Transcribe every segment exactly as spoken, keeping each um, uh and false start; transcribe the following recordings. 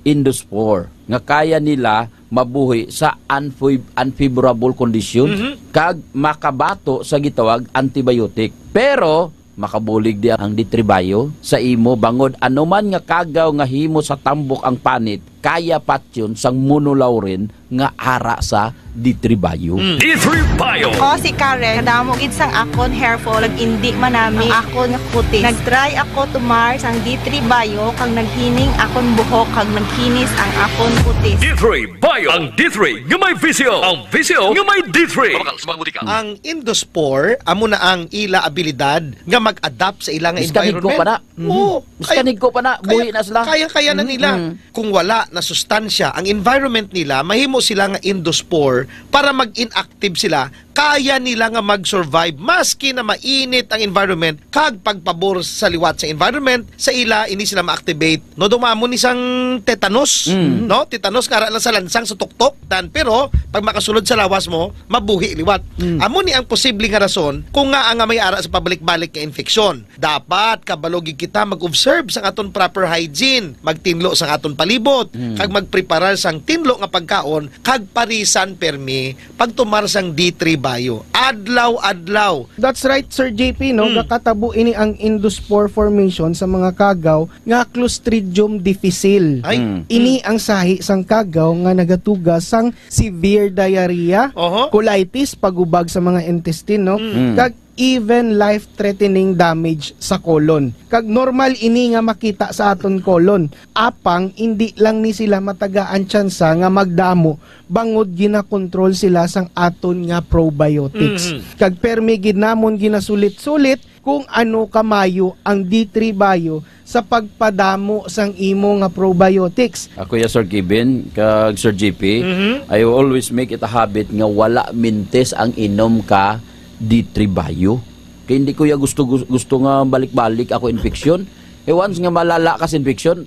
Indospore nga kaya nila mabuhi sa unfav-, unfavorable condition Mhm. kag makabato sa gitawag antibiotic. Pero makabulig di ang D three Bio sa imo bangod anuman nga kagaw nga himo sa tambok ang panit, kaya patyon sang monolaurin nga ara sa D three Bio. Mm. D three Bio. O, si Karen, kadamo gid sang akon hair fall, nag-indi man nami ang akon nga kutis. Nag-try ako tumar sang D three Bio, kag naghining akon buhok, kag naghinis ang akon kutis. D three Bio. Ang D three nga may visyo. Ang visyo nga may D three. Mabakal sa mga botika. Ang Indospore, amo na ang ila abilidad nga mag-adapt sa ila nga Miskanig ko environment. pa na. Mhm. Oo. Miskanig ko pa na, Kaya, buhi na sila. kaya-kaya na Mhm, nila. mhm. Kung wala na sustansya ang environment nila, mahimo sila nga Indospore para mag-inactive sila. Kaya nila nga mag-survive maski na mainit ang environment kag pagpabor sa liwat sa environment sa ila, hindi sila ma-activate. No, dumamo ni sang tetanus, Mm. no? Tetanus nga ara lang sa lansang sa tuktok, tan, pero pag makasulod sa lawas mo, mabuhi liwat. Mm. Amo ni ang posible nga rason kung nga nga may ara sa pabalik-balik nga infeksyon. Dapat kabalo gid kita mag-observe sang aton proper hygiene, magtinlo sang aton palibot, Mm. kag magpreparar sang tinlo nga pagkaon, kag parisan permi pagtumar sang D three Bio. Adlaw-adlaw. That's right, Sir J P, no? Mm. Gakatabo ini ang Indospore formation sa mga kagaw nga Clostridium difficile. Ay. Mm. Ini ang sahi sang kagaw nga nagatuga sang severe diarrhea, Oho. colitis, pagubag sa mga intestine, no? Mm. Mm. Kag even life-threatening damage sa colon. Kag normal ini nga makita sa aton colon. Apang, indi lang ni sila matagaan tsansa nga magdamo bangod ginakontrol sila sang aton nga probiotics. Mhm. Kag permi gid namon ginasulit-sulit kung ano kamayo ang D three Bio sa pagpadamo sang imo nga probiotics. Ako ya, Sir Kevin, kag Sir J P, Mhm. I always make it a habit nga wala mintis ang inom ka D three Bio. Kay hindi ko ya gusto, gus-, gusto nga balik-balik ako infeksyon. Eh, once nga malala ka sa infeksyon,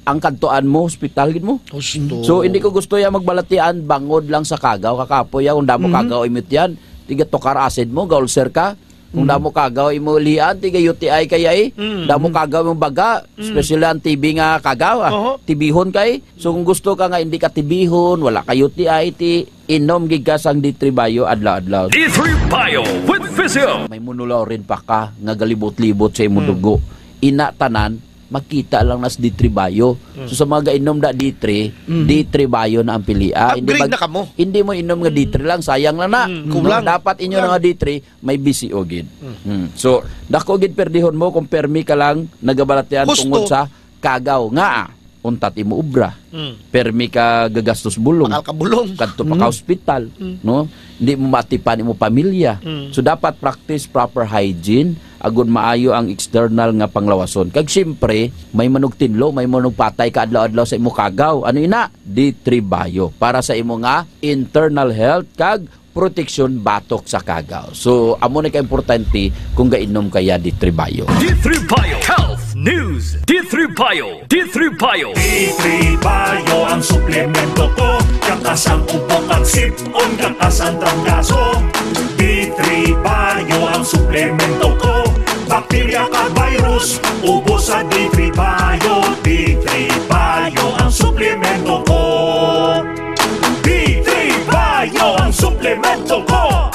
ang kadtuan mo, hospital gid mo. Husto. So, hindi ko gusto ya magbalatian bangod lang sa kagaw. Kakapoy ya, kung damo Mhm. kagaw imit yan, tiga tukar acid mo, ga-ulcer ka. Kung Mhm. damo kagaw imo lian, tiga U T I kaya eh. Mhm. Damo kagaw imong baga, Mhm. especially ang T B nga kagaw, ah. Oho. T B-hon kay. So, kung gusto ka nga hindi ka T B-hon, wala ka U T I, ti inom gid ka sang D three Bio adlaw-adlaw. D three Bio with Physio. May monolaurin pa ka nga galibot-libot sa imo Mm. dugo. Ina tanan, makita lang nas D three Bio. Mm. So, sa mga gainom na D three, Mm. D three Bio na ang pilia. Hindi Upgrade mag-, na kamo. hindi mo inom nga Mm. D three lang, sayang lang na. Mm. No, Kulang. dapat inyo Kulang. na nga D three, may B C O gid. Mm. Mm. So, dako gid perdihon mo kung permi ka lang nagabalatian Husto. tungod sa kagaw. Nga, ah, untat imo obra. Mm. Permi ka gagastos bulong. Pakal ka bulong. Kadto pa ka Mm. hospital, Mm. no? Hindi mo matipan imo pamilya. Mm. So, dapat practice proper hygiene, agud maayo ang external nga panglawason. Kag siyempre, may manugtinlo, may manugpatay ka adlaw-adlaw sa imo kagaw. Ano ina? D three Bio. Para sa imo nga internal health kag proteksyon batok sa kagaw. So, amo ni ka importante kung gainom ka ya D three Bio. D three Bio Health News. D three Bio. D three Bio. D three Bio ang suplemento ko. Kakas ang ubo kag sip-on, kakas ang trangkaso. D three Bio ang suplemento ko. Bakterya kag virus, ubos sa D three Bio. D three Bio ang suplemento ko. D three Bio ang suplemento ko.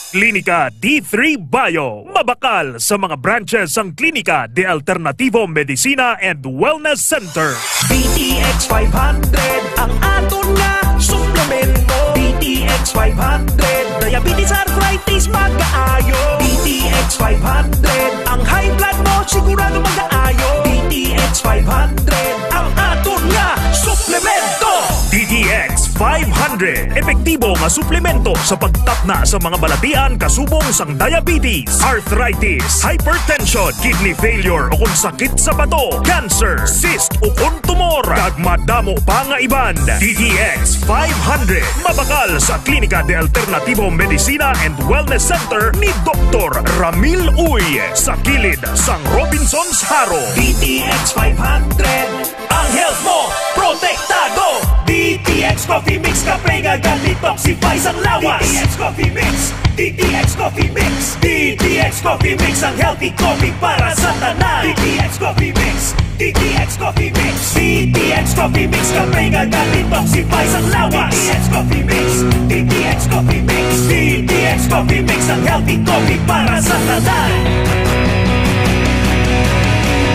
Klinika D three Bio. Mabakal sa mga branches sang Klinika de Alternativo Medicina and Wellness Center. D T X five hundred ang aton nga suplemento. D T X five hundred, diabetes, arthritis, magaayo. D T X five hundred, ang high blood mo sigurado magaayo. D T X five hundred, ang aton nga suplemento. D T X five hundred, epektibo nga suplemento sa pagtapna sa mga balatian kasubong sang diabetes, arthritis, hypertension, kidney failure o kon sakit sa bato, cancer, cyst o kon tumor, kag madamo pa nga iban. D T X five hundred, mabakal sa Klinika de Alternativo Medicina and Wellness Center ni Doktor Ramil Uy, sa kilid sang Robinsons Jaro. D T X five hundred, ang health mo protektado. D T X Coffee Mix, kape nga ga-detoxify sang lawas. D T X Coffee Mix, D T X Coffee Mix, D T X Coffee Mix, ang healthy coffee para sa tanan. D T X Coffee Mix, D T X Coffee Mix, D T X Coffee Mix, kape nga ga-detoxify sang lawas. D T X Coffee Mix, D T X Coffee Mix, D T X Coffee Mix, ang healthy coffee para sa tanan.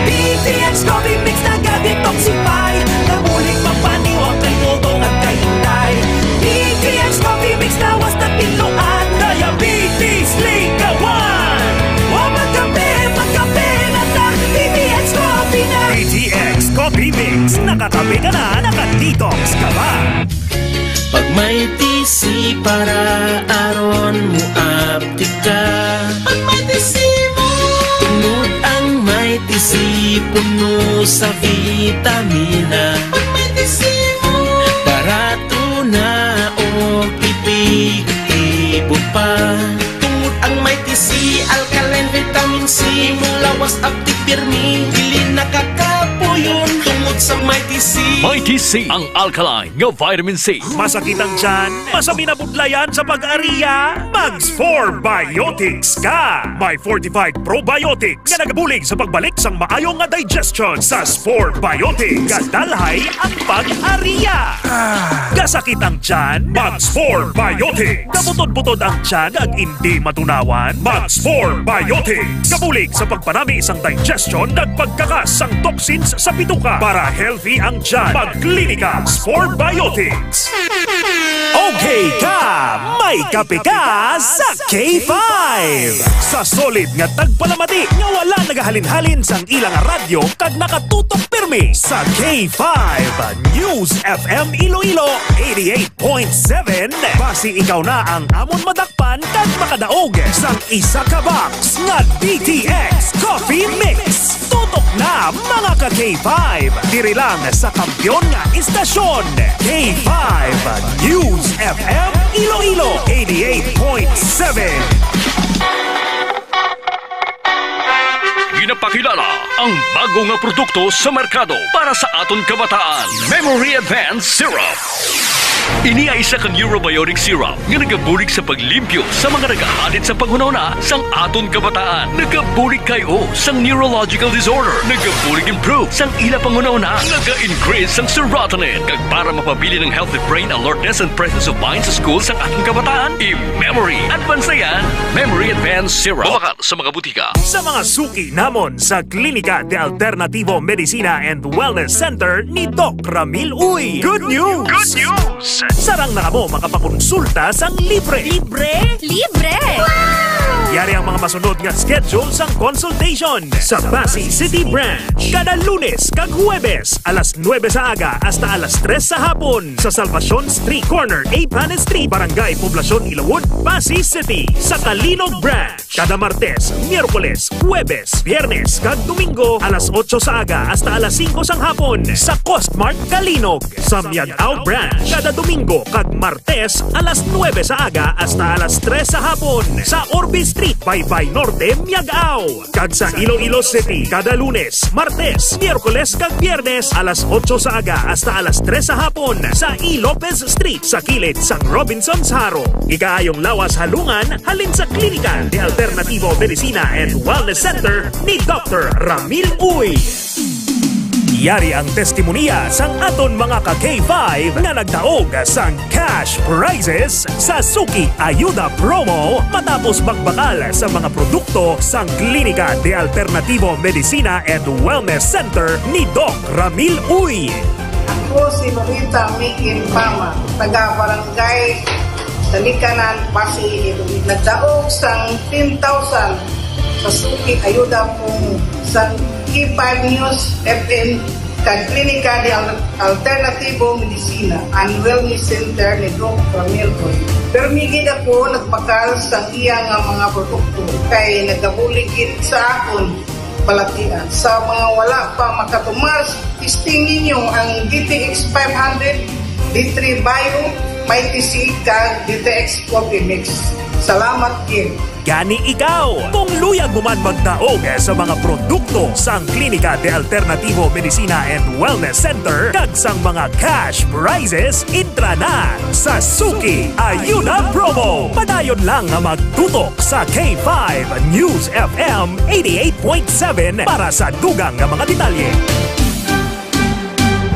D T X Coffee Mix naga-detoxify, nabulig magpaniwang kay Dodong at kay Inday. D T X Coffee Mix lawas na tinluan, diabetes likawan. Wa magkape, magkape na ta, D T X Coffee na. D T X Coffee Mix, nakakape ka na, naka-detox ka pa. Pag may T C para aron mo aptika. Pag may T C mo. Tungod ang may T C puno sa vitamina. Pag may T C mo. Barato na o epektibo pa. Tungod ang may T C, alkaline vitamin C, imong lawas aptik pirmi, dili nakakapuyon. Tungod sa may T C. May T C, ang alkaline nga vitamin C. Masakit ang tiyan? Masabi na budlayan sa pag-ariya? Mag Spore Biotics ka! May fortified probiotics nga nagabulig sa pagbalik sang maayo nga digestion. Sa Spore Biotics, gadalhay ang pag-ariya. Ah, gasakit ang tiyan? Mag Spore Biotics. Kabutod-butod ang tiyan kag indi matunawan? Mag Spore Biotics. Kabulig sa pagpanami sang digestion kag pagkakas sang toxins sa bituka. Para healthy ang tiyan, mag Klinika Spore Biotics. Okay ka, may kape ka sa K five. Sa solid nga tagpalamati nga wala nagahalin-halin sang ila nga radyo kag nakatutok pirmi sa K five News F M Iloilo eighty-eight point seven. Basi ikaw na ang amon madakpan kag makadaog sang isa ka box nga D T X Coffee Mix. Tutok na, mga ka K five. Diri lang sa kampiyon nga istasyon, K five News F M Iloilo eighty-eight point seven. Ginapakilala ang bago nga produkto sa merkado para sa aton kabataan, Memory Advance Syrup. Ini ay isa ka neurobiotic syrup nga nagabulig sa paglimpyo sa mga nagahalin sa panghunahuna sang aton kabataan. Nagabulig kay o sang neurological disorder. Nagabulig improve sang ila panghunahuna. Naga-increase sang serotonin. Kag para mapabilin ang healthy brain alertness and presence of mind sa school sang aton kabataan, i-memory advance na yan. Memory Advance Syrup. Mabakal sa mga butika. Sa mga suki namon sa Klinika de Alternativo Medicina and Wellness Center ni Doc Ramil Uy. Good news! Good news! Sarang na kamo makapakonsulta sang libre. Libre? Libre! Yari ang mga masunod nga schedule sang consultation. Sa Passi City Branch, kada Lunes kag Huwebes, alas nuebe sa aga hasta alas tres sa hapon, sa Salvacion Street, corner A Panes Street, Barangay Poblacion, Ilawod, Passi City. Sa Calinog Branch, kada Martes, Miyerkules, Huwebes, Biyernes, kag Domingo, alas otso sa aga hasta alas singko sang hapon, sa Costmart Calinog. Sa Miag-ao Branch, kada Domingo kag Martes, alas nuebe sa aga hasta alas tres sa hapon, sa Orbe Street, Baybay Norte, Miag-ao. Kag sa Iloilo City, kada Lunes, Martes, Miyerkules, kag Biyernes, alas otso sa aga hasta alas tres sa hapon, sa E. Lopez Street, sa kilid sang Robinsons Jaro. Ikaayong lawas halungan halin sa Klinika de Alternativo Medicina and Wellness Center ni Doctor Ramil Uy. Yari ang testimonya sang aton mga ka K five nga nagdaog sang cash prizes sa Suki Ayuda Promo matapos magbakal sa mga produkto sang Klinika de Alternativo Medicina and Wellness Center ni Doc Ramil Uy. Ako si Lolita Mikin Pama, taga Barangay Talikanan, Passi, Iloilo. Nagdaog sang ten thousand sa Suki Ayuda Promo sang K five News F M kag Klinika de Al-, Alternativo Medicina and Wellness Center ni Doc Ramil Uy. Permi gid ako nagbakal sa iya nga mga produkto kay nagabulig gid sa akon balatian. Sa mga wala pa makatumar, testing ninyo ang D T X five hundred, D three Bio, Mighty C, kag D T X Coffee Mix. Salamat, Kim. Gani ikaw, kung luyag mo man magdaog sa mga produkto sang Klinika de Alternativo Medicina and Wellness Center kag sang mga cash prizes, entra na sa Suki Ayuda Promo. Padayon lang nga magtutok sa K five News F M eighty-eight point seven para sa dugang nga mga detalye.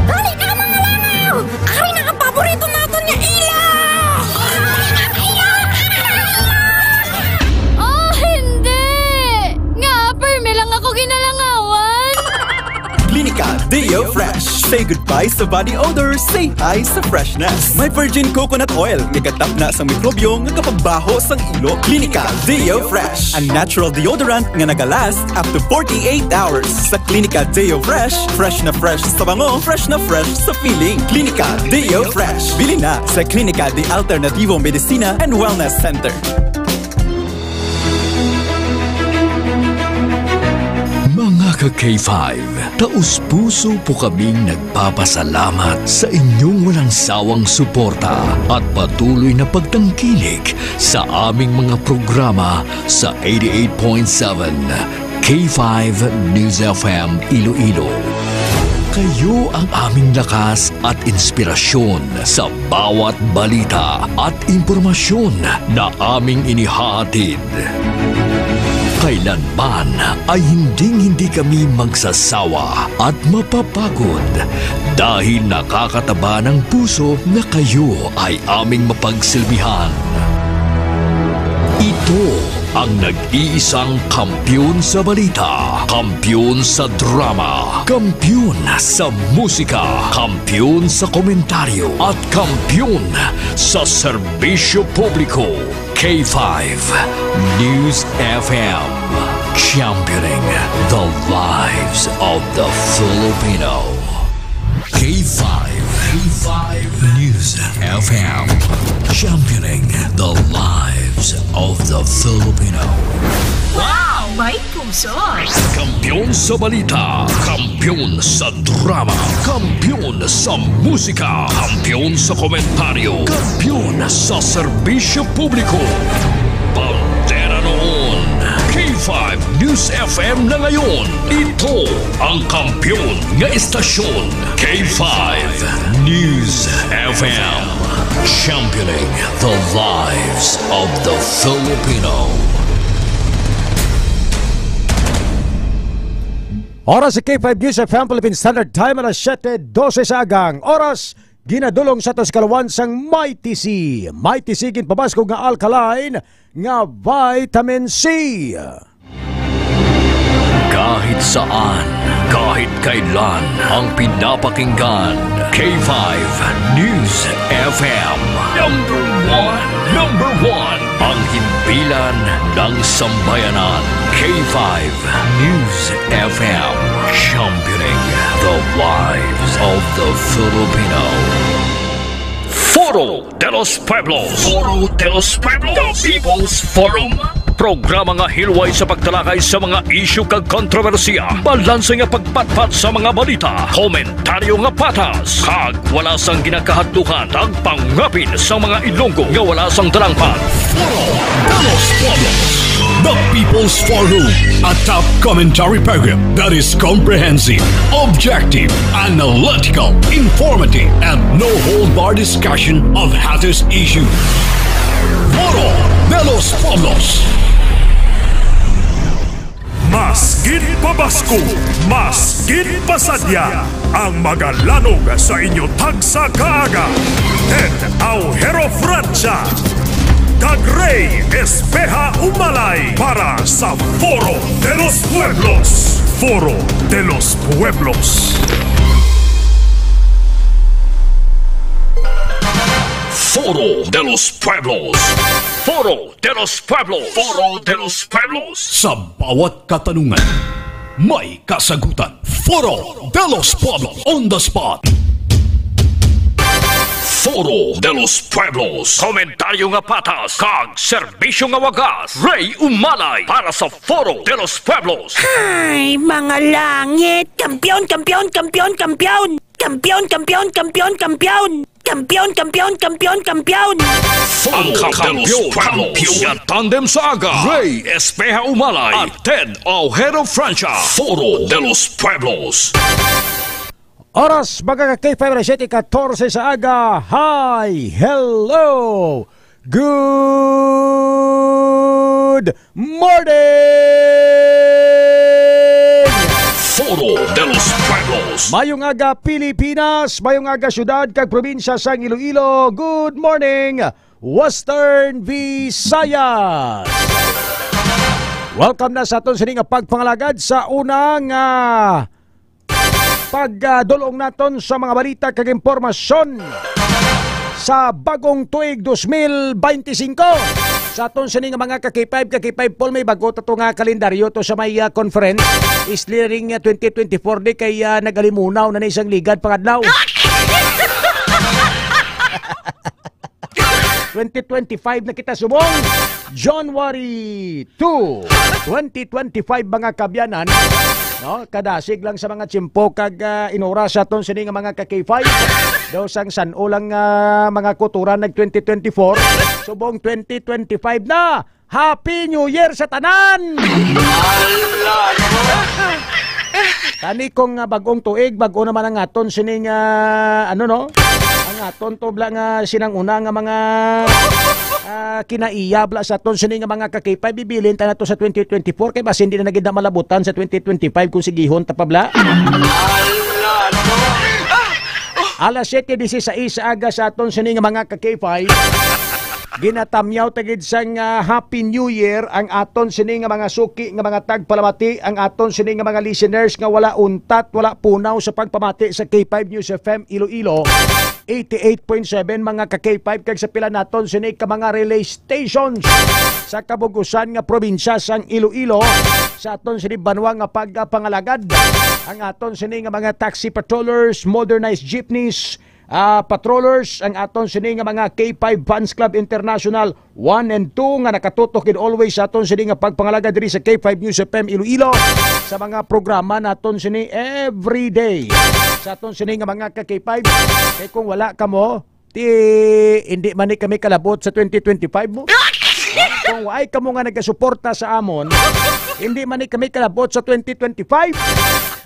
Dali na, mga langaw! Ari na ang paborito naton nga ilaw! Oh, hindi! Nga, permi lang ako ginalangawan! Klinika Deo Fresh. Say goodbye sa body odor, say hi sa freshness. May virgin coconut oil, nga gatapna sang mikrobyo nga kapagbaho sang ilo. Klinika Deo Fresh, ang natural deodorant nga nagalast up to forty-eight hours. Sa Klinika Deo Fresh, fresh na fresh sa bango, fresh na fresh sa feeling. Klinika Deo Fresh. Bili na sa Klinika de Alternativo Medicina and Wellness Center. Mga ka K five, taus-puso po kaming nagpapasalamat sa inyong walang sawang suporta at patuloy na pagtangkilik sa aming mga programa sa eighty-eight point seven K five News F M Iloilo. Kayo ang aming lakas at inspirasyon sa bawat balita at impormasyon na aming inihahatid. Kailanman ay hinding-hindi kami magsasawa at mapapagod dahil nakakataba ng puso na kayo ay aming mapagsilbihan. Ito ang nag-iisang kampiyon sa balita, kampiyon sa drama, kampiyon sa musika, kampiyon sa komentaryo, at kampiyon sa serbisyo publiko. K five News F M, championing the lives of the Filipino. K five, K five News F M, championing the lives of the Filipino. Wow! May puso! Kampiyon sa balita, kampiyon sa drama, kampiyon sa musika, kampiyon sa komentaryo, kampiyon sa serbisyo publiko. Bandera noon, K five News F M na ngayon. Ito ang kampiyon nga estasyon, K five News F M, championing the lives of the Filipino. Oras sa K five News F M Philippine Standard Time, alas siyete dose sa agang. Oras ginadulong sa aton sa kalawan sang Mighty C. Mighty C ginpabaskog nga alkaline nga vitamin C. Kahit saan, kahit kailan, ang pinapakinggan, K five News F M. Number one, number one, ang himpilan ng sambayanan, K five News F M, championing the lives of the Filipino. Foro de los Pueblos. Foro de los Pueblos. The People's Forum. Programa nga hilway sa pagtalakay sa mga isyu kag kontrobersiya, balanse nga pagpatpat sa mga balita, komentaryo nga patas, kag wala sang ginakahadlukan, kag pangapin sa mga Ilonggo nga wala sang dalangpan. Foro de los Pueblos, the People's Forum, a top commentary program that is comprehensive, objective, analytical, informative, and no-hold-bar discussion of hottest issues. Foro de los Pueblos. Mas gid pabasko, mas gid pasadya ang magalanog sa inyo tagsa ka aga. Ted Aujero Francia kag Rey Espeha Umalay para sa Foro de los Pueblos. Foro de los Pueblos. Foro de los Pueblos. Foro de los Pueblos. Foro de los Pueblos. Sa bawat katanungan, may kasagutan. Foro de los Pueblos on the spot. Foro de los Pueblos. Komentaryo nga patas kag serbisyo nga wagas. Rey Umalay para sa Foro de los Pueblos. Ay, mga langit! Kampiyon, kampiyon, kampiyon, kampiyon! Kampiyon, kampiyon, kampiyon, kampiyon! Kampiyon, kampiyon, kampiyon, kampiyon! Foro de los Pueblos. Kampiyon nga tandem sa aga. Ray Espeha Umalay at Ted Ojero Francia. Foro de los Pueblos. Oras, mga ka-K five, alas siyete katorse sa aga. Hi! Hello! Good morning! Foro de los Pueblos. Mayong aga, Pilipinas. Mayong aga, syudad kag probinsya sang Iloilo. Good morning, Western Visayas. Welcome na sa aton sini nga pagpangalagad sa unang, ah, pagdulong naton sa mga balita kag impormasyon sa bagong tuig dos mil beintisinko. Sa aton sini nga mga ka-K five, ka-K five Paul, may bago ta to nga kalendaryo to sa may, ah, conference. Isliring, ah, twenty twenty-four di kay, ah, nagalimunaw na ni sang ligad pangadlaw. Twenty twenty-five na kita subong. January two, twenty twenty-five, mga kabyanan. No, kadasig lang sa mga tiyempo kag, ah, inora sa aton sini nga mga ka-K five. Daw sang san-o lang, ah, mga kuturan nag twenty twenty-four. Subong twenty twenty-five na. Happy New Year sa tanan! Tani kong, ah, bag-ong tuig, bag-o naman ang aton sining, ah, ano, no? Ang aton to bla nga sinang una nga mga, ah, kinaiya bla sa aton sining nga mga ka-K five, bibilin ta na to sa twenty twenty-four kay basi hindi na gid na malabutan sa twenty twenty-five kung sigihon ta pa bla. Alas siyete dieciséis sa aga sa aton sining nga mga ka-K five. Ginatamyaw ta gid sang, ah, Happy New Year ang aton sini nga mga suki nga mga tagpalamati, ang aton sini nga mga listeners nga wala untat, wala punaw sa pagpamati sa K five News F M Iloilo, eighty-eight point seven, mga ka-K five, kag sa pila naton sini ka mga relay stations sa kabug-usan nga probinsya sang Iloilo, sa aton sini banwa nga pagpangalagad, ang aton sini nga mga taxi patrollers, modernized jeepneys, ah, patrollers, ang aton sini nga mga K five Fans Club International one and two nga nakatutok gid always sa aton sini nga pagpangalagad diri sa K five News F M Iloilo, sa mga programa naton sini every day sa aton sini nga mga ka-K five. Kay kung wala kamo, ti, hindi man ni kami kalabot sa twenty twenty-five mo. Kung waay kamo nga nagasuporta sa amon, hindi man ni kami kalabot sa twenty twenty-five.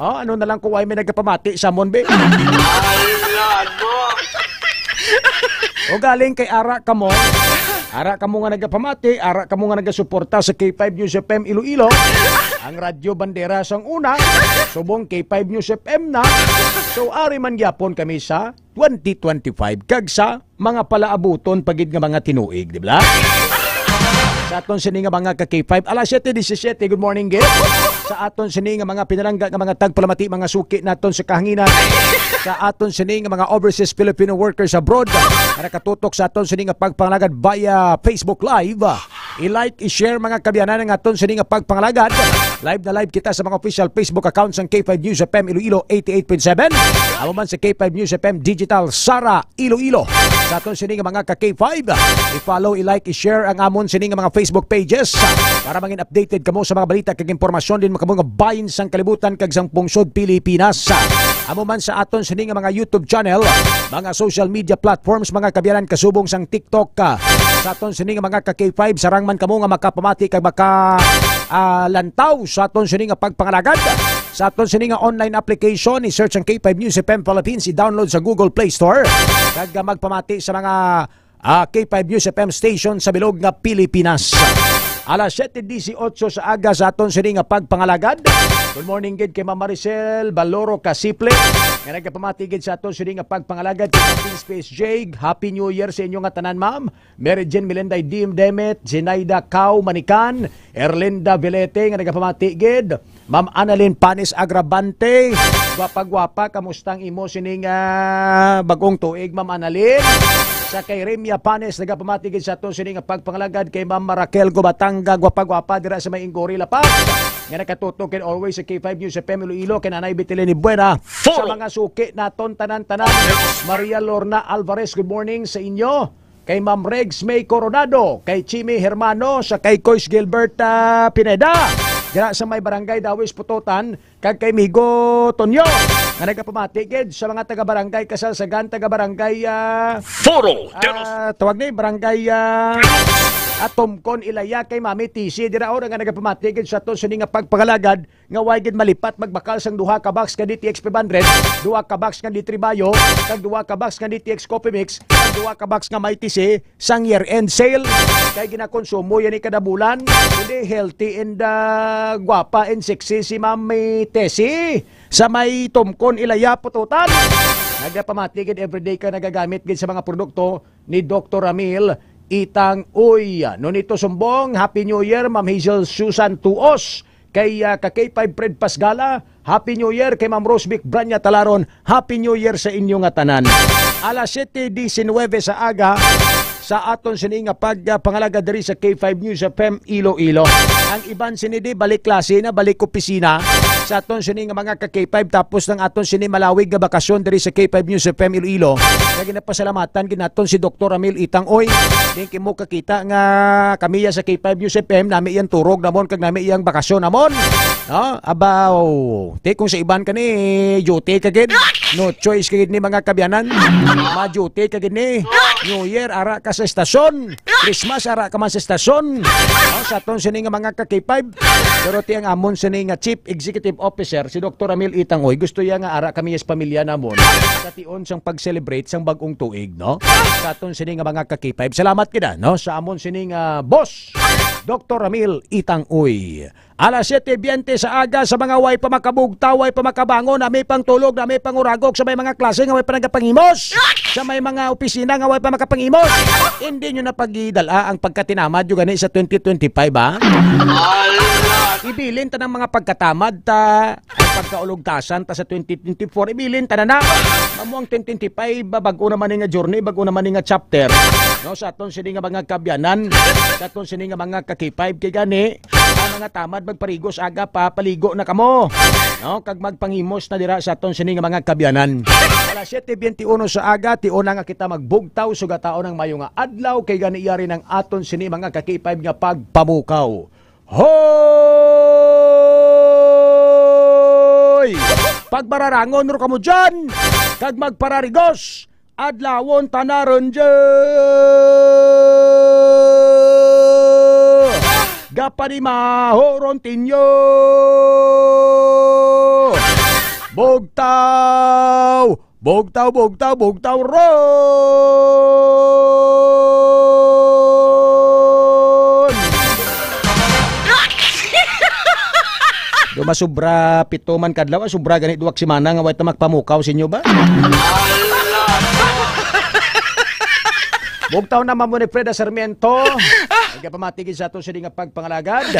Oh, ano na lang kung waay may nagapamati sa amon, be? Ay, lalo. O galing kay ara kamo, ara kamo nga nagapamati, ara kamo nga nagasuporta sa K five News F M Iloilo, ang Radyo Bandera sang una, subong K five News F M na. So, ari man gyapon kami sa twenty twenty-five kag sa mga palaabuton pa gid nga mga tinuig, di ba? Sa aton sini nga mga ka-K five, alas siyete disisiyete, good morning, gid. Sa aton sini nga mga pinalangga nga mga tagpalamati, mga suki naton sa kahanginan, sa aton sini nga mga overseas Filipino workers abroad, nga nakatutok sa aton sini nga pagpangalagad via Facebook Live, i-like, i-share, mga kabyanan, ang aton sini nga pagpangalagad. Live na live kita sa mga official Facebook account sang K five News F M Iloilo eighty-eight point seven. Amo man sa K five News F M Digital Sara Iloilo. Sa aton sini nga mga ka-K five, i-follow, i-like, i-share ang amon sini nga mga Facebook pages para mangin updated kamo sa mga balita kag impormasyon din makabong nga bahin sang kalibutan kag sang pungsod Pilipinas. Amo man sa aton sini nga mga YouTube channel, mga social media platforms, mga kabyanan, kasubong sang TikTok, ah, sa aton sini nga mga ka-K five, sarang man kamo nga makapamati kag maka, ah, lantaw sa aton sini nga pagpangalagad. Sa aton sini nga online application, i-search ang K five News F M Philippines, i-download sa Google Play Store, kag, ah, magpamati sa mga, ah, K five News F M station sa bilog nga Pilipinas. Alas siyete dieciocho sa aga sa aton sini nga pagpangalagad. Good morning gid kay Ma'am Maricel Baloro Casiple, nga nagapamati gid sa aton sini nga pagpangalagad kay Ma'am Vince P S J. Happy New Year sa inyo nga tanan, ma'am. Mary Jane Melinday Dim Demet, Zinaida Cao Manican, Erlinda Velete nga nagapamati gid. Ma'am Annalyn Panes Agravante, gwapa-gwapa, kamusta ang imo sining, ah, bagong tuig, Ma'am Annalyn? Sa kay Remia Panes, nagapamati gid sa ato sini nga pagpangalagad kay Ma'am Raquel Gubatanga, gwapa-gwapa dira sa may Inggori, La Paz, nga nakatutok and always sa K five News F M Iloilo, kay Nanay Betelene Buena, sa mga suki naton tanan-tanan. Maria Lorna Alvarez, good morning sa inyo. Kay Ma'am Regs May Coronado, kay Chimi Hermano, sa kay Kois Gilbert, ah, Pineda. dira sa may Barangay Dawis Pututan, kag kay Migo Tonyo, nga nagapamati gid sa mga taga-Barangay Kasalsagan, taga-Barangay, ah, Foro de los ah, tawag ni, Barangay, ah, Atomcon Ilaya, kay Mami Tisi, dira ora nga nagapamati gid sa aton sini nga pagpangalagad nga way gid malipat magbakal sang duha ka box nga D T X five hundred, duha ka box nga D three Bio, kag duha ka box nga D T X Coffee Mix, kag duha ka box nga Mighty C sang year-end sale. Kay ginakonsumo yan ni kada bulan, kundi healthy and, ah, gwapa and sexy si Mami Tessie sa may Tumcon Ilaya, Pututan. Nagapamati gid, everyday ka nagagamit gid sa mga produkto ni Doktor Ramil Itang Uy. Nonito Sumbong, Happy New Year, Ma'am Hazel Susan Tuos. Kay, ah, ka K five Fred Pasgala, Happy New Year. Kay Ma'am Rosbic Branya Talaron, Happy New Year sa inyo nga tanan. Alas siyete disinwebe sa aga, sa aton sini nga pag, ah, pangalaga diri sa K five News F M Iloilo. Ang iban sini di balik klase na, balik opisina. Sa aton sini nga mga ka K five, tapos ng aton sini malawig nga bakasyon diri sa K five News F M Iloilo, nga ginapasalamatan gid naton si Doktor Ramil Itang Uy. Di kamo kakita nga kami ya sa K five News F M, nami iyang turog namon kag nami iyang bakasyon namon. No? Abaw, ti kung sa iban ka ni, duty ka gid. No choice ka gid ni, mga kabyanan. Ma-duty ka gid ni. New Year, ara ka sa estasyon. Christmas, ara ka man sa estasyon. No? Sa aton sini nga mga ka K five. Pero ti ang amon sini nga Chief Executive Officer, si Doktor Ramil Itang Uy, gusto iya nga ara kami sa pamilya namon. Kation sang pag-celebrate sang bag-ong tuig, no? Sa aton sini nga mga ka K five. Salamat kita, no? Sa amon sini nga boss, Doktor Ramil Itang Uy. Alas siyete biyente sa aga, sa mga way pa makabugtaw, way pa makabangon, nami pang tulog, nami pang uragok, sa may mga klase nga way pa nagapangimos, sa may mga opisina nga way pa makapangimos. Hindi nyo na pagidala ang pagkatinamad nyo gani sa twenty twenty-five, ha? Ibilin ta ng mga pagkatamad ta, ang pagkaulugtasan ta sa twenty twenty-four, ibilin ta na na. Amo ang twenty twenty-five, ba, bag-o naman ni nga journey, bag-o naman ni nga chapter. No, sa aton sini nga mga kabyanan, sa aton sini nga mga ka K five, kay gani, ang mga tamad magparigos aga pa, paligo na kamo. No, kag magpangimos na dira sa aton sini nga mga kabyanan. Alas siyete biyente uno sa aga, tion na nga kita magbugtaw, sugataon ang mayo nga adlaw, kay gani yari ng aton sini mga ka K five nga pagpamukaw. Hoy! Pagbararangon ro kamo dyan, kag magpararigos, adlawon ta na ron dyan. Gapanimaho ron tinyo. Bugtaw! Bugtaw, bugtaw, bugtaw ron! Do masubra pito man kadlaw, ah, subra gani duwag semana nga way ta magpamukaw sa inyo ba? Bugtaw na mamo ni Freda Sarmiento. Nagapamatigid sa ato sini nga pagpangalagad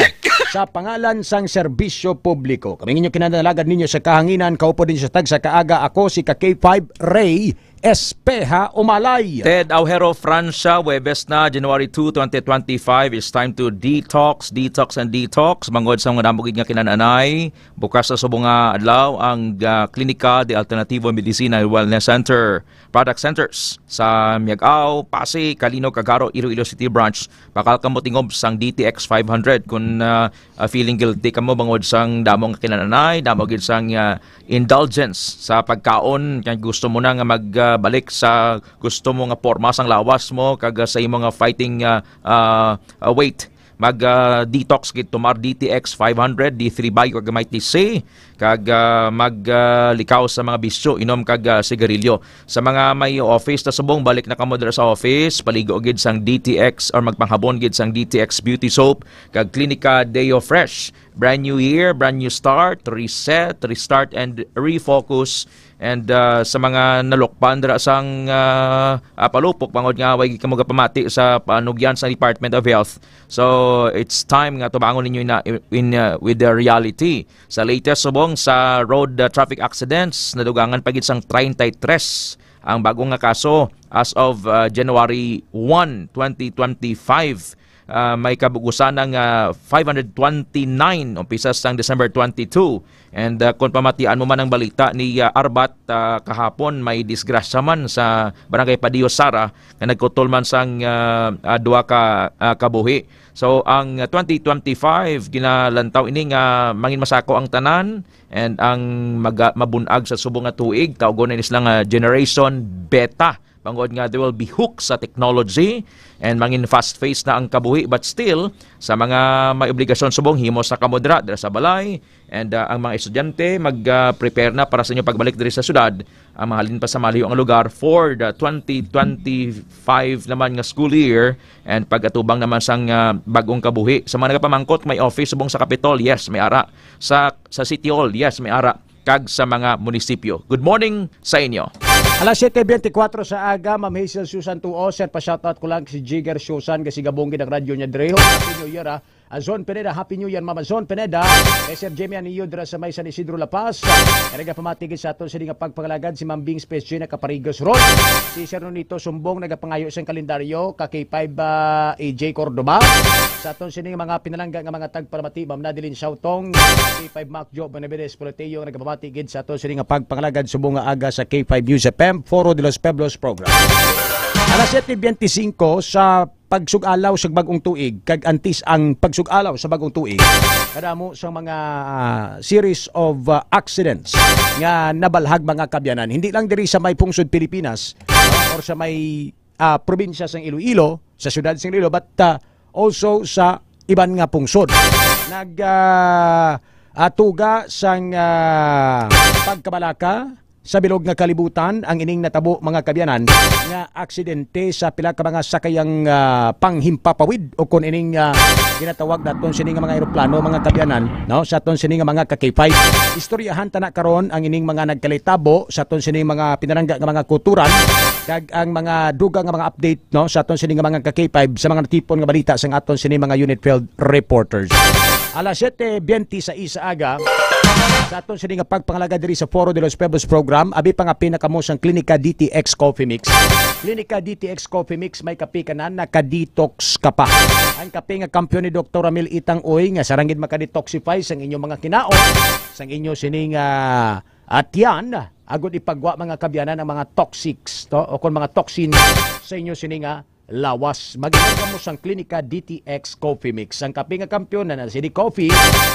sa pangalan sang serbisyo publiko. Kami ninyo kinanalagad ninyo sa kahanginan, kaupod din sa tagsa kaaga. Ako si ka K five Ray Espeha Umalay. Ted Aujero, Francia, Huwebes na, January two, twenty twenty-five. It's time to detox, detox, and detox. Bangod sa mga namugid nga kinananay, bukas sa subong nga adlaw ang, ah, Klinika de Alternativo Medicina and Wellness Center. Product centers sa Miag-ao, Passi, Calinog, Cagaro, Iloilo City Branch. Bakal kamo tingob sang D T X five hundred. Kung, ah, ah, feeling guilty kamo bangod sang damo nga kinananay, damo gid sang, ah, indulgence sa pagkaon, kay gusto mo na nga magbalik sa gusto mo nga porma sang lawas mo, kag, ah, sa imo nga fighting, ah, ah, ah, weight, mag, ah, detox gid, tomar D T X five hundred, D three Bio, kag Mighty C, kag, ah, mag, ah, likaw sa mga bisyo, inom kag, ah, sigarilyo. Sa mga may office ta subong, balik na kamo dira sa office, paligo gid sang D T X or magpanghabon gid sang D T X Beauty Soap kag Clinica Deo Fresh. Brand new year, brand new start, reset, restart, and refocus. And, ah, sa mga nalukpan dira sang, ah, ah, palupok, bangod nga way kamo gapamati sa panugyan sa Department of Health. So, it's time nga tubangon ninyo na in, ah, with the reality. Sa latest subong sa road, ah, traffic accidents, nadugangan pa gid sang treinta y tres ang bago nga kaso as of, ah, January one, twenty twenty-five. ah, may kabugusan nga five hundred twenty-nine umpisa sang December twenty-two. And, ah, kung pamatian mo man ang balita ni, ah, Arbat, ah, kahapon, may disgrasya man sa Barangay Padio Sara nga nagkutol man sang, ah, ah, duha ka, ah, kabuhi. So, ang twenty twenty-five, ginalantaw ini nga mangin masako ang tanan, and ang maga-, mabun-ag sa subong nga tuig, tawgon na ni sila nga Generation Beta. Bangod nga they will be hooked sa technology and mangin fast-paced na ang kabuhi. But still, sa mga may obligasyon subong, himo sa kamudra dira sa balay, and, ah, ang mga estudyante mag, ah, prepare na para sa inyong pagbalik diri sa syudad, ang mahalin pa sa malayo ang lugar for the twenty twenty-five naman nga school year, and pag-atubang naman sang, ah, bag-ong kabuhi. Sa mga nagapamangkot, may office subong sa Kapitol? Yes, may ara. Sa, sa City Hall? Yes, may ara. Kag sa mga munisipyo. Good morning sa inyo. Alas siyete beintikwatro sa aga, Ma'am Hazel Susan Tuo, sir, pa-shoutout ko lang si Jigger Susan, kasi gabong gid ang radyo niya, Dreho. Happy New Year, ah. Ah, Zon Pineda, Happy New Year, Mama Zon Pineda. Kay Sir Jimmy Anillo dira sa may San Isidro, La Paz. Kay nagapamatigid sa aton sini nga pagpangalagad si Ma'am Bing Space J na Kaparigos Road. Si Sir Nonito Sumbong nagapangayo sang kalendaryo, ka K five, ah, A J Cordova. Sa aton sini nga mga pinalangga nga mga tagpalamati, Ma'am Nadeline Sautong, K five Mac Joe Benavides Politeo, nagapamatigid sa aton sini nga pagpangalagad subong nga aga sa K five News F M, Foro de los Pueblos Program. Alas siyete beintisinko sa pagsug-alaw sa bag-ong tuig, kag antes ang pagsug-alaw sa bag-ong tuig, kadamo sa mga, ah, series of, ah, accidents nga nabalhag, mga kabyanan. Hindi lang diri sa may pungsod Pilipinas or sa may, ah, probinsya sang Iloilo, sa siyudad sang Iloilo, but, ah, also sa iban nga pungsod. Nag, ah, ah, tuga sang, ah, pagkabalaka sa bilog nga kalibutan ang ining natabo, mga kabyanan, nga aksidente sa pila ka mga sakayang, ah, panghimpapawid o kon ining, ah, ginatawag naton sini nga mga eroplano, mga kabyanan, no, sa aton sini nga mga ka-K five. Istoryahan ta na karon ang ining mga nagkalitabo sa aton sini mga pinalangga nga mga kutoran, kag ang mga dugang nga mga update, no, sa aton sini nga mga ka-K five sa mga natipon nga balita sang aton sini mga unit field reporters. Alas siyete beintiseis sa aga, sa aton sini nga pagpangalagad diri sa Foro de los Pueblos Program, abi, pangapin na kamo sang Klinika D T X Coffee Mix. Klinika D T X Coffee Mix, may kape ka na, naka-detox ka pa. Ang kape nga kampiyon ni Doktor Ramil Itang Uy, nga sarang gid maka-detoxify sang inyong mga kinaon, sang inyo sini nga, ah, tiyan, agud ipagwa, mga kabyanan, ang mga toxics, to, o kon mga toxin sa inyo sini nga lawas. Mag-inom kamo sang Klinika D T X Coffee Mix. Ang kape nga kampiyon na, na sini coffee,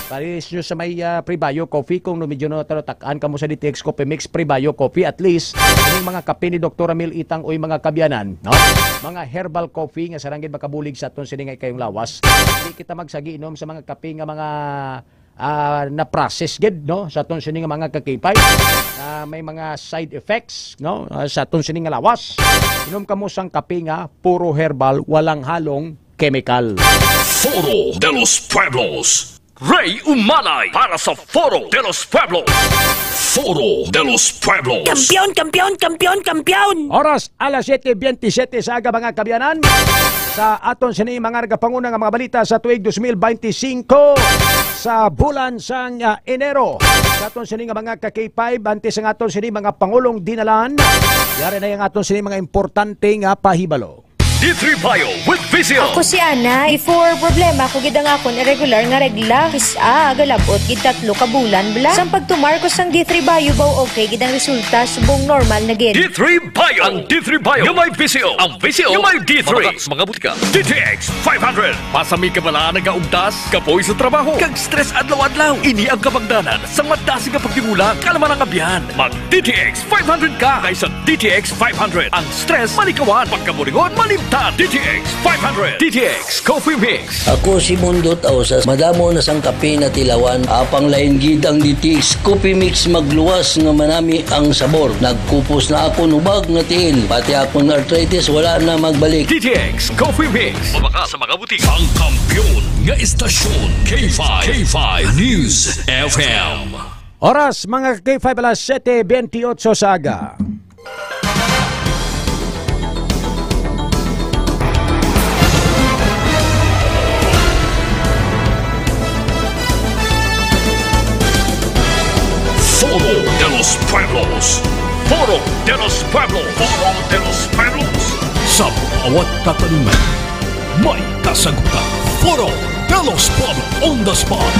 pares nyo sa may, ah, Prebio Coffee. Kung medyo na tatak-an kamo sa D T X Coffee Mix, Prebio Coffee, at least, ining mga kape ni Doktor Ramil Itang Uy, mga kabyanan, no? Mga herbal coffee nga sarang gid makabulig sa aton sini nga ikayong lawas. Hindi kita magsagi inom sa mga kape nga mga, ah, na-process gid, no, sa aton sini nga mga ka-K five, ah, may mga side effects, no, ah, sa aton sini nga lawas. Inom kamo sang kape nga puro herbal, walang halong chemical. Foro de los Pueblos. Ray Umalay para sa Foro de los Pueblos. Foro de los Pueblos. Kampiyon, kampiyon, kampiyon, kampiyon! Oras, alas siyete beintisiyete sa aga, mga kabyanan. Sa aton sini mga nagapanguna nga mga balita sa tuig dos mil beintisinko, sa bulan sang, ah, Enero. Sa aton sini nga mga ka-K five, antes ang aton sini mga pangulong dinalan, yari na ang aton sini mga importante nga pahibalo. D three Bio with Visil. Ako si Ana. Before, problema ko gid ang akon irregular nga regla. Kis-a, galab-ot gid tatlo ka bulan bala. Sang pagtumar ko sang D three Bio, baw okay gid ang resulta, subong normal na gid. D three Bio. Ang D three Bio nga may Visil. Ang Visil nga may D three. Mga, mga butika. D T X five hundred. Pasami ka bala nagaugtas, kapoy sa trabaho, kag stress adlaw-adlaw. Ini ang kabangdanan sa madasig nga pagtigulang. Kalma ang abyan. Mag D T X five hundred ka. Kay sa D T X five hundred, ang stress malikawan, pagkaburingon malimtan. D T X five hundred. D T X Coffee Mix. Ako si Mundo Tausas. Madamo na sang kape na tilawan. Apang lain gid ang D T X Coffee Mix, magluwas nga manami ang sabor. Nagkupos na akon hubag nga tiil. Pati akon arthritis wala na magbalik. D T X Coffee Mix. Mabaka sa mga butik. Ang kampiyon nga istasyon, K five. K five News F M. Oras, mga ka-K five, alas siyete bentiocho sa aga. Foro de los Pueblos. Foro de los Pueblos. Foro de los Pueblos. Sa bawat katanungan, May kasagutan. Foro de los Pueblos on the spot.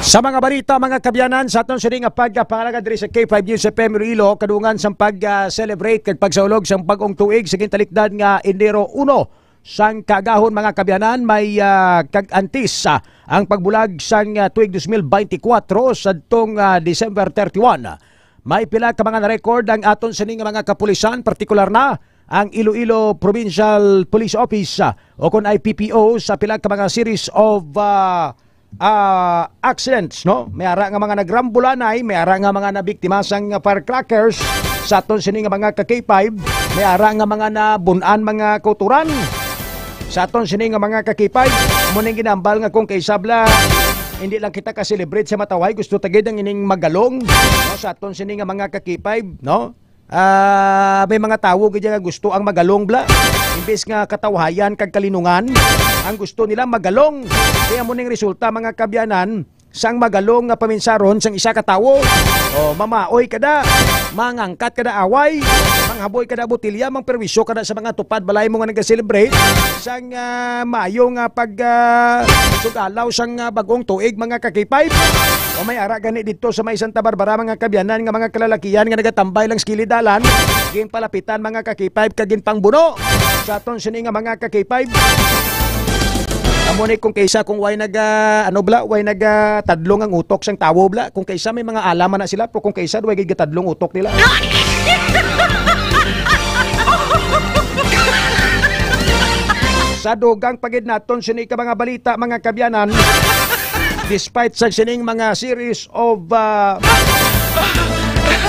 Sa mga balita, mga kabyanan, sa aton sini nga pagpangalagad diri sa K five News F M Iloilo, kadungan sang pag-celebrate kag pagsaulog sang bag-ong tuig sa gintalikdan nga Enero uno sang kaagahon, mga kabyanan, may, ah, kag antis, ah, ang pagbulag sang, ah, tuig dos mil beintikwatro sadtong, ah, December thirty-one. May pila ka mga na-record ang aton sini nga mga kapulisan, partikular na ang Iloilo Provincial Police Office, ah, o kon I P P O, sa pila ka mga series of, ah, ah, accidents, no? May ara nga mga nagrambulanay, may ara nga mga nabiktima sang firecrackers sa aton sini nga mga ka-K five, may ara nga mga nabun-an, mga kauturan sa aton sini nga mga ka-K five. Amo ning ginambal nga kung kaisa bala, hindi lang kita ka-celebrate sa matawhay, gusto ta gid ang ining magalong, no? Sa aton sini nga mga ka-K five, no? Ah, may mga tawo gid nga gusto ang magalong bala. Imbes nga katawhayan kag kalinungan, ang gusto nila magalong. Kaya amo ning resulta, mga kabyanan, sang magalong nga paminsaron sang isa ka tawo. O, mamaoy kada, mangangkat kada away, manghaboy kada botelya, mangperwisyo kada sa mga tupad balay mo nga naga-celebrate sang, ah, maayo nga pag, ah, sugalaw sang, ah, bag-ong tuig, mga ka-K five. O, may ara gani didto sa may Santa Barbara, mga kabyanan, nga mga kalalakihan nga nagatambay lang sa kilid dalan, ginpalapitan, mga ka-K five, kag ginpangbuno sa aton sini nga mga ka-K five. Amo ni kung kaisa kung way nag, ah, ano bala, way nag, ah, tadlong ang utok sang tawo bala, kung kaisa may mga alam man na sila, pero kung kaisa way gid gatadlong utok nila. Sa dugang pa gid naton sini ka mga balita, mga kabyanan, despite sa sining mga series of, ah,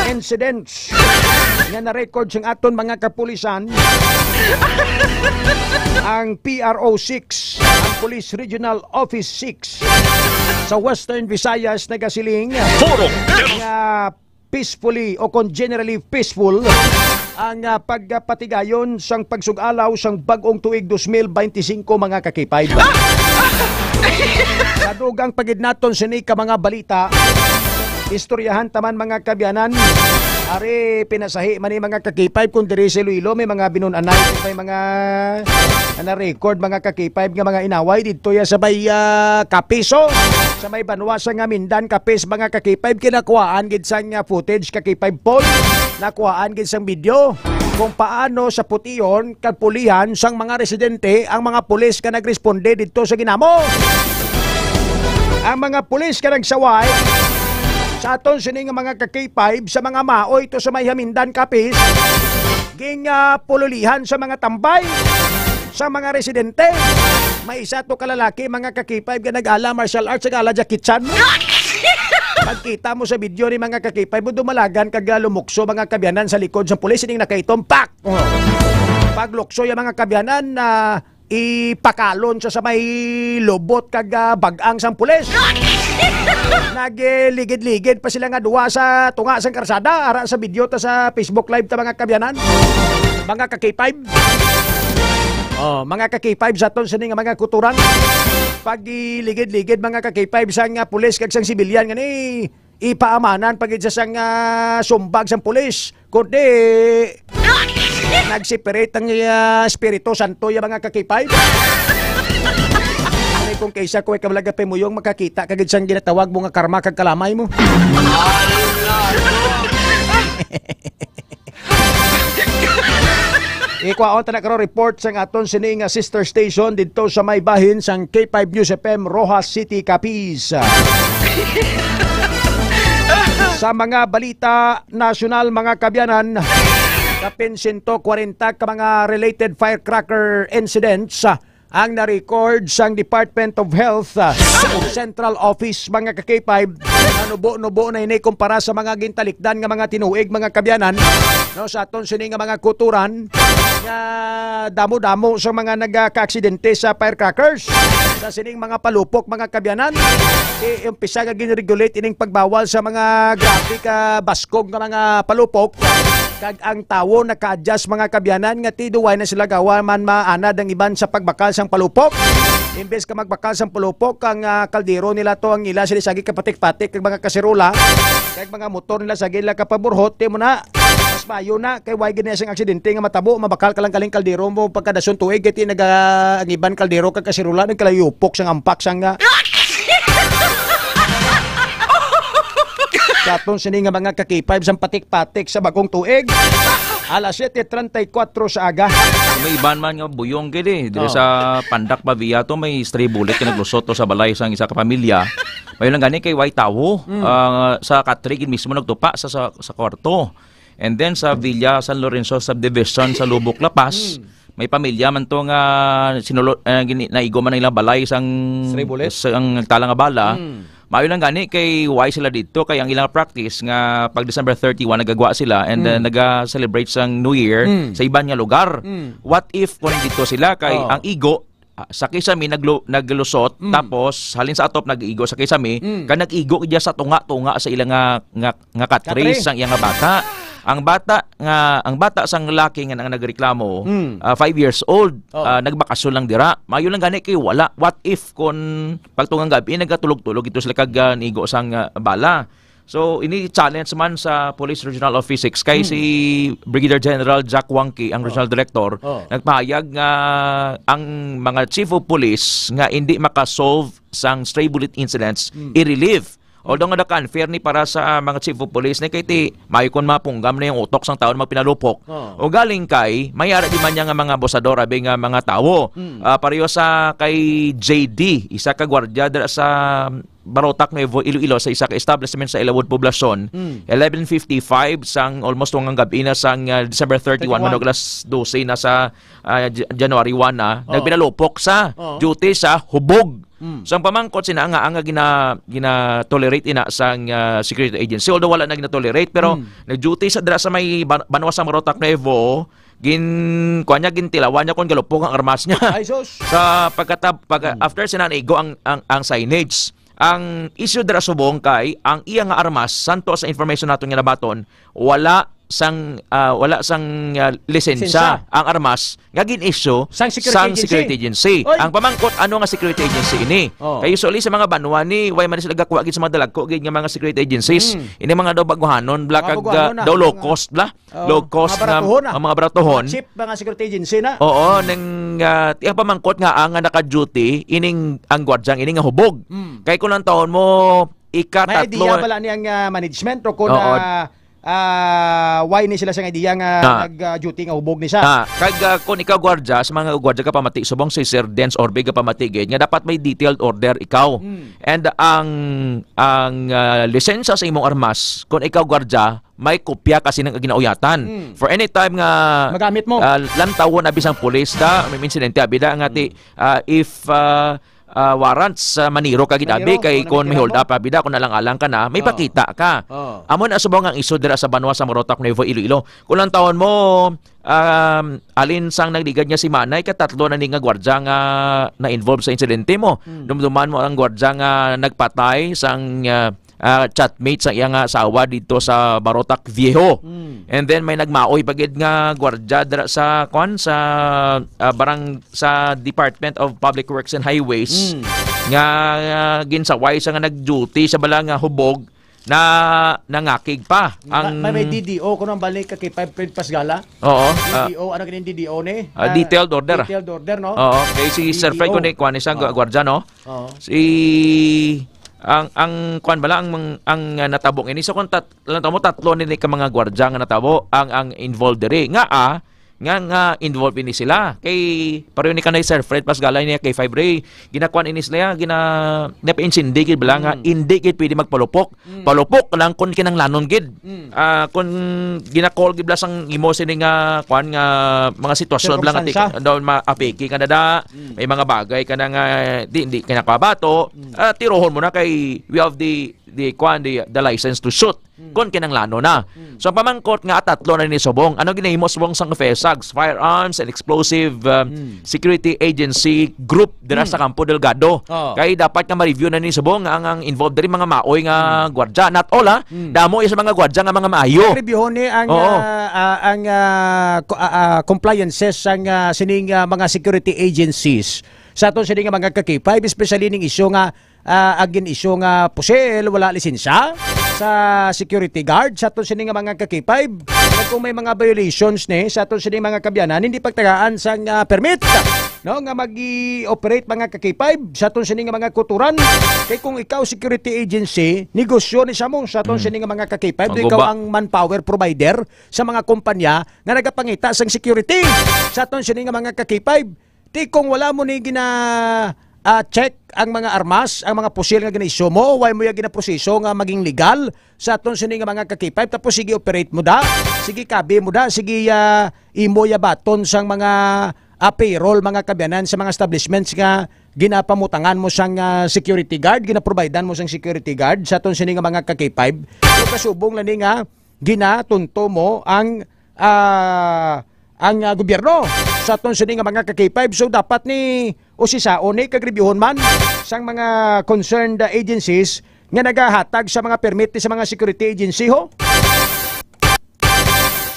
incidents nga na-record sang aton mga kapulisan, ang P R O six, ang Police Regional Office six sa Western Visayas, nagasiling Foro. Nga peacefully o kon generally peaceful ang, ah, pagpatigayon sang pagsug-alaw sang bag-ong tuig dos mil beintisinko, mga ka-K five. Sa dugang pa gid naton sini ka mga balita, istoryahan ta man, mga kabyanan. Ari, pinasahi man ni, mga ka-K five, kung diri sa Iloilo may mga binun-anay, may mga na-record, mga ka-K five, nga mga inaway didto ya sa may, ah, Capiz, o, sa may banwa sa nga Mindan, Capiz, mga ka-K five, kinakuhaan gid sang, ah, footage, ka-K five Paul, nakuhaan gid sang video kung paano sa putiyon kag pulihan sang mga residente ang mga pulis nga nagresponde didto sa ginamo. Ang mga pulis nga nagsaway sa aton sini nga mga ka-K five sa mga maoy to sa may Hamindan, Capiz, ging, ah, pululihan sa mga tambay sa mga residente. May isa to ka lalaki, mga ka-K five, nga nag-ala martial arts, nag-ala Jackie Chan. Pagkita mo sa video ni, mga ka-K five, mo dumalagan kag, ah, lumukso, mga kabyanan, sa likod sa pulis, ining nakaitom, pak! Oh. Paglukso ya, mga kabyanan, na ipakalon sa, sa may lubot kag, ah, bag-ang sang pulis. Nagligid-ligid pa sila nga duwa sa tunga sang karsada, ara sa video ta sa Facebook Live ta, mga kabyanan. Mga ka-K five. Oh, mga ka-K five, sa aton sini nga mga kuturan. Pagligid-ligid, mga ka-K five, sang, ah, pulis kag sang sibilyan nga ni ipaamanan pa gid sa sang, ah, sumbag sang pulis, kundi nagsipirit ang, ah, Espiritu Santo, ya, mga ka-K five. Ano kung kaisa ko ikaw lagi pemuyong makakita ka gid sang ginatawag mo nga karma kag kalamay mo? Ikwaon ta na karon report sang aton sini nga sister station didto sa may bahin sang K five News F M, Roxas City, Capiz. Sa mga balita nasyonal, mga kabyanan, kapin sento kwarenta ka mga related firecracker incidents ang na-record sang Department of Health, ah, Central Office, mga ka-K five. Nanubo-nubo na ini kumpara sa mga gintalikdan nga mga tinuig, mga kabyanan, no, sa aton sini nga mga kuturan, nga damo-damo sa mga nagakaaksidente sa firecrackers, sa sining mga palupok, mga kabyanan. I-umpisa nga gin-regulate ining pagbawal sa mga grabe ka baskog nga mga palupok. Kag ang tawo naka-adjust, mga kabyanan, nga ti duway na sila gawa man maanad ang iban sa pagbakal sang palupok. Imbes ka magbakal sang palupok, ang, ah, kaldero nila to ang ila sila sagi kapatik-patik kag mga kaserola, kag mga motor nila sagi nila kapaburhot, ti mo na mas Mayo na, kay why gid na siyang aksidente nga matabo, mabakal ka lang kaling kaldero mo pagkadason tuig, kay ti naga, ang iban kaldero kag kasirola, nagkalayupok sang ampak sang, ah, Katon sini nga mga ka-K five sang patik-patik sa bagong tuig. Alas siyete treinta y cuatro sa aga. May iban man nga buyong gid eh. Diri Oh. sa Pandak Pavia to, may stray bullet nga naglusot to sa balay sang isa ka pamilya. May lang gani kay way tawo. Mm. Ah, sa katre gid mismo nagtupa sa, sa, sa kwarto. And then sa Villa San Lorenzo Subdivision sa Lubok, La Paz, Mm. may pamilya man to nga sinulo-, ah, gini-, naigo man ang ilang balay sang, Stray bullet? sang nagtala nga bala. Mm. Maayo lang gani kay why sila dito, kay ang ilang practice nga pag December thirty-one nagagwa sila and then Mm. naga-celebrate sang New Year Mm. sa iban nga lugar. Mm. What if kung dito sila kay Oh. ang igo, ah, sa kisame naglu-, naglusot, Mm. tapos halin sa atop nag-igo sa kisame, Mm. kag nag-igo gid sa tunga-tunga sa ila nga, nga, nga katres Katres. sang iya nga bata. Ang bata nga, ang bata sang lalaki nga nang nagreklamo, Mm. ah, five years old, Oh. ah, nagbakasyon lang dira. Maayo lang gani kay wala. What if kung pagtungang gabi, nagatulog-tulog ito sila kag, ah, nigo sang, ah, bala. So, ini challenge man sa Police Regional Office six kay Hmm. si Brigadier General Jack Wangki, ang Oh. regional director, Oh. nagpahayag nga ang mga chief of police nga hindi makasolve sang stray bullet incidents, Hmm. i-relieve. Although nga naka-unfair ni para sa mga chief of police ni kay ti, maayo kon mapunggam na yung utok sang tawo nga magpinalupok. Oh. O galing kay, may ara di man niya nga mga abusador, abi nga mga tawo. Hmm. Ah, pareho sa kay J D, isa ka gwardiya dira sa Barotac Nuevo, Iloilo, sa isa ka establishment sa Ilawod Poblacion, Mm. eleven fifty-five sang almost tungang gabi na sang, ah, December thirty-one, Thirty-one. Manog alas dose na sa, ah, J-, January one na, Oh. nagpinalupok sa Oh. duty sa hubog. Mm. So, ang pamangkot sina nga, ang gina-, gina-tolerate ina sang, ah, security agency, although wala na gina-tolerate, pero Mm. nag-duty sa dira sa may ban-, banwa sa Barotac Nuevo, gin-, kuwan niya, gintilawan niya kung galupok ang armas niya. Ay, sus. Sa pagkatab-, pag-, Hmm. after sina naigo ang, ang, ang signage, ang issue dira subong kay ang iya nga armas, santo sa information naton nga nabaton, wala sang, ah, wala sang, ah, lisensya Lisensya. ang armas nga gin-issue Sang security sang agency. security agency. Oy! Ang pamangkot, ano nga security agency ini? Oh. Kay usually sa mga banwa ni, way man sila gakuha gid sa mga dalagko gid nga mga security agencies. Hmm. Ini mga daw baguhanon, bla, Mga kag, baguhanon ah, na, daw low mga cost, bla. Oo, Low cost mga baratuhon na, ah. ang mga baratuhon. Mga cheap, mga security agency na. Oo, nang, ah, ti-, ang pamangkot nga ang, nga naka-duty, ining, ang gwardyang ini nga hubog. Mm. Kay kung ang taon mo, ika May tatlo idea na bala niyang, ah, management o kung, Oo. ah, ah, why ni sila sa idea nga Ah. nag, ah, duty nga hubog ni siya? Ah, kag, ah, kung ikaw gwardya, sa mga gwardya ka pamati, subong si Sir Dens Orbe ka pamati gid, nga dapat may detailed order ikaw. Mm. And ang, ang, ah, lisensya sa imong armas, kung ikaw gwardya, may kopya kasi ng ginauyatan. Mm. For any time nga, Magamit mo. ah, lantawon abi sang pulis da, may insidente abi da, nga ti, Mm. ah, if, ah, ah, warrants, ah, maniro ka gid abi, Maniro, kay kung kung may hold nagtira mo. up abi da, kung alang-alang ka na, may Oo. pakita ka. Oo. Amo na subong ang isod dira sa banwa sa Barotac, Nuevo Iloilo. Kung lantawon mo, um, alin sang nagligad nga si Manay, katatlo na ni nga gwardya nga na-involve sa insidente mo. Mm. Dumduman mo ang gwardya nga nagpatay sang, ah, ah, chatmate sa iya nga asawa dito sa Barotac Viejo. Mm. And then may nagmaoy pa gid nga gwardya dira sa, kwan, sa, ah, barang-, sa Department of Public Works and Highways Mm. nga, ah, ginsaway siya nga nag-duty sa bala nga hubog na nangakig pa. Ma-, Ang may, may D D O, kuno ang balik ka kay Five Fred Pasgala? Oo, ah, D D O, ano ganing D D O ni? Ah, Ah, detailed order. detailed order, no? Oo, kay si Sir Fred D D O. kuno, kwan, isang Oo. gwardya, no? Oo. Si, ang, ang, kwan bala, ang, ang, ah, natabo ini. So, kung tat-, lang tamo, tatlo ni ka mga gwardya nga natabo ang, ang involved diri. Nga, ah, nga, nga involved ini sila. Kay, pareho ni kanay Sir Fred Pasgala niya kay Five Ray, ginakuan ini sila, gina-, ginapaintindigid bala nga, Mm. hindi gid pwede magpalupok. Mm. Palupok lang kung kinanglanon gid. Mm. Ah, kung gina-call gid bala sang imo sini nga, kuan nga, mga sitwasyon bala nga ti-, Sirkumstansya. daw maapiki ka na da, Mm. may mga bagay ka na nga, di, hindi ka nakabato, Mm. ah, tirohon mo na kay we have the, the, kuan, the, the license to shoot. Mm. Kung kinanglanon na. Mm. So, ang pamangkot nga tatlo na ni subong. Ano ginahimo subong sang FESAGS, Firearms and Explosive, um, Mm. Security Agency Group dira Mm. sa Campo Delgado? Oo. Kay dapat nga ma-review na ni subong nga ang, ang involved diri mga maoy nga Mm. gwardya. Not all, ha? Mm. Damo sa mga gwardya nga mga maayo. Reviewon ni ang, Oo. ah, ah, ang, ah, co-, ah, ah, compliances sang, ah, sining, ah, mga security agencies. Sa aton sini nga mga ka-K five, especially ning isyu nga, ah, agin isyu nga pusil, wala lisensya. sa security guard sa aton sini nga mga ka-K five. Kag kung may mga violations ni sa aton sini mga kabyanan, hindi pagtagaan sang, ah, permit, no, nga mag-operate mga ka-K five sa aton sini nga mga kuturan. Kay kung ikaw security agency, negosyo ni sa mo sa aton Mm. sini nga mga ka-K five, Ang ikaw guba. ang manpower provider sa mga kumpanya nga nagapangita sang security sa aton sini nga mga ka-K five. Ti kung wala mo ni gina, ah, check ang mga armas, ang mga pusil nga gina-issue mo, wala mo ya ginaproseso nga maging legal sa aton sini nga mga ka-K five, tapos sige operate mo da, sige kabi mo da, sige, ah, imo ya baton sang mga, ah, payroll, mga kabyanan sa mga establishments nga ginapamutangan mo sang, ah, security guard, ginaprovidean mo sang security guard sa aton sini nga mga ka-K five. So, kasubong lang ni nga ginatunto mo ang, ah, ang, ah, gobyerno sa aton sini nga mga ka-K five. So, dapat ni usisaon ni kag reviewhon man sang mga concerned, ah, agencies nga nagahatag sa mga permit sa mga security agency, ho?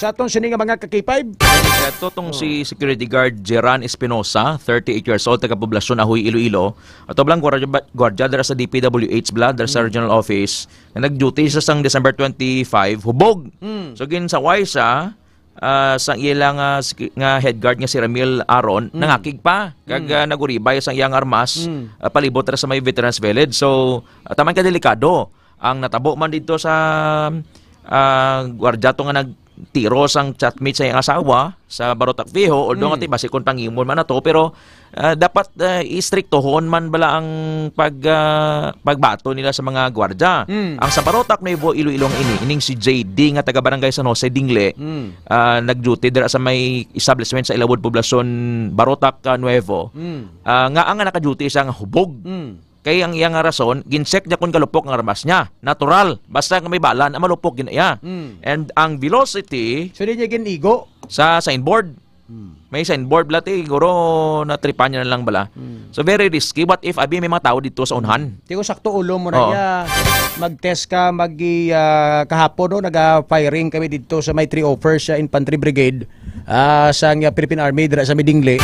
Sa aton sini nga mga ka-K five. Ito tong Oh. si security guard Jeran Espinosa, thirty-eight years old, taga Poblacion Ajuy, Iloilo. Ato bala ang gwardiya, gwardiya dira sa D P W H bala, dira sa Mm. regional office. Nga nag-duty siya sang December twenty-five, hubog. Mm. So, ginsaway siya, ah, sa ila nga sec-, nga head guard nga si Ramil Aron, Mm. nangakig pa. Kag, Mm. ah, naguribay sang iyang armas, Mm. ah, palibot ra sa may Veterans Village. So, ah, taman ka delikado. Ang natabo man dito sa, ah, gwardiya to nga nagtiro sang chatmate sa iyang asawa sa Barotac Viejo, although Mm. nga ti basi kon pangimon man na to, pero, ah, dapat, ah, istriktohon man bala ang pag, ah, pagbato nila sa mga gwardiya. Mm. Ang sa Barotac Nuevo, Iloilo nga ini, ining si J D nga taga Barangay San Jose Dingle, Mm. ah, nag-duty dira sa may establishment sa Ilawod Poblacion, Barotac, ah, Nuevo. Mm. Ah, nga ang naka-duty siya nga hubog. Mm. Kay ang iya nga rason, gin-check niya kung galupok ang armas niya. Natural. Basta nga may bala na malupok gid iya. Mm. And ang velocity So, di niya ginigo? sa signboard. Mm. May signboard bala, ti, siguro natripan niya na lang bala. Mm. So, very risky. What if, abi, may mga tao dito sa unhan? Ti, kung sakto ulo mo na Oo. iya, mag-test ka, mag-, ah, kahapon, no, naga-firing kami dito sa may three oh first sa Infantry Brigade, ah, sa nga Philippine Army, dira sa Midingle,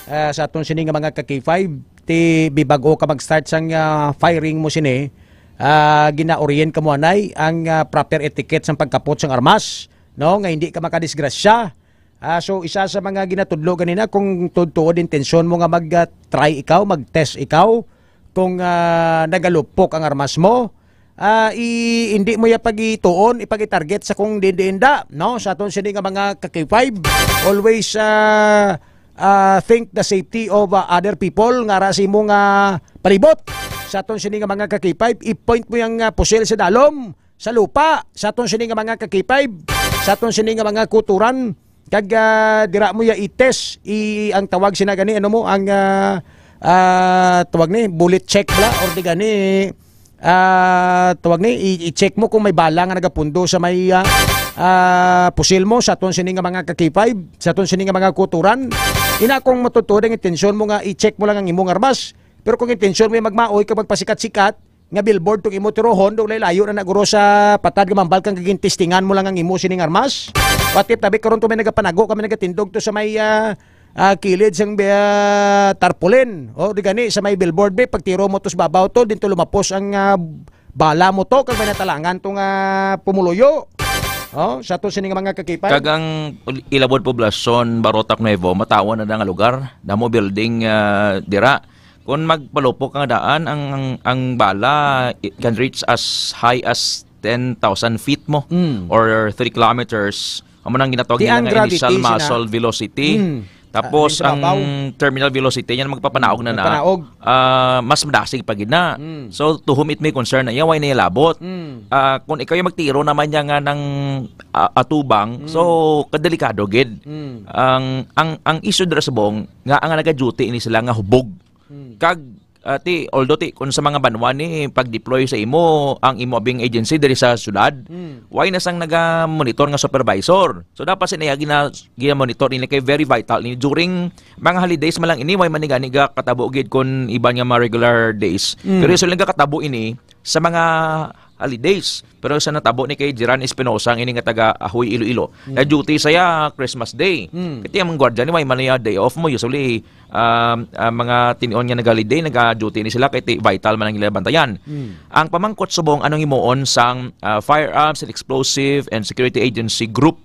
ah, sa aton sini nga mga ka-K five. Ti bibag-o ka mag-start sang, ah, firing mo sini, ah, gina-orient ka mo anay ang, ah, proper etiquette sang pagkapot sang armas, no, nga hindi ka makadisgrasya. Ah, so isa sa mga ginatudlo ganina, kung tuod-tuod intensyon mo nga mag, ah, try ikaw, mag-test ikaw, kung, ah, nagalupok ang armas mo, ah, i-, hindi mo ya pagituon, ipag-target sa kung diin-diin da, no? Sa aton sini nga mga ka-K five, always, ah, ah, think the safety of, ah, other people nga ara sa imo nga palibot. Sa aton sini nga mga ka-K five, i-point mo yang, ah, pusil sa dalom, sa lupa. Sa aton sini nga mga ka-K five, sa aton sini nga mga kuturan, kag, ah, dira mo ya i-test, i-, ang tawag sina gani, ano mo, ang, ah, ah, tawag ni, bullet check bala, or di gani, ah, tawag ni, i-, i-check mo kung may bala nga nagapundo sa may, ah, ah, pusil mo, sa aton sini nga mga ka-K five, sa aton sini nga mga kuturan. Ina, kung matutuod ang intensyon mo nga i-check mo lang ang imong armas, pero kung intensyon mo yung magmaoy kag magpasikat-sikat, nga billboard tong imo tirohon, dugay layo na naguro sa patad nga mambal kang gagin testingan mo lang ang imo sining armas. What if tabi karon to may nagapanago kami nagatindog to sa may, ah, ah, kilid sang, ah, tarpaulin. O, di gani, sa may billboard, be, pagtiro mo to sa babaw to, din to lumapos ang, ah, bala mo to, kag may natalangan to nga pumuluyo. O, sa to sini nga mga ka-K five. Kag ang Ilawod Poblacion, Barotac Nuevo, matawan na nga lugar. Damo building, ah, dira. Kung magpalupok ang daan, ang, ang, ang bala, it can reach as high as ten thousand feet mo, Mm. or three kilometers. Amo nang ginatawag Di nila ang nga initial gravity, sina? muzzle velocity. Mm. Tapos, Ah, sa ang babaw. terminal velocity niya magpapanaog na na, Magpanaog. ah, mas madasig pa gid na. Mm. So, to whom it may concern na iya, way na iya labot. Mm. Ah, kung ikaw yung magtiro naman niya nga ng, ah, atubang, Mm. so, kadelikado gid. Mm. Ang, ang, ang issue dira subong, nga ang nagaduty ini sila nga hubog. Mm. Kag, ah, ti, although ti, kung sa mga banwa ni pag-deploy sa imo, ang imo abing agency diri sa syudad, Mm. way na sang naga-monitor nga supervisor. So, dapat sila gina-, gina-monitor nila kay very vital ni during mga holidays man lang ini, way man ni gani ga katabo gid kun iban nga mga regular days. Mm. Pero usually nagakatabo ini sa mga holidays. Pero sa natabo ni kay Jiran Espinosa, ang ini nga taga Ahoy, Iloilo, Mm. na-duty saya Christmas Day. Mm. Kaya ang gwardiya ni, may man niya day off mo. Usually, um, ang mga tinion nga nag-holiday, nag-duty ni sila kay ti-, vital man ang ila bantayan. Mm. Ang pamangkot subong, anong himuon sang, ah, Firearms and Explosive and Security Agency Group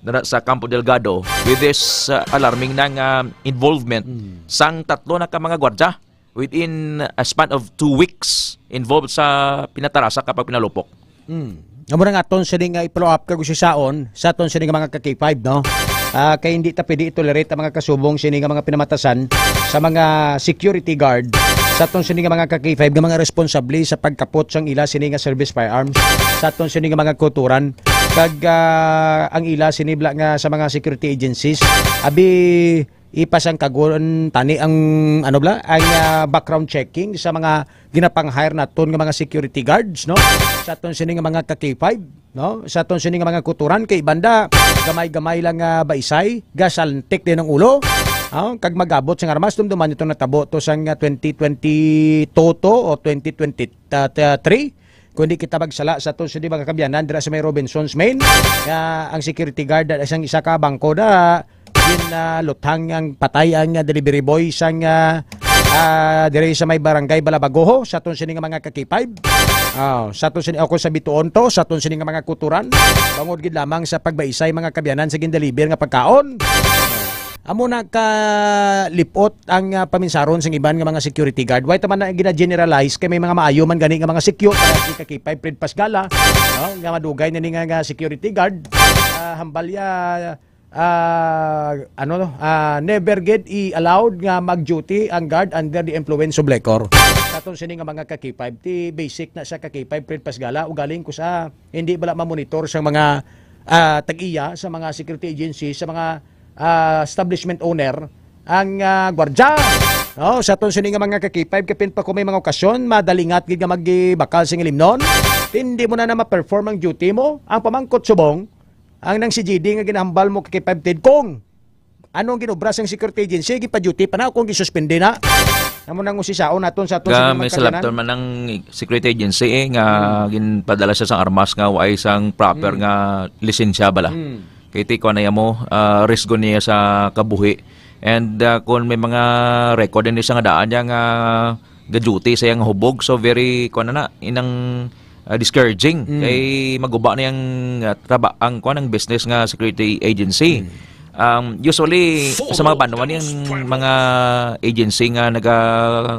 na sa Campo Delgado with this, ah, alarming na nga involvement Mm. sang tatlo na ka mga gwardiya within a span of two weeks involved sa pinatarasa kag pagpinalupok. Mm. Amo na nga aton sini nga i-follow up kag usisaon sa aton sini nga mga ka-K five, no? Ah, kay hindi ta pwede i-tolerate ang mga kasubong sini nga mga pinamatasan sa mga security guard, sa aton sini nga mga ka-K five nga mga responsable sa pagkapot sang ila sini nga service firearms sa aton sini nga mga kulturan, kag, ah, ang ila sini bala nga sa mga security agencies. Abi, ipasangkagon tani ang, ano bala, ang, ah, background checking sa mga ginapang-hire naton nga mga security guards, no? Sa aton sini nga mga ka-K five, no? Sa aton sini nga mga kuturan, kay banda, gamay-gamay lang nga baisay, gasaltik din ang ulo. Ah, kag magabot sang armas, dumduman niyo itong natabo to sang, ah, twenty twenty-two to o twenty twenty-three. Kundi kita magsala sa aton sini mga kabyanan dira sa may Robinsons Main, nga ang security guard na sang isa ka bangko na gin, ah, luthang ang patay ang, ah, delivery boy sang, ah, ah, diri sa may barangay Balabagoho, sa aton sini nga mga ka-K five. Ah, sa aton sini, ako sa bituon to, sa aton sini nga mga kuturan, bangod gid lamang sa pagbaisay mga kabyanan sa gindeliver nga pagkaon. Amo na ka lipot ang, ah, paminsaron sang iban nga mga security guard. Why ta man na gina-generalize kay may mga maayo man gani nga mga secure, para si ka-K five Fred Pasgala, no, nga madugay na ni nga, nga security guard. Ah, hambal ya, ah, ano, ah, never gid i-allowed nga mag-duty ang guard under the influence of liquor. Sa aton sini nga mga ka-K five, ti basic na sa ka-K five Fred Pasgala, ugaling ko sa hindi bala ma-monitor sa mga, ah, tag-iya, sa mga security agency, sa mga, ah, establishment owner, ang, ah, gwardya. No, sa aton sini nga mga ka-K five, kapin pa kung may mga okasyon, madalingat gid nga magbakal sing ilimnon. Hindi mo na na ma-perform ang duty mo. Ang pamangkot subong, ang nang C G D nga ginahambal mo ka-K five Ted, kung ano ang ginobra sang security agency, gipa-duty pa na kung gisuspindi na. Amo nang usisaon naton sa aton Ga, sa may mga salapton kabyanan. Man ang security agency, eh, nga Hmm. ginpadala siya sang armas nga waay sang proper Hmm. nga lisensya bala. Hmm. Kay ti kuan na mo, ah, risgo niya sa kabuhi. And, ah, kung may mga record din siya nga daan niya nga ga-duty sa iyang hubog, so very, kuan na na, inang, ah, discouraging. Mm. Kay maguba na yang, ah, traba-, ang, kuan, ang business nga security agency. Mm. Um, usually, sa mga banwa, yung mga agency nga naga,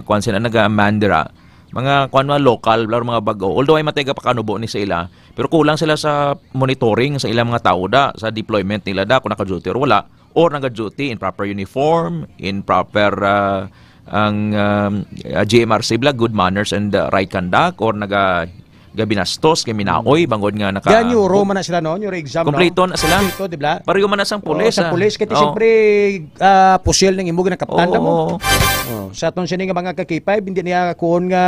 kuan sila, naga-man dira, mga, kuan, mga local, or mga bag-o. Although ay matay ka pakanubo ni sa ila, pero kulang sila sa monitoring sa ilang mga tao da, sa deployment nila da, kung naka-duty or wala, or naka-duty in proper uniform, in proper, ah, ang, um, ah, G M R C bala, good manners and, ah, right conduct, or naga, gabinastos, kay minaoy, bangod nga naka- Kaya neuro man na sila, no? Neuro exam, no? Kompleto na sila. Kompleto, di ba? Pareho man na sang Oo, pulis, sa ah. pulis, kay Oo. siyempre, ah, pusil nang imo ginakaptan Oo, mo. oo. Oh, sa aton sini nga mga ka-K five, hindi niya kuon nga,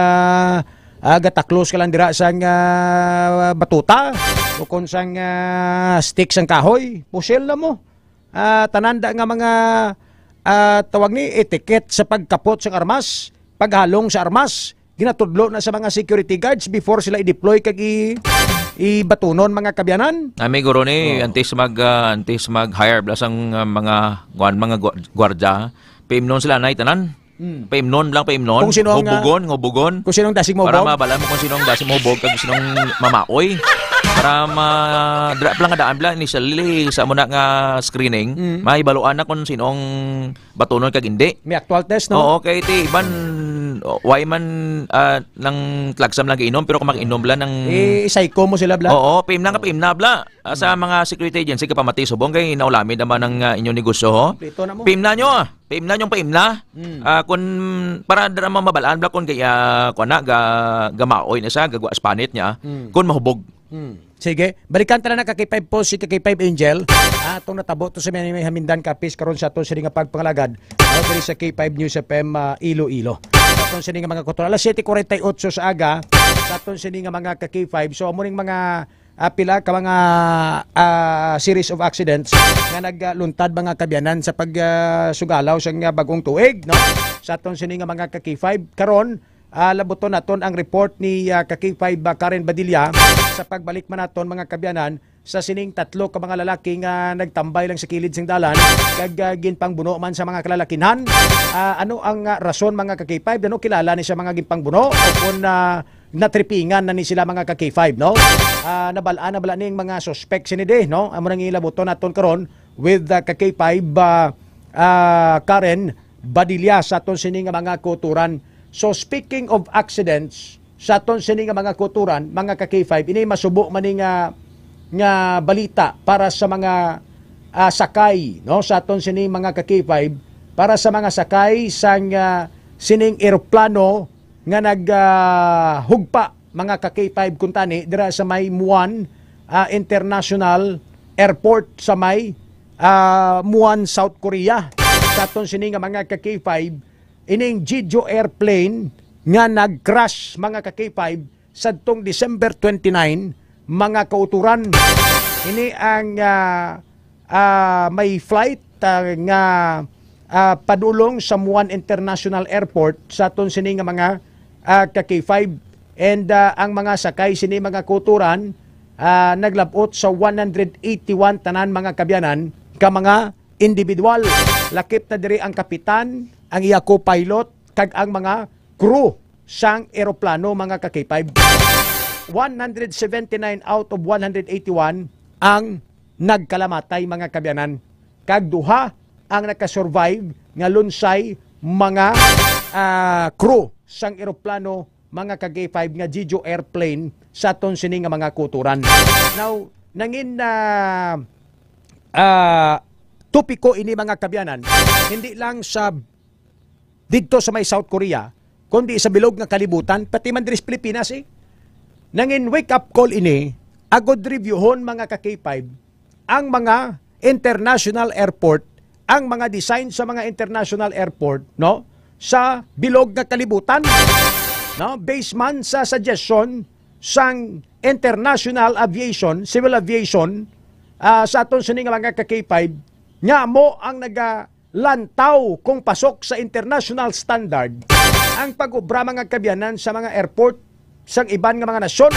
ah, gataklos ka lang dira sang, ah, batuta o kung sang, ah, stick sang kahoy, pusil na mo. Ah, tanan da nga mga, ah, tawag ni etiquette sa pagkapot sang armas, paghalong sa armas, ginatudlo na sa mga security guards before sila i-deploy kag i-, ibatunon mga kabyanan. Ami guro ni, Oh. antes mag, ah, antes mag-hire bala sang, ah, mga, kuan, mga gwa-, gwardya, paimnon sila, nay, tanan. Hmm. Paimnon lang, paimnon. Kung sino ang, ah, Hubugon, hubugon. kung sino ang dasig mo Para hubog. mabala mo kung sino ang dasig mo hubog kag sino ang mamaoy. Para ma-, dra-, pala nga daan, bala, initially, sa muna nga screening, Hmm. mahibaluan na kung sino ang batunon kag hindi. May actual test, no? Oo, kay ti iban, oh, why man, ah, nang tlagsam lang giinom, pero kung makiinom bala nang I-, i-psycho mo sila, bala. Oo, paimna nga paimna, bala. Ah, sa Hmm. mga security agency, kapamati subong kay naulamin naman ang, ah, inyong negosyo, ho? Kompleto na mo. Paimna nyo, ah. Paimna nyo, paimna. Hmm. Ah, kung para dira mo mabalaan, bala, kung kaya, kung na, ga-, gamaoy na siya, gagwa spanit niya, Hmm. kung mahubog. Hmm. Sige, balikan ta na ka-K five po, si ka-K five Angel. Ah, atong natabo to sa may, may Hamindan Capiz karon sa aton sini nga pagpangalagad. Ah, diri sa K five News F M, ah, Iloilo. Sa aton sini nga mga kutoran, alas siyete kuwarenta y otso sa aga, sa aton sini nga mga ka-K five. So, amo ning mga, ah, pila ka mga, ah, series of accidents nga nagluntad mga kabyanan sa pag, ah, sugalaw sa nga bagong tuig, no? Sa aton sini nga mga ka-K five. Karon, Ah, labuton naton ang report ni, ah, ka K five, ah, Karen Badilla sa pagbalik man naton, mga kabyanan, sa sining tatlo ka mga lalaki nga nagtambay lang sa kilid sing dalan kag, ah, ginpangbuno man sa mga kalalakinhan. Ah, ano ang, ah, rason, mga ka K five? Ano, kilala ni sa mga ginpangbuno o kung, ah, natripingan na ni sila, mga ka K five, no? Ah, nabal-an na bala ning mga suspect sini di, no? Amo nang ilabuton naton karon with, ah, ka K five, ah, ah, Karen Badilla sa aton sini nga mga kuturan. So, speaking of accidents, sa aton sini nga mga kuturan, mga ka K five, ini masubo man ni nga, nga balita para sa mga, ah, sakay, no, sa aton sini mga ka K five, para sa mga sakay sang, ah, sining eroplano nga nag, ah, hugpa, mga ka K five, kuntani dira sa may Muan, ah, International Airport sa may, ah, Muan, South Korea. Sa aton sini nga mga ka K five, ining Jeju airplane nga nag-crash, mga ka K five, sadtong December twenty-nine, mga kauturan. Ini ang, ah, ah, may flight, ah, nga, ah, padulong sa Muan International Airport sa aton sini nga mga, ah, ka K five. And, ah, ang mga sakay sini, mga kauturan, ah, naglab-ot sa one hundred eighty-one tanan, mga kabyanan, ka mga individual. Lakip na diri ang kapitan, ang iya co-pilot, kag ang mga crew sang eroplano, mga ka K five. One hundred seventy-nine out of one hundred eighty-one ang nagkalamatay, mga kabyanan, kag duha ang nakasurvive nga lunsay, mga, ah, crew sang eroplano, mga ka K five, nga Jeju airplane sa aton sini nga mga kuturan. Now, nangin, ah, ah, topiko ini, mga kabyanan, hindi lang sa didto sa may South Korea, kundi sa bilog nga kalibutan, pati man diri sa Pilipinas, eh. Nangin wake-up call ini, agod reviewhon, mga ka K five, ang mga international airport, ang mga design sa mga international airport, no, sa bilog nga kalibutan, no, based man sa suggestion sang International Aviation, Civil Aviation, ah, sa aton sini nga mga ka K five, nga mo ang naga lantaw kung pasok sa international standard ang pag-obra, mga kabyanan, sa mga airport sang iban nga mga nasyon.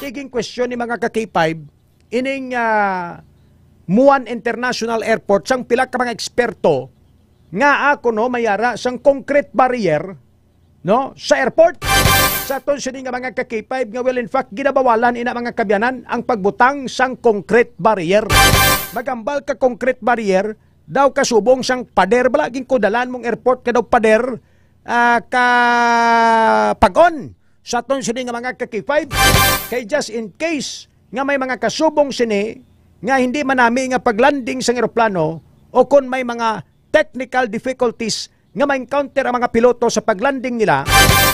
Iging question ni, mga ka K five, ining, ah, Muan International Airport sang pila ka mga eksperto nga ako, no, mayara sang concrete barrier, no, sa airport. Sa aton sini nga mga ka K five nga, well, in fact, ginabawalan ina, mga kabyanan, ang pagbutang sang concrete barrier. Magambal ka concrete barrier daw kasubong sang pader, bala, ginkudalan mong airport ka daw pader, ah, ka pag-on. Sa aton sini nga mga ka K five, kay just in case nga may mga kasubong sini nga hindi manami nga paglanding sang eroplano o kon may mga technical difficulties nga ma-encounter ang mga piloto sa paglanding nila,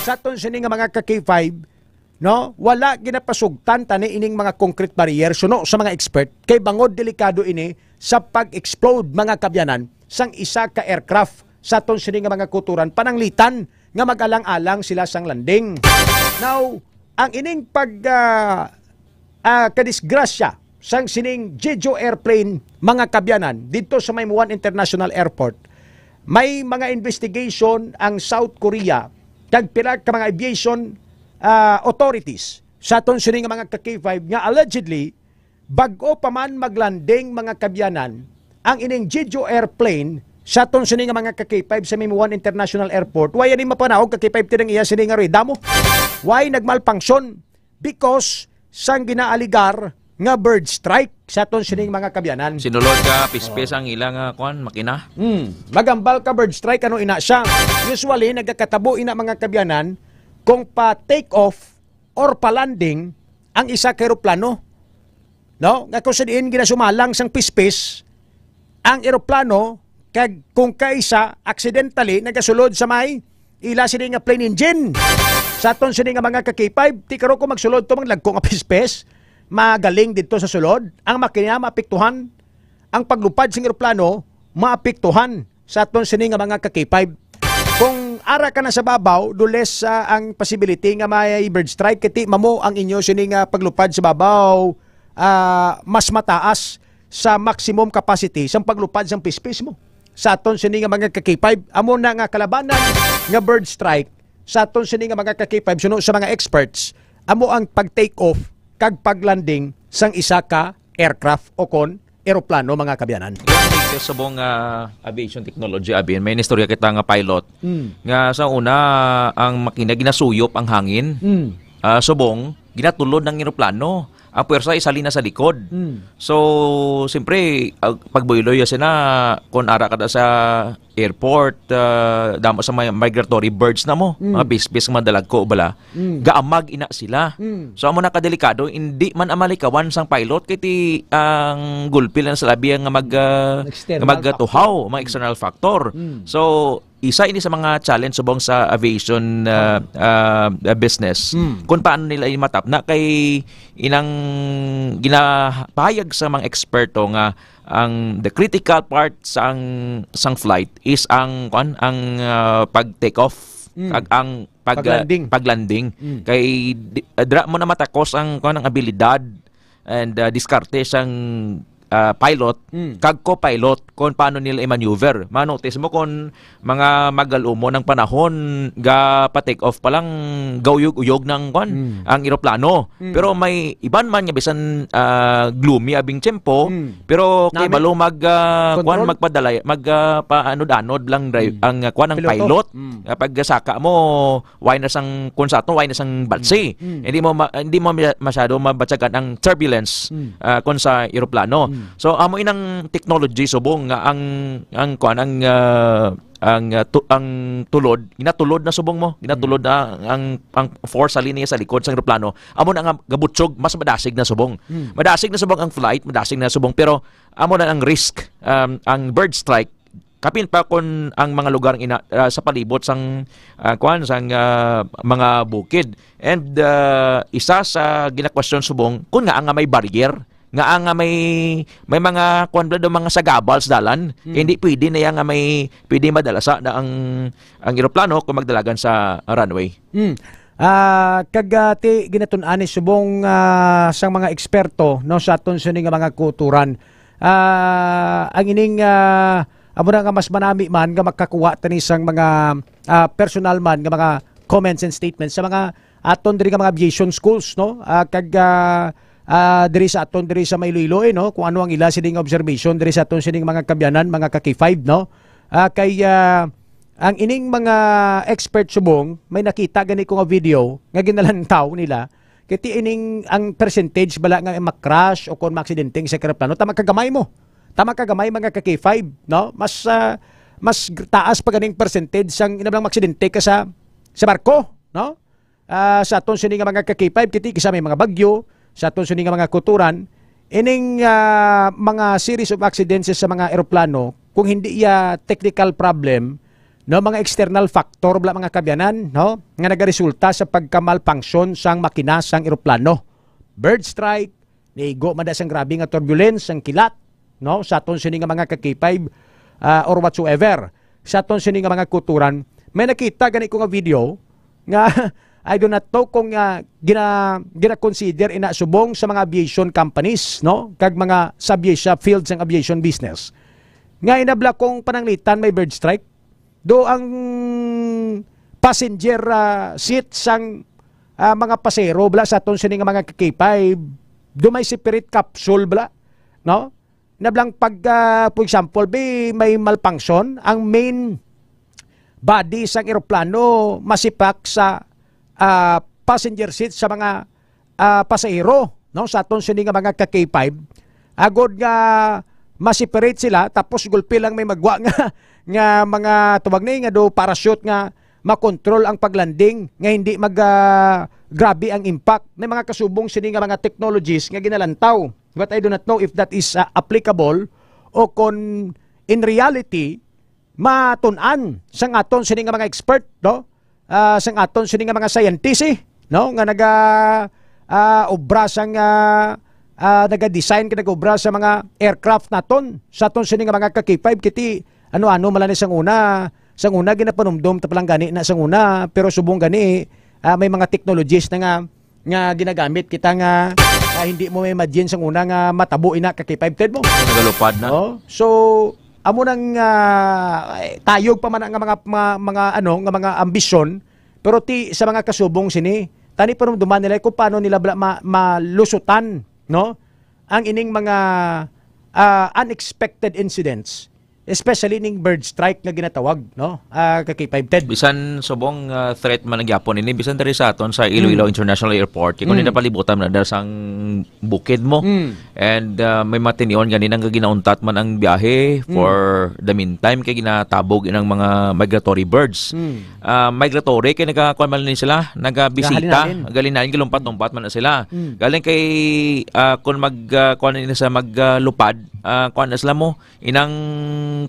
sa aton sini nga mga ka K five, no, wala ginapasugtan tani ining mga concrete barrier, suno sa mga expert, kay bangod delikado ini sa pag-explode, mga kabyanan, sang isa ka aircraft sa aton sini nga mga kuturan, pananglitan nga mag-alang-alang sila sang landing. Now, ang ining pag, ah, ah, kadisgrasya sang sining Jeju airplane, mga kabyanan, didto sa may Muan International Airport, may mga investigation ang South Korea kag pila ka mga aviation, ah, authorities sa aton sini nga mga ka K five nga allegedly bag-o pa man maglanding, mga kabyanan, ang ining Jeju airplane sa aton sini nga mga ka K five sa Mimuan International Airport. Way ani mapanaog ka K five tinang iya sini nga rida mo. Way nagmalfunction? Because sang ginaaligar nga bird strike sa aton sining mga kabyanan. Sinulod ka pispis ang ila nga, kuan, makina. Hmm, magambal ka bird strike, ano ina siya. Usually, nagakatabo ina, mga kabyanan, kung pa take off or pa landing ang isa ka eroplano. No? Nga kung sa diin ginasumalang sang pispis ang eroplano, kag kung kaisa accidentally nagasulod sa may ila sini nga plane engine. Sa aton sini nga mga ka K five, ti karon kung magsulod to, manglagko nga pispis, magaling didto sa sulod, ang makina maapektuhan, ang paglupad sing eroplano maapektuhan sa aton sini nga mga ka K five. Kung ara ka na sa babaw, the less, ah, ang possibility nga may bird strike, kay ti mamo ang inyo sini nga paglupad sa babaw, ah, mas mataas sa maximum capacity sang paglupad sang pispis mo. Sa aton sini nga mga ka K five, amo na nga kalabanan nga bird strike, sa aton sini nga mga ka-K five, suno sa mga experts, amo ang pag-take off kag pag-landing sang isa ka aircraft o kon eroplano, mga kaabyanan. Sa subong nga aviation technology, abi, may istorya kita nga pilot Mm. nga sa una ang makina ginasuyop ang hangin. Mm. Ah, subong ginatulod ng eroplano. Ang puwersa isali na sa likod. Mm. So, siyempre, ag- pagbuloy siya na kung ara ka sa airport, ah, damo sa mga migratory birds na mo, Mm. mga bisbis nga madalagko bala, Mm. gaamag ina sila. Mm. So, amo na kadelikado, hindi man ang malikawan sang pilot, kay ti ang gulpi lang sa labi nga mag, ah, External nga magtuhaw, mga external factor. Mm. So, isa ini sa mga challenge subong sa aviation ah, ah, business. Mm. Kung paano nila yung matapna kay inang ginapahayag sa mga eksperto nga ang the critical part sang sang flight is ang kwan, ang ah, pag take off Mm. ag ang pag Pag-landing. pag-landing. Mm. Kay di- ah, dira mo na matakos ang kwan, ang abilidad and ah, diskarte sang ah, pilot Mm. kag co-pilot kung paano nila i-maneuver. Manotice mo kung mga magal-umon ang panahon, ga pa-take off pa lang, gauyog-uyog ng kwan, Mm. ang eroplano. Mm. Pero may iban man nga bisan ah, gloomy abing tiyempo, Mm. pero kay Nami- balo mag ah, kwan, Control? magpadalay, mag ah, paanod-anod lang drive Mm. ang ah, kwan, ang Piloto? pilot. Mm. Ah, pag saka mo, why na sang kung sa ato, why na sang balsi. Mm. Hindi mo ma- hindi mo ma- masyado mabatyagan ang turbulence Mm. ah, kung sa eroplano. Mm. So amo inang technology subong nga ang ang kuan ang ah, ang ah, tu- ang tulod, ginatulod na subong mo, ginatulod na ang ang force sa linya sa likod sa eroplano. Amo na nga gabutsog, mas madasig na subong. Mm. Madasig na subong ang flight, madasig na subong, pero amo na ang risk, um, ang bird strike. Kapin pa kon ang mga lugar ina, ah, sa palibot sang ah, kuan sang ah, mga bukid. And ah, isa sa ginakwestiyon subong kun nga nga may barrier, nga nga may may mga kuan bala daw, mga sagabal sa dalan. Hmm. Hindi pwede na yan nga may pwede madala sa na ang ang eroplano kung magdalagan sa runway. Mm. Ah, kag ah, ti ginatun-an ni subong ah, sang mga eksperto, no, sa aton sini nga mga kulturan. Ah, ang ining ah, amo na nga mas manami man nga makakuha tani sang mga ah, personal man nga mga comments and statements sa mga aton diri nga mga aviation schools, no? Ah, kag ah, ah, diri sa aton diri sa may Iloilo, eh, no? Kung ano ang ila sini nga observation diri sa aton sini nga mga kaabyanan, mga ka-K five, no? Ah, kay ah, ang ining mga expert subong, may nakita gani ko nga video nga ginalantaw nila. Kay ti ining ang percentage bala nga ma-crash o kon maaksidente sa eroplano, tama kagamay mo. Tama kagamay, mga ka-K five, no? Mas ah, mas taas pa ganing percentage sang inablang maaksidente ka sa sa barko, no? Ah, sa aton sini nga mga ka-K five, kiti kisa may mga bagyo, sa aton sini nga mga kuturan, ining ah, mga series of accidents sa mga eroplano, kung hindi iya technical problem, no, mga external factor bala, mga kaabyanan, no, nga nagaresulta sa pagka-malfunction sang makina sang eroplano. Bird strike, niigo man da sang grabe nga turbulence, ang kilat, no, sa aton sini nga mga ka-K five, ah, or whatsoever. Sa aton sini nga mga kuturan, may nakita gani ko nga video nga I do not know kung ah, gina gina-consider ina subong sa mga aviation companies, no, kag mga sa aviation field sang aviation business, nga inabla kung pananglitan may bird strike. Do ang passenger ah, seat sang ah, mga pasero bala sa aton sini nga mga ka-K five, do may separate capsule bala, no? Nablang pag ah, for example, bi may malfunction ang main body sang eroplano, masipak sa ah, passenger seat sa mga ah, pasahero, no, sa aton sini nga mga ka-K five, agod nga ma-separate sila, tapos gulpi lang may magwa nga nga mga tubag ni nga do parachute nga makontrol ang paglanding, nga hindi mag ah, grabe ang impact. May mga kasubong sini nga mga technologies nga ginalantaw, but I do not know if that is ah, applicable o kon in reality matun-an sang aton sini nga mga expert, no? Ah, sang aton sini nga mga scientist, eh, no, nga naga ah, obra sang ah, ah, naga-design kag nag-obra sa mga aircraft naton, sa aton sini nga mga ka-K five, kiti ano-ano man lang ni sang una, sang una ginapanumdom ta pa lang gani na sang una, pero subong gani ah, may mga technologies na nga nga ginagamit kita nga ah, hindi mo ma-imagine sang una nga matabo ina ka-K five ten mo. Nagalupad na. Oh, so amo nang ah, eh, tayog pa man nga mga, mga mga ano nga mga ambisyon, Pero ti sa mga kasubong sini, tani pa duman nila kung paano nila bala ma-, malusutan, no? Ang ining mga, ah, unexpected incidents, especially ning bird strike nga ginatawag, no? Ah, ka K five Ted. Bisan subong, ah, threat man ang gyapon ini, bisan diri sa aton sa Iloilo Mm. International Airport, kay kung Mm. nila palibutan na dahil sang bukid mo. Mm. And, ah, may matinion ganin ang ginauntat man ang biyahe Mm. for the meantime kay ginatabog inang mga migratory birds. Mm. Ah, migratory kay nagakuan man ni sila, nagabisita, Gahalin-halin. galinalin, galumpat-lumpat man na sila. Mm. Galing kay, ah, kung mag, ah, kuan na sa maglupad, ah, kuan na sila mo, inang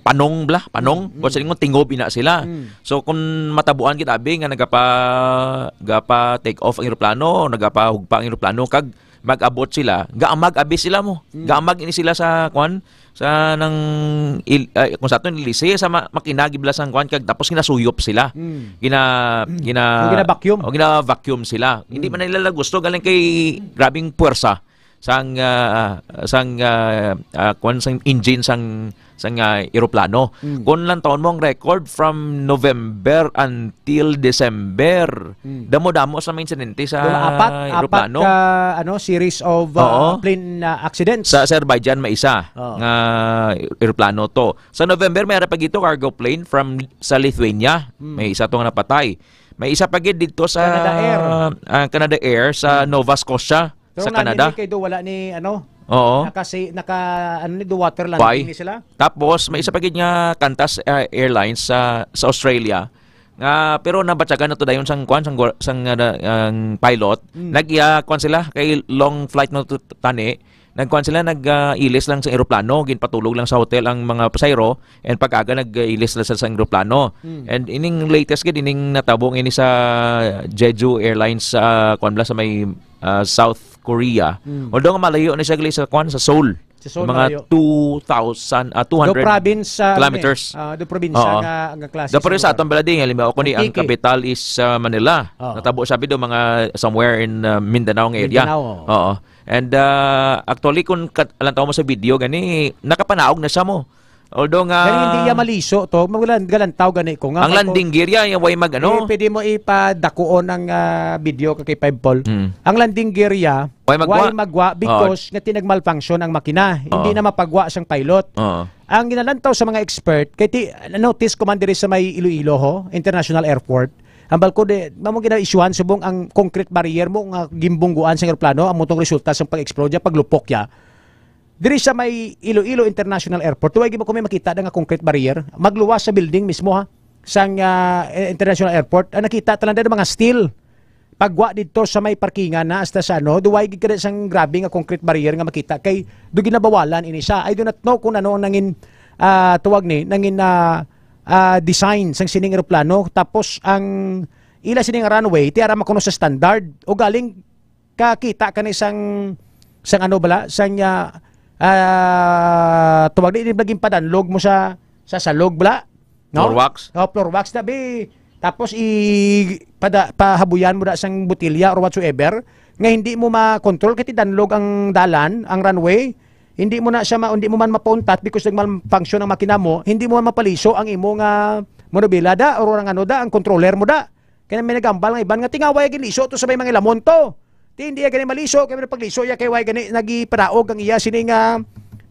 panong bla, panong, Mm, mm. kung sa ingon, tingob ina sila. Mm. So, kung matabuan gid abi nga nagapa, gapa take off ang eroplano, nagapahugpa ang eroplano, kag mag-abot sila, gaamag abi sila mo. Mm. Gaamag ini sila sa, kwan, sa nang il-, ay, kung sa aton ilisi, sa ma-, makina gibla sang kwan, kag tapos ginasuyop sila. Mm. Gina-, Mm. gina-, Yung gina-vacuum. o, gina-vacuum sila. Hindi Mm. man nila gusto, galing kay grabing puwersa sang, ah, sang, ah, ah, kwan, sang engine sang, sang, ah, eroplano. Mm. Kung lantawon mo ang record from November until December, Mm. damo-damo sa mga insidente sa Yung apat, apat eroplano. ka, ano, series of, ah, Oo. plane, ah, accidents. Sa Azerbaijan may isa Oo. nga eroplano to. Sa November, may ara pa gito cargo plane from sa Lithuania. Mm. May isa to nga napatay. May isa pa gid dito sa Canada Air. ah, Canada Air sa Mm. Nova Scotia. Pero sa ang Canada. Nani kay do wala ni, ano, Oo. nakasi-, naka, ano ni, do water landing Why? ni sila? Tapos, may isa pa gid nga Qantas, ah, Airlines sa, sa Australia. Nga, pero nabatyagan na to dayon sang, kwan, sang gor-, sang, ah, ang pilot. Mm. Nag-iya, kwan sila, kay long flight na to t-, tani. Nagkwan sila, nag, ah, ilis lang sa eroplano, ginpatulog lang sa hotel ang mga pasahero, and pag-aga nag-ilis sila sa, sa eroplano. Mm. And ining latest gid, ining natabo nga ini sa Jeju Airlines sa, kwan bala, sa may ah, South Korea. Mm. Although nga malayo na siya gali sa, kwan, sa Seoul. Sa Seoul, Mga malayo. two thousand, ah, Do two hundred province, ah, kilometers. ano eh, ah, do probinsya Oo. nga, nga klase Do probinsya sa lugar. Aton bala din, halimbawa ko ni, ang Antique. Capital is, ah, Manila. Oo. Natabo siya do mga somewhere in, ah, Mindanao nga area. Mindanao, oo. Oo. And, ah, actually, kung kat-, alam tao mo sa video, gani, nakapanaog na siya mo. Although nga Gani hindi iya maliso to, magalan-, galantaw gani ko nga Ang kay landing gear ya, yung way mag ano? Eh, pwede mo ipadakuon ang, ah, video ka kay Five Paul. Mm. Ang landing gear ya, Way magwa? way magwa Oo. because nga tinag-malfunction ang makina. Hindi Oo. na mapagwa sang pilot. Oo. Ang ginalantaw sa mga expert, kay ti-, notice ko man diri sa may Iloilo ho, International Airport, ang balko de, mamo gina-issuehan subong ang concrete barrier mo nga gimbungguan sa eroplano, ang mutong resulta sa pag-explode ya, paglupok ya. Diri sa may Iloilo International Airport, way gid mo kami makita na nga concrete barrier. Magluwas sa building mismo, ha, sang, ah, eh, International Airport. Ang nakita tanan dito mga steel. Pagwa dito sa may parkingan na hasta sa ano, duway gid kada sang grabe nga concrete barrier nga makita kay do ginabawalan ini siya. I do not know kung ano ang nangin, ah, tawag ni, nangin, ah, ah, design sang sining eroplano. Tapos ang ila sining runway, ti ara makuno sa standard. O galing kakita ka ni sang, sang ano bala, sang, ah, ah, tawag di, di ba ginpadanlog mo sa, sa salog bala? No? Floor wax? Oh, floor wax na, bi. Tapos i, pada, pahabuyan mo na sang botilya or whatsoever, nga hindi mo ma-control, kay danlog ang dalan, ang runway, hindi mo na siya ma-, hindi mo man mapauntat because nag-malfunction ang makina mo, hindi mo man mapaliso ang imo nga manubela da, or ang ano da, ang controller mo da. Kaya may nagambal nga iban nga, "Tingawa ya ginliso to sa may mga lamon to. Ti hindi ya gani maliso, kaya may pagliso ya kay way gani nagipanaog ang iya sini nga,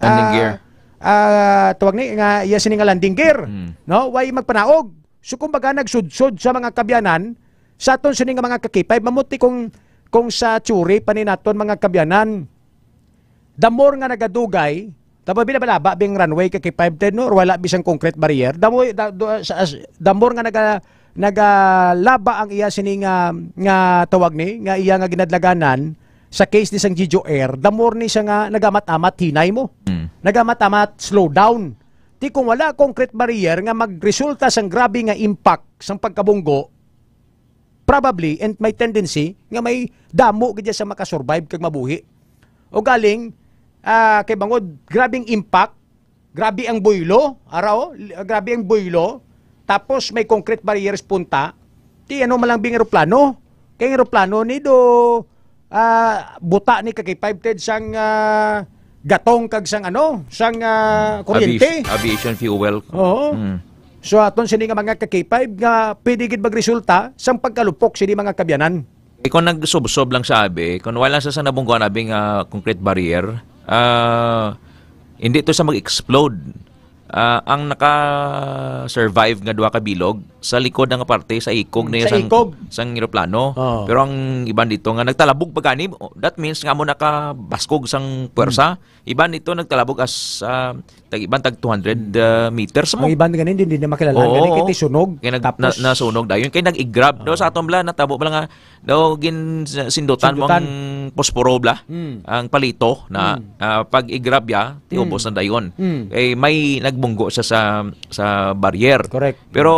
Landing ah, gear. ah, tawag ni, nga iya sini nga landing gear." Hmm. No? Way magpanaog. So, kumbaga, nagsudsod sa mga kabyanan, sa aton sini nga mga kakipay, mamuti kung, kung sa theory pa ni naton mga kabyanan, the more nga nagadugay, tapos binabalaba bing runway ka kay five ten, no? Or wala bisang concrete barrier. The more, the, the, sa, as, the more nga naga, nagalaba ang iya sini nga, nga tawag ni, nga iya nga ginadlaganan, sa case ni sang Jeju Air, the more ni siya nga nagamat-amat hinay mo. Mm. Nagamat-amat slow down. Ti kung wala concrete barrier nga magresulta sang grabe nga impact sang pagkabunggo, probably, and may tendency nga may damo gid sa makasurvive kag mabuhi. O galing, ah, kay bangod, grabing impact, grabe ang boylo, ara, oh, li-, grabe ang boylo, tapos may concrete barriers punta, ti ano man lang bing eroplano? Kay ang eroplano ni do, ah, buta ni kay five ten sang, ah, gatong kag sang ano, sang, ah, kuryente. Avi-, aviation fuel. Oo. Mm. So, aton sini nga mga ka-K five nga pwede gid magresulta sang pagkalupok sini mga kabyanan. Eh, kung nagsubsob lang sa abi, kung wala sa, sa nabungguan abi nga concrete barrier, ah, hindi to sa mag-explode. Ah, ang naka-survive nga duha ka bilog sa likod nga parte sa ikog Mm, niya sa sang, ikog. sang eroplano. Oo. Pero ang iban dito nga nagtalabog pa gani, that means nga mo nakabaskog sang puwersa. Mm. Iban dito nagtalabog as, ah, tag iban tag two hundred, Mm. ah, meters mo. Ang iban gani, hindi, hindi na makilala. Oo. Gani kay ti sunog. Kay nag-, Tapos na-, nasunog dayon. Kay nag-igrab, no? Oo. Sa aton bala, natabo bala nga daw gin-, sindutan mo Sindutan. ang posporo bala, Mm. ang palito na, Mm. ah, pag igrab ya, ti Mm. ubos na dayon. Mm. Eh, may nagbunggo sa, sa, sa barrier. Correct. Pero,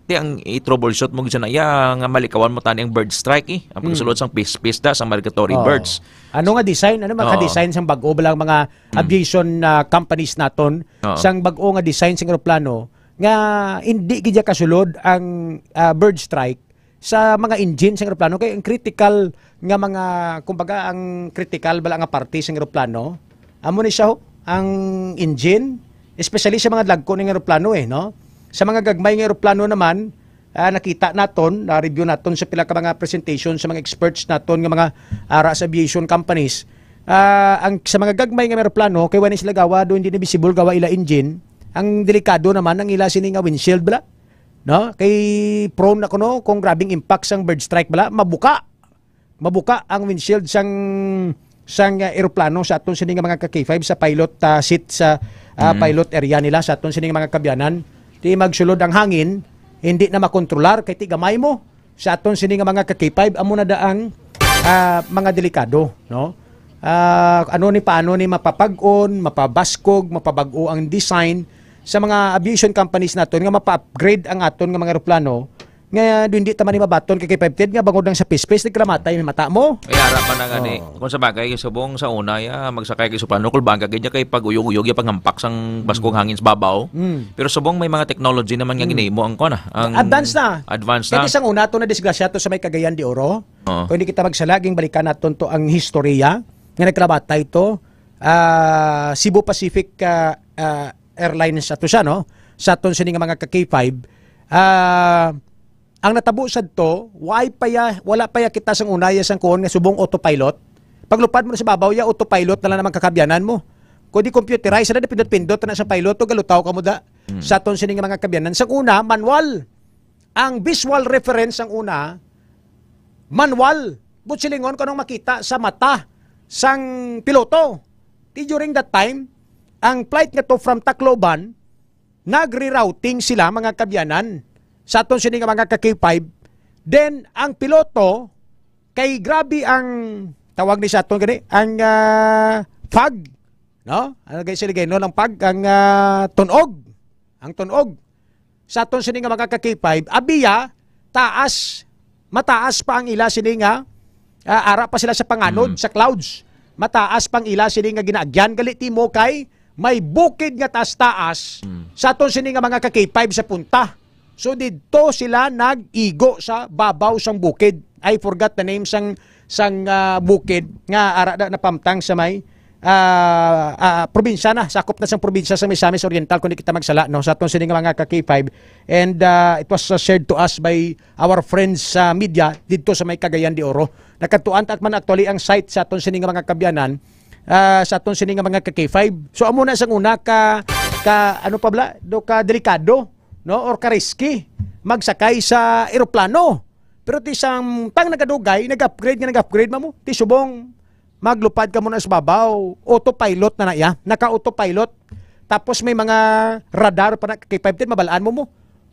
ti ang i-troubleshoot mo gid na iya, nga malikawan mo tani ang bird strike, eh. Ang Mm. pagsulod sang pis-, pista, sang migratory Oo. birds. Ano nga design? Ano man Oo. ka-design sang bag-o ba lang mga Mm. aviation, ah, companies naton? Oo. Sang bag-o nga design sang eroplano nga hindi gid ya kasulod ang, ah, bird strike sa mga engine sang eroplano, kay ang critical nga mga, kumbaga, ang critical bala nga parte sang eroplano, amo ni siya ho, ang engine, especially sa mga dagko nga eroplano, eh, no? Sa mga gagmay nga eroplano naman, ah, nakita naton, na-review naton sa pila ka mga presentation sa mga experts naton nga mga ara sa aviation companies. Ah, ang, sa mga gagmay nga eroplano, kay wala sila gawa, do hindi na visible gawa ila engine. Ang delikado naman ang ila sini nga windshield bala. No? Kay prone na kuno kung grabing impact sang bird strike bala, mabuka. Mabuka ang windshield sang, sang, ah, eroplano sa aton sini nga mga ka-K five sa pilot, ah, seat sa, ah, Mm. pilot area nila sa aton sini nga mga kabyanan. Ti magsulod ang hangin, hindi na makontrolar kay ti gamay mo sa aton sini nga mga ka-K five, amo na daang, ah, mga delikado, no? Ah, ano ni, paano ni mapapag-on, mapabaskog, mapabag-o ang design sa mga aviation companies naton nga mapa-upgrade ang aton nga mga eroplano nga hindi ta man ni mabaton kay K five ten nga bangod lang sa pispis nagkalamatay may mata mo. Ay, ara pa na gani. Oo. Kung sa bagay, subong sa una, ya, magsakay kay suplano, kulbaga gid niya kay pag-uyog-uyog, ya panghampak sang baskog Mm. hangin sa babaw. Mm. Pero subong may mga technology naman nga Mm. ginahimo ang kuwan, ah, ang Advance na. advance Kaya na. Isang una to na disgrasya to sa may Cagayan de Oro. Oo. Kung hindi kita magsala, ginbalikan naton to ang historia nga nagkalamatay to, ah, Cebu Pacific, ah, ah, Airlines ato siya, no? Sa aton sini nga mga ka-K five, ah, ang natabo sad to, why pa ya, wala pa ya kita sang una ya sang kuon nga subong autopilot. Paglupad mo na sa babaw ya, autopilot na lang naman kakabyanan mo. Kung di computerized na, pindot-pindot na sa pilot, o galutaw ka mo da. Hmm. Sa aton sini nga mga kabyanan. Sang una, manual. Ang visual reference sang una, manual. But silingon ko anong makita sa mata sang piloto. Di during that time, ang flight nga to from Tacloban, nagrerouting sila, mga kabyanan, sa aton sini nga mga ka-K five. Then, ang piloto, kay grabe ang tawag ni sa aton gani, ang, ah, fog, no? Ano gani sila gani, no? Ang fog, ang, ah, tunog. Ang tunog. Sa aton sini nga mga ka-K five, abiya, taas, mataas pa ang ila sini nga, ah, ara pa sila sa panganod, Mm. sa clouds. Mataas pang ila sini nga ginaagyan. Gali ti mo kay may bukid nga taas-taas Mm. sa aton sini nga mga ka-K five sa punta. So, didto sila nag-igo sa babaw sang bukid. I forgot the name sang, sang, ah, bukid nga ara na napamtang sa may, ah, ah, probinsya na, sakop na sang probinsya sa Misamis Oriental, kung di kita magsala, no, sa aton sini nga mga ka-K five. And, ah, it was, ah, shared to us by our friends sa media didto sa may Cagayan de Oro. Nakadtuan ta man actually ang site sa aton sini nga mga kabyanan, ah, sa aton sini nga mga ka-K five. So, amo na sang una ka, ka, ano pa bala, do ka delikado, no, or ka risky magsakay sa eroplano. Pero ti samtang nagadugay, nag-upgrade nga nag-upgrade, mamo. Ti subong, maglupad ka muna sa babaw, autopilot na na iya, naka-autopilot. Tapos may mga radar pa na, K five ten, mabalaan mo mo.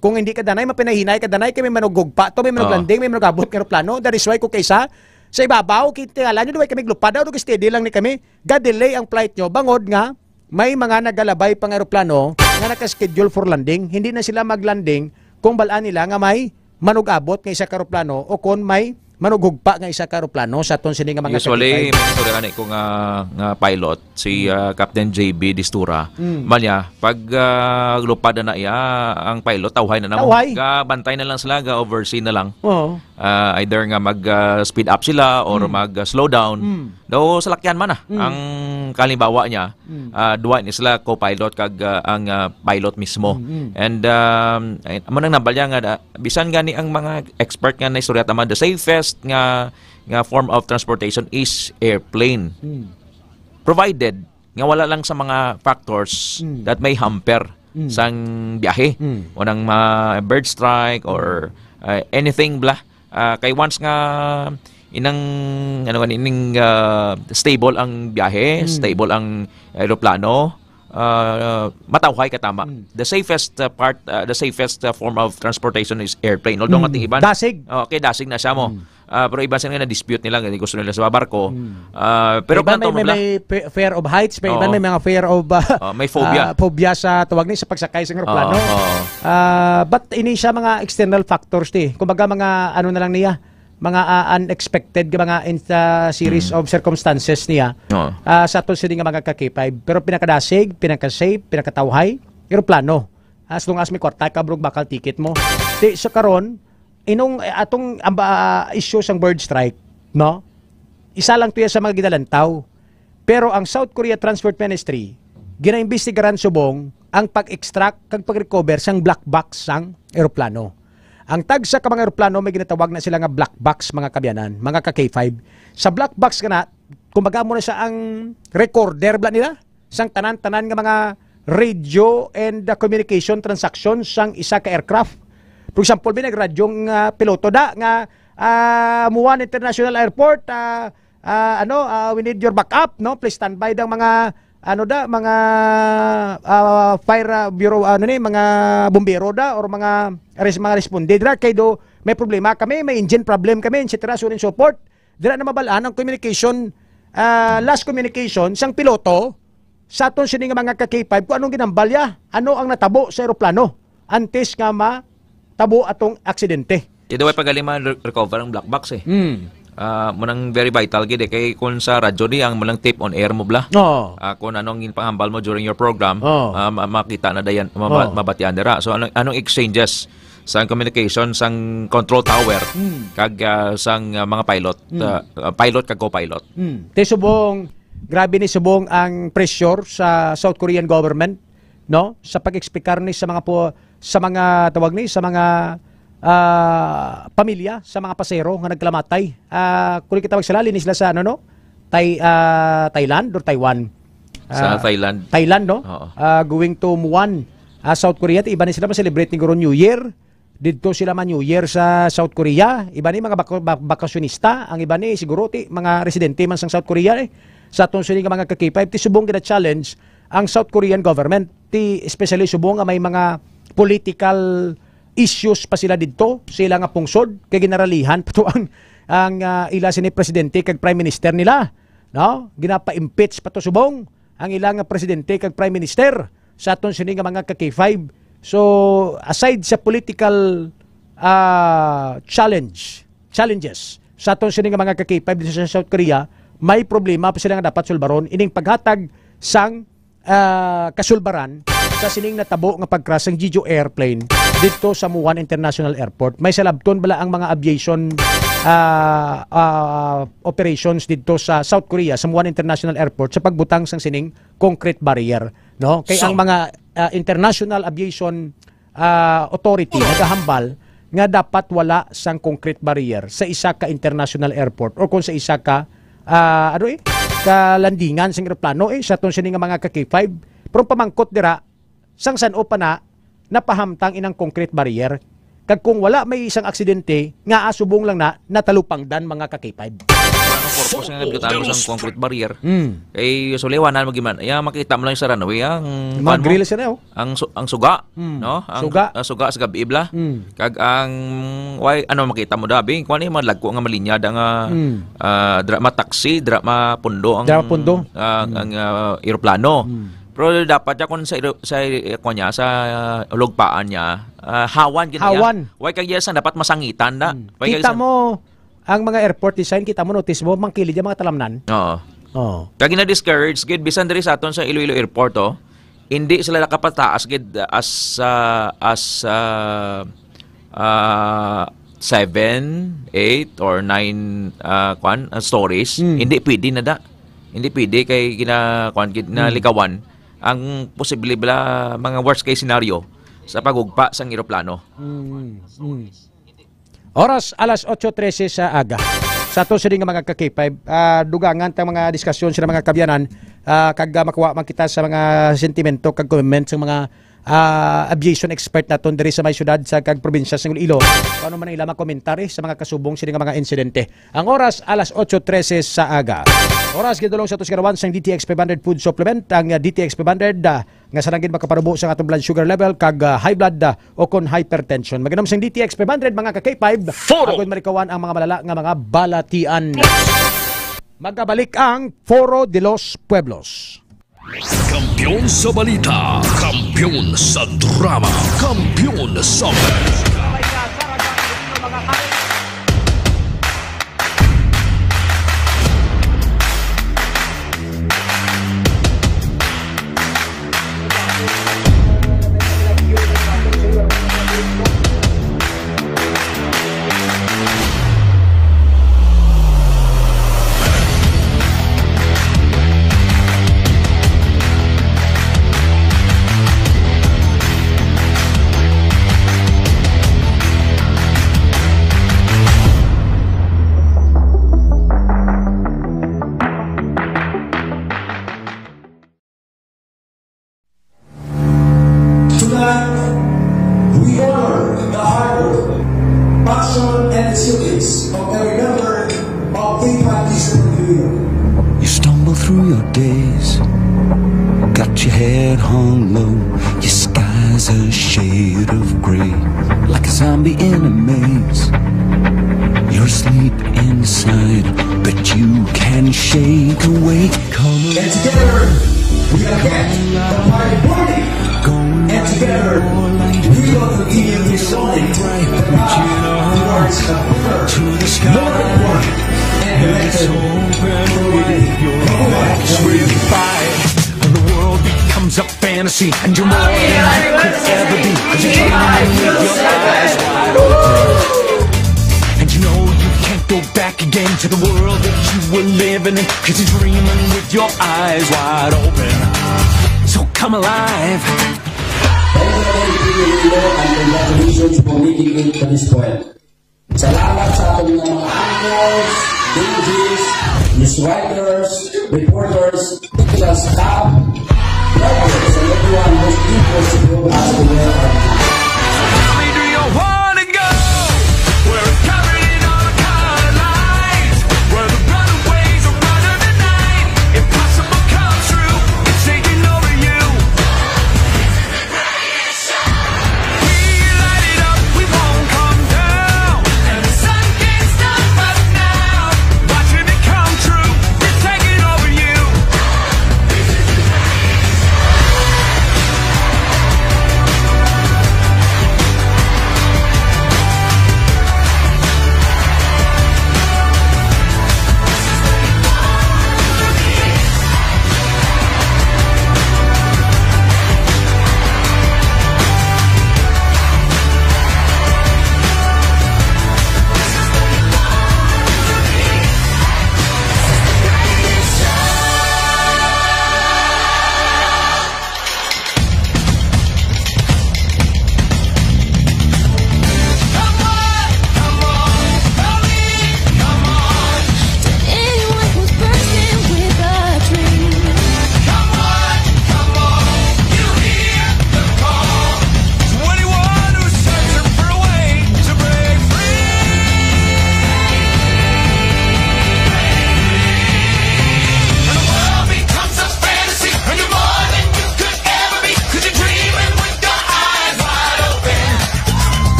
Kung hindi ka danay, mapinahinay ka danay, kay may manugugpa to, may Oo. manuglanding, may manugabot nga eroplano. That is why kung kaisa, sa ibabaw, kita lang nyo, duway kami glupad, daw, steady lang ni kami. Ga-delay ang flight nyo, bangod nga, may mga nagalabay pang eroplano nga naka-schedule for landing. Hindi na sila mag-landing kung balaan nila nga may manugabot nga isa ka eroplano o kung may manughugpa nga isa ka eroplano sa aton sini nga mga Usually, K five. May istorya gani ko nga, nga pilot, si, Mm. ah, Captain J B Distura. Mm. Manya, pag, ah, lupad na iya, ang pilot, tawhay na namo. Tawhay. Gabantay na lang sila, ga-oversee na lang. Oo. Ah, either nga mag, ah, speed up sila or Mm. mag, ah, slow down. Mm. Daw salakyan man na Mm. ang kalimbawa niya, Mm. ah, duwa ni sila co-pilot kag, ah, ang, ah, pilot mismo. Mm, mm. And, um, ay, amo nang nabalya nga da-, bisan gani ang mga expert nga naistorya tama, the safest nga, nga form of transportation is airplane. Mm. Provided nga wala lang sa mga factors Mm. that may hamper Mm. sang biyahe. Mm. O nang ma-, bird strike or, Mm. ah, anything bla. Ah, kay once nga inang, ano gani, ining, ah, stable ang biyahe, Mm. stable ang eroplano, ah, matawhay ka tama. Mm. The safest, ah, part, ah, the safest, ah, form of transportation is airplane. Although Mm. nga ti iban, Dasig. Oh, okay, dasig na siya mo. Mm. Ah, pero iban sila nga na-dispute nila, nga gusto nila sa barko. Mm. Ah, pero Iban may, kung may, bla- may fe-, fear of heights, may iban Oo. may mga fear of, ah, Oh, may phobia. ah, phobia sa tawag ni sa pagsakay sa eroplano. Oo, oo. Ah, but ini siya mga external factors ti. Kumbaga mga ano na lang niya, mga, ah, unexpected nga mga in-, ah, series Mm. of circumstances niya. Oo. Ah, sa aton sini nga mga ka K five. Pero pinakadasig, pinaka-safe, pinakatawhay, eroplano. As long as may kwarta ka, bro, bakal ticket mo. Ti, sa karon, inong, eh, atong, amba, ah, issue sang bird strike, no? Isa lang to yan sa mga ginalantaw. Pero ang South Korea Transport Ministry, ginaimbestigaran subong ang pag-extract kag pag-recover sang black box sang eroplano. Ang tagsa ka mga eroplano may ginatawag na sila nga black box, mga kabyanan, mga ka K five. Sa black box kana, kumbaga mo na siya ang recorder bla nila sang tanan-tanan nga mga radio and, uh, communication transactions sang isa ka aircraft. For example, may nagradyo nga piloto da nga, ah, Muan International Airport, ah, ah, ano, ah, we need your backup, no? Please standby dang mga, ano da, mga, ah, fire, ah, bureau, ano ni, mga bumbero da or mga res-, mga responde da kay do may problema kami, may engine problem kami, et cetera, so on and so forth. Dira na mabalaan ang communication, ah, last communication sang piloto sa aton sini nga mga ka K five kung anong ginambalya, ano ang natabo sa eroplano antes nga matabo atong aksidente. Di daw pagaling ma-recover ang black box eh. Hmm. Ah, mo nang very vital gid eh. Kay kung sa radyo di, ang mo lang tape on air mo bla. Oo. Ah, kung ano ang ginpahambal mo during your program, Oo. ah, ma-, makita na dayan, maba-, Oo. mabatian dira. So, anong, anong exchanges sang communication sang control tower Hmm. kag, ah, sang, ah, mga pilot, Hmm. ah, ah, pilot kag co-pilot? Hmm. Ti subong, grabe ni subong ang pressure sa South Korean government, no? Sa pag-explicar ni sa mga po, sa mga tawag ni, sa mga, ah, pamilya, sa mga pasero nga nagkalamatay. Ah, kung kita magsalali ni sila sa, ano, no? Thai-, ah, Thailand or Taiwan? Sa Ah, Thailand. Thailand, no? Oo. Ah, going to Muan, ah, South Korea. Ti iba ni sila ma-celebrate ni guro New Year. Didto sila ma-New Year sa South Korea. Iba ni mga bako-, ba-, bakasyonista. Ang iba ni siguro ti mga residente man sang South Korea, eh. Sa aton sini nga mga ka K five, ti subong gina-challenge ang South Korean government. Ti especially subong nga may mga political issues pa sila didto, sila nga pungsod, kay ginaralihan pa to ang, ang, ah, ila sini presidente kag prime minister nila, no? Ginapa-impeach pa to subong ang ila nga presidente kag prime minister sa aton sini nga mga ka K five. So, aside sa political, ah, challenge, challenges sa aton sini nga mga ka K five dito sa South Korea, may problema pa sila nga dapat sulbaron, ining paghatag sang, ah, kasulbaran sa sining natabo nga pag-crash sang Jeju airplane dito sa Muan International Airport. May salabton bala ang mga aviation, ah, ah, operations dito sa South Korea, sa Muan International Airport, sa pagbutang sang sining concrete barrier, no? Kay So ang mga, ah, international aviation, ah, authority nagahambal nga dapat wala sang concrete barrier sa isa ka international airport or kung sa isa ka, ah, ano eh, ka landingan sang eroplano eh, sa aton sini nga mga ka K five. Pero pamangkot dira, sang san-o pa na napahamtang inang concrete barrier? Kag kung wala may isang aksidente, nga asubong lang na natalupangdan mga ka K five. Ano purpose nga nagkatalo sa concrete barrier? Mm. Kay suliwanan mo giman. Ya, makita mo lang sa runway, ang Mga kuwan mo, grill sila, oh. ang su-, ang suga, Mm. no? Ang Suga. su-, ang suga sa gabi, bla. Mm. Kag ang, why, ano, makita mo dabi? Kung ano yung mga lagko nga malinya, da nga, Mm. ah, dra ma taxi, dra ma pundo ang, Dra ma pundo. ah, Mm. ang, ah, eroplano. Mm. Pero dapat ya kung sa, sa, eh, kung niya, sa, ah, lugpaan niya, ah, hawan gid niya. Hawan. Why kag iya sang dapat masangitan na? Mm. Why kag Kita sang mo, ang mga airport design, kita mo, notice mo, mangkilid ang mga talamnan. Oo. Oo. Kag gina-discourage gid, bisan diri sa aton sa Iloilo Airport, oh, hindi sila nakapataas gid as, ah, as, ah, ah, seven, eight, or nine, ah, kwan, ah, stories. Mm. Hindi pwede na da. Hindi pwede kay gina-, kwan, gid na Mm. likawan ang posible bala mga worst case scenario sa pagugpa sang eroplano. Mm, mm. Oras, alas otso trese sa aga. Sa ato sini nga mga ka-K five, ah, dugangan tang mga diskusyon sa mga kaabyanan, ah, kag, ah, makuha man kita sa mga sentimento kag comment sa mga, ah, aviation expert naton diri sa may syudad sa kag probinsya sa Iloilo. Kung ano man ang ila mga komentary sa mga kasubong sini nga mga insidente. Ang oras, alas otso trese sa aga. Oras, gidulong sa ato sa karawan sang D T X five hundred food supplement, ang, ah, D T X five hundred, ah, nga sa langit makaparubo sa atong blood sugar level kag, ah, high blood, ah, o kon hypertension. Mag-inom sang D T X five hundred, mga ka-K five, Foro! Agon malikawan ang mga malala nga mga balatian. Magabalik ang Foro de los Pueblos. Kampiyon sa balita, kampiyon sa drama, kampiyon sa Tonight, we honor the hard work, passion, and resilience of every member of K five Vision Review. You stumble through your days, got your head hung low, your sky's a shade of gray, like a zombie in a maze. You're asleep inside, but you can shake awake. Come And together, we are back. The party burning. And together, we will continue this morning the path towards a better, more important, and better community. Mabuhay! When the world becomes a fantasy and you're more than you could ever be. 'Cause you're dreaming with your eyes wide open. And you know you can't go back again to the world that you were living in. 'Cause you're dreaming with your eyes wide open. So come alive. Thank you, thank you, and congratulations for making it to this point. Salamat sa aton nga mga anchors, D Js, news writers, reporters, technical staff, drivers, and everyone who's equal to bring us to where our Tell me, do you wanna go? Where it's covered in all the color lines, where the runaways are running the night. Impossible comes true, it's taking over you. We light it up, we won't come down. And the sun can't stop us now. Watching it come true, it's taking over you.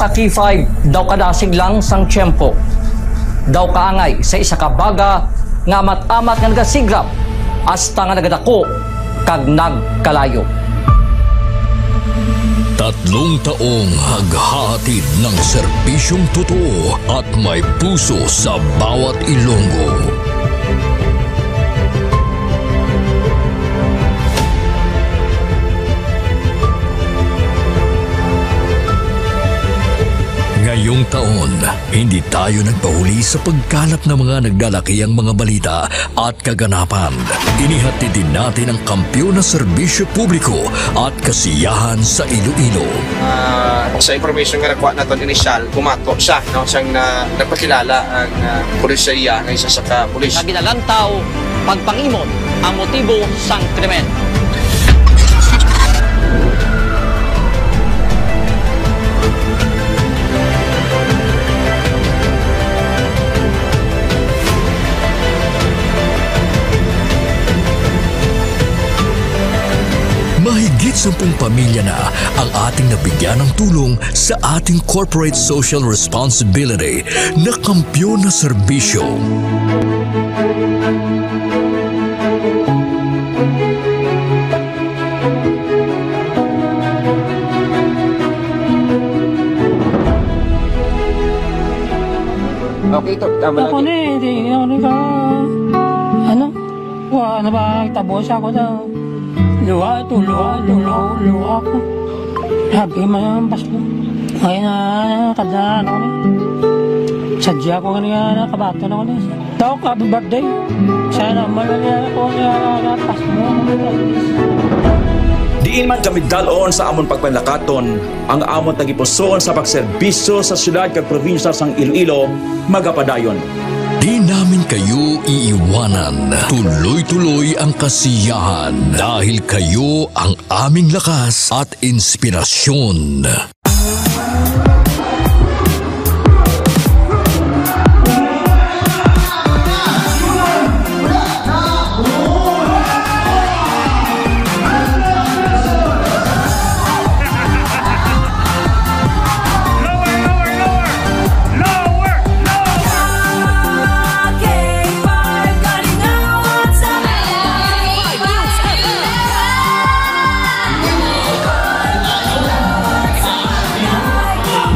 Sa K five, daw kadasig lang sang tiyempo. Daw kaangay sa isa ka baga nga amat-amat nga nagasigrap hasta nga nagadako kag nagkalayo. Tatlong taong naghahatid ng serbisyong totoo at may puso sa bawat Ilonggo. Ngayong taon, hindi tayo nagpahuli sa pagkalap ng mga naglalakihang mga balita at kaganapan. Inihatid din natin ang kampiyon na serbisyo publiko at kasiyahan sa Iloilo. Ah, sa information nga nakuha naton initial, bumato siya, no, siyang na, nagpakilala ang, ah, pulis sa iya nga isa sa ka pulis. Nga ginalantaw pagpangimon ang motibo sang krimen. Mahigit sampung pamilya na ang ating nabigyan ng tulong sa ating corporate social responsibility na kampiyon na serbisyo. Okay, to, tama Ako lang. Ni, di, ano ni ka, ano? Wa, ano ba, tabo siya ko daw. Luha, to, luha, to, luha, luha ko. Sabi man ang Pasko. Ay, na, kada, ano ni? Sadya ko nga niya, nakabato na ko ni. Tawag ka, happy birthday. Sana malala ko nga napas mo. Diin man kami dal-on sa amon pagpanlakaton, ang amon tagipusoon sa pagserbisyo sa siyudad kag probinsya sang Iloilo magapadayon. Di namin kayo iiwanan. Tuloy-tuloy ang kasiyahan dahil kayo ang aming lakas at inspirasyon.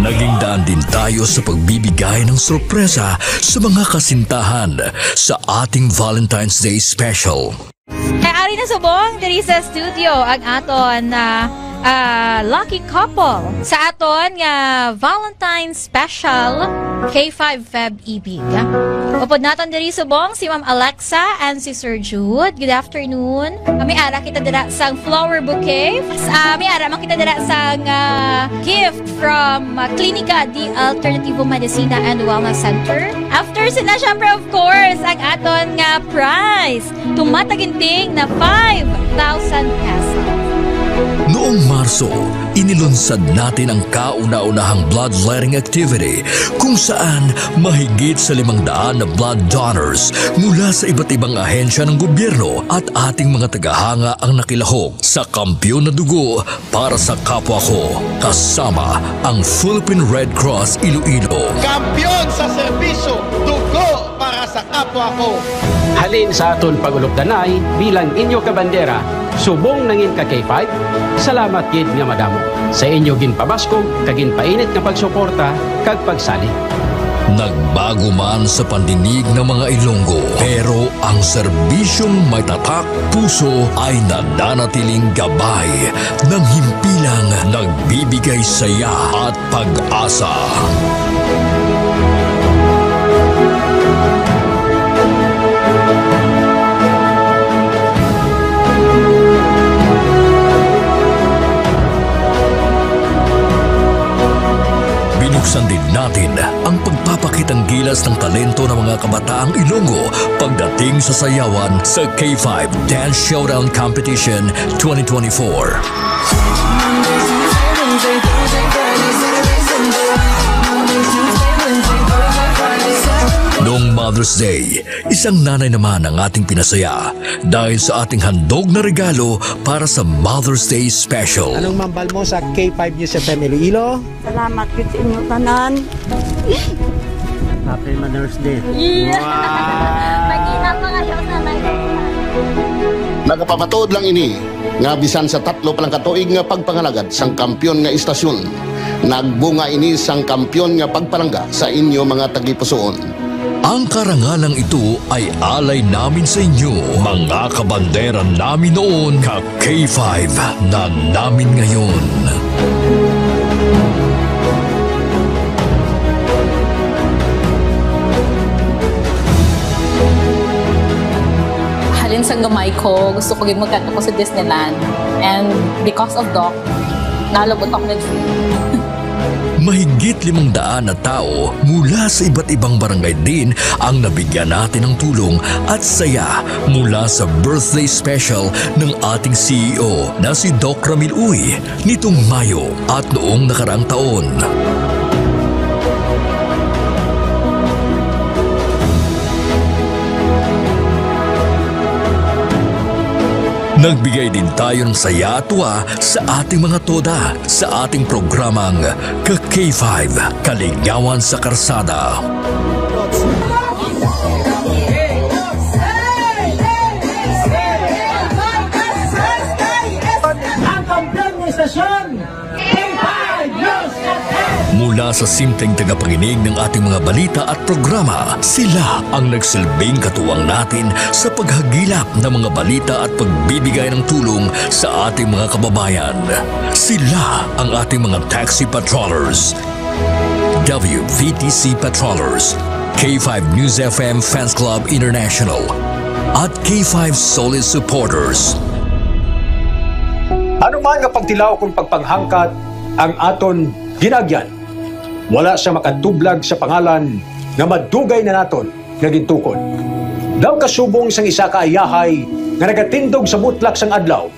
Naging daan din tayo sa pagbibigay ng sorpresa sa mga kasintahan sa ating Valentine's Day Special. Kay ari na subong diri sa studio ang aton, ah, ah, lucky couple sa aton nga Valentine's Special K five Feb Ibig. Upod naton diri subong si Ma'am Alexa and si Sir Jude. Good afternoon. May ara kita dira sang flower bouquet. Ah, may ara man kita dira sang, ah, gift from, ah, Klinika de Alternativo Medicina and Wellness Center. After sila, syempre, of course, ang aton nga prize. Tumataginting na five thousand pesos. Noong Marso, inilunsad natin ang kauna-unahang bloodletting activity, kung saan mahigit sa limang daan na blood donors mula sa iba't ibang ahensya ng gobyerno at ating mga tagahanga ang nakilahok sa kampiyon na dugo para sa kapwa ko, kasama ang Philippine Red Cross Iloilo. Kampiyon sa serbisyo, dugo para sa kapwa ko. Halin sa aton pag-ulupdanay bilang inyo ka bandera, subong nangin ka K five, salamat gid nga madamo sa inyo ginpabaskog kag ginpainit nga pagsuporta kag pagsalig. Nagbago man sa pandinig ng mga Ilonggo, pero ang serbisyong may tatak puso ay nananatiling gabay ng himpilang nagbibigay saya at pag-asa. Binuksan din natin ang pagpapakitang gilas ng talento ng mga kabataang Ilonggo pagdating sa sayawan sa K five Dance Showdown Competition twenty twenty-four. Noong March Mother's Day. Isang nanay naman ang ating pinasaya dahil sa ating handog na regalo para sa Mother's Day special. Anong mambal mo sa K five News F M Iloilo? Salamat gyud sa inyo tanan. Happy Mother's Day. Yeah. Wow. Pagkita pa kayo sa live. Nagapamatuod lang ini nga bisan sa tatlo pa lang ka tuig nga pagpangalagad sang kampiyon nga istasyon, nagbunga ini sang kampiyon nga pagpalangga sa inyo mga tagipusoon. Ang karangalang ito ay alay namin sa inyo, mga kabandera namin noon, ka K five na namin ngayon. Halin sa gamay ko, gusto ko gyud magkadto ko sa Disneyland. And because of Doc, nalabot ako nag-free. Mahigit limang daan na tao mula sa iba't ibang barangay din ang nabigyan natin ng tulong at saya mula sa birthday special ng ating C E O na si Doc Ramil Uy nitong Mayo at noong nakaraang taon. Nagbigay din tayo ng saya at tuwa sa ating mga toda sa ating programang Ka K five, Kaligawan sa Karsada. Ang kampiyon ng istasyon, K five News F M. Mula sa simpleng tagapakinig ng ating mga balita at programa, sila ang nagsilbing katuwang natin sa paghagilap ng mga balita at pagbibigay ng tulong sa ating mga kababayan. Sila ang ating mga taxi patrollers, W V T C patrollers, K five News F M Fans Club International, at K five Solid Supporters. Ano man nga pagtilaw kon pagpanghangkat ang aton ginagyan, wala sia makatublag sa pangalan nga madugay na naton nga gintukod. Daw kasubong sang isa ka ayahay nga nagatindog sa butlak sang adlaw,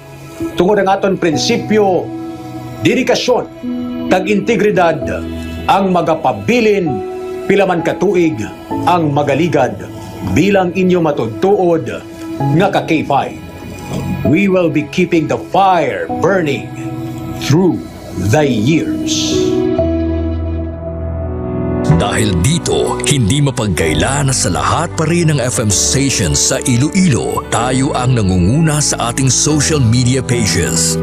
tungod ang aton prinsipyo, dedikasyon, kag integridad ang magapabilin pila man ka tuig ang magaligad bilang inyo matuod-tuod nga ka K five. We will be keeping the fire burning through the years. Dahil dito, hindi mapagkaila na sa lahat pa rin ng F M stations sa Iloilo, tayo ang nangunguna sa ating social media pages.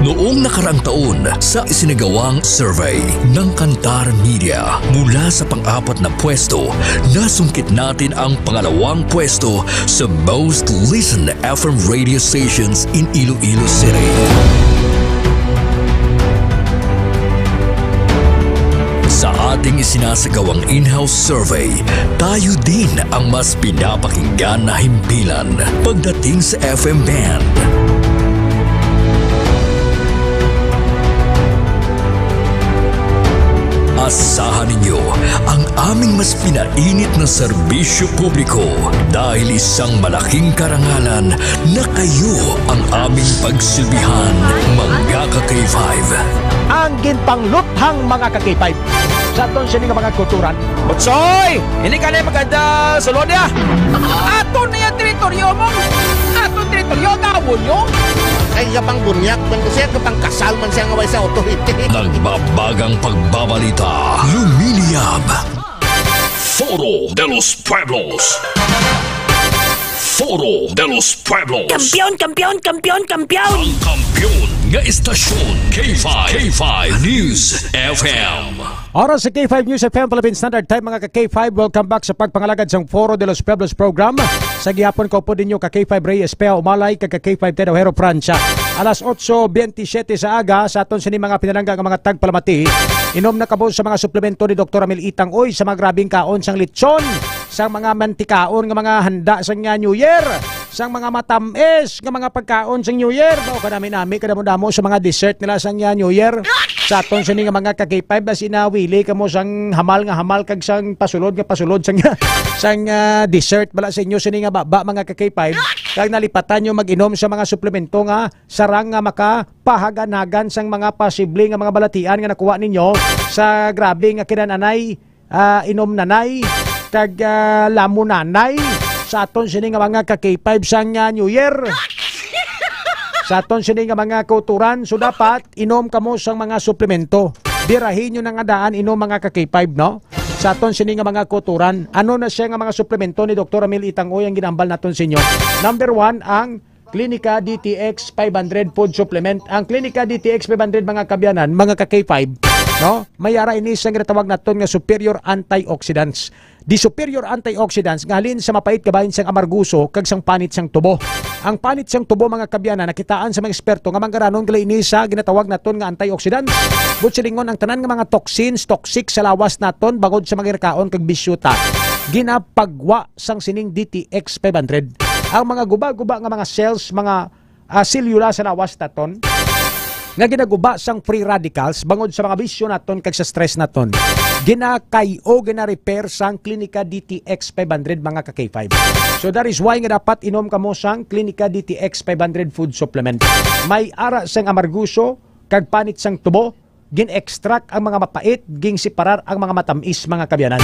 Noong nakaraang taon, sa isinagawang survey ng Kantar Media, mula sa pang-apat na pwesto, nasungkit natin ang pangalawang pwesto sa most listened F M radio stations in Iloilo City. Sa ating isinasagawang in-house survey, tayo din ang mas pinapakinggan na himpilan pagdating sa F M band. Asahan ninyo ang aming mas pinainit na serbisyo publiko dahil isang malaking karangalan na kayo ang aming pagsilbihan, mga ka-K five. Ang ginpangluthang, mga ka-K five, sa aton sini nga mga kulturan. Butsoy! Hindi ka na maganda sa lodia! Aton na yung teritoryo mo! Aton teritoryo, gawon nyo! Ay, kapang bunyag man ko siya, kapang kasal man siya nga way sa authority. Nagbabagang pagbabalita, lumiliyab. Foro de los Pueblos. Foro de los Pueblos. Kampiyon, kampiyon, kampiyon, kampiyon! Ang kampiyon nga istasyon, K five, K five News F M. Oras sa K five News F M Philippine Standard Time, mga ka-K five. Welcome back sa pagpangalagad sang Foro de los Pueblos program. Sa gihapon, kaupod ninyo ka-K five Rey Espea Umalay, kag ka-K five Ted Ojero Francia. Alas otso bentisiete sa aga, sa aton sini mga pinalangga nga mga tagpalamati. Inom na kamo sa mga suplemento ni Doktor Ramil Itang Uy, sa mga grabing kaon sang lechon, sang mga mantikaon nga mga handa sang, ah, New Year, sang mga matam-is nga mga pagkaon sang New Year, daw kanami-nami, kadamo-damo sa mga dessert nila sang, ah, New Year. Sa aton sini nga mga ka-K five, basi nawili kamo sang hamal nga hamal kag sang pasulod nga pasulod sang, sang, ah, dessert bala sa inyo sini nga baba, mga ka-K five, kag nalipatan nyo mag-inom sa mga suplemento nga sarang nga makapahaganhagan sang mga posible nga mga balatian nga nakuha ninyo sa grabe nga kinananay, ah, inom nanay, kag, ah, lamo nanay sa aton sini nga mga ka-K five sang, ah, New Year. Sa aton sini nga mga kauturan, so dapat inom kamo sang mga suplemento. Birahin nyo na nga daan inom, mga ka-K five, no? Sa aton sini nga mga kauturan, ano na siya nga mga suplemento ni Doktor Ramil Itang Uy ang ginambal naton sa inyo? Number one, ang Clinica D T X five hundred food supplement. Ang Clinica D T X five hundred, mga kabyanan, mga ka-K five, no? May ara ini sang ginatawag naton nga superior antioxidants. Di superior antioxidants nga halin sa mapait kabahin sang amarguso kag sang panit sang tubo. Ang panit sang tubo, mga kabyanan, nakitaan sa mga eksperto nga manggaranon gali ini sa ginatawag naton nga antioxidants. Buot silingon, ang tanan nga mga toxins, toxic sa lawas naton bangod sa mga ginakaon kag bisyo ta, ginapagwa sang sining D T X five hundred. Ang mga guba-guba nga mga cells, mga, ah, selula sa lawas naton nga ginaguba sang free radicals bangod sa mga bisyo naton kag sa stress naton, ginakay-o, gina-repair sang Clinica D T X five hundred, mga ka-K five. So that is why nga dapat inom kamo sang Clinica D T X five hundred food supplement. May ara sang amarguso kag panit sang tubo, gin-extract ang mga mapait, gin-separar ang mga matamis, mga kabyanan.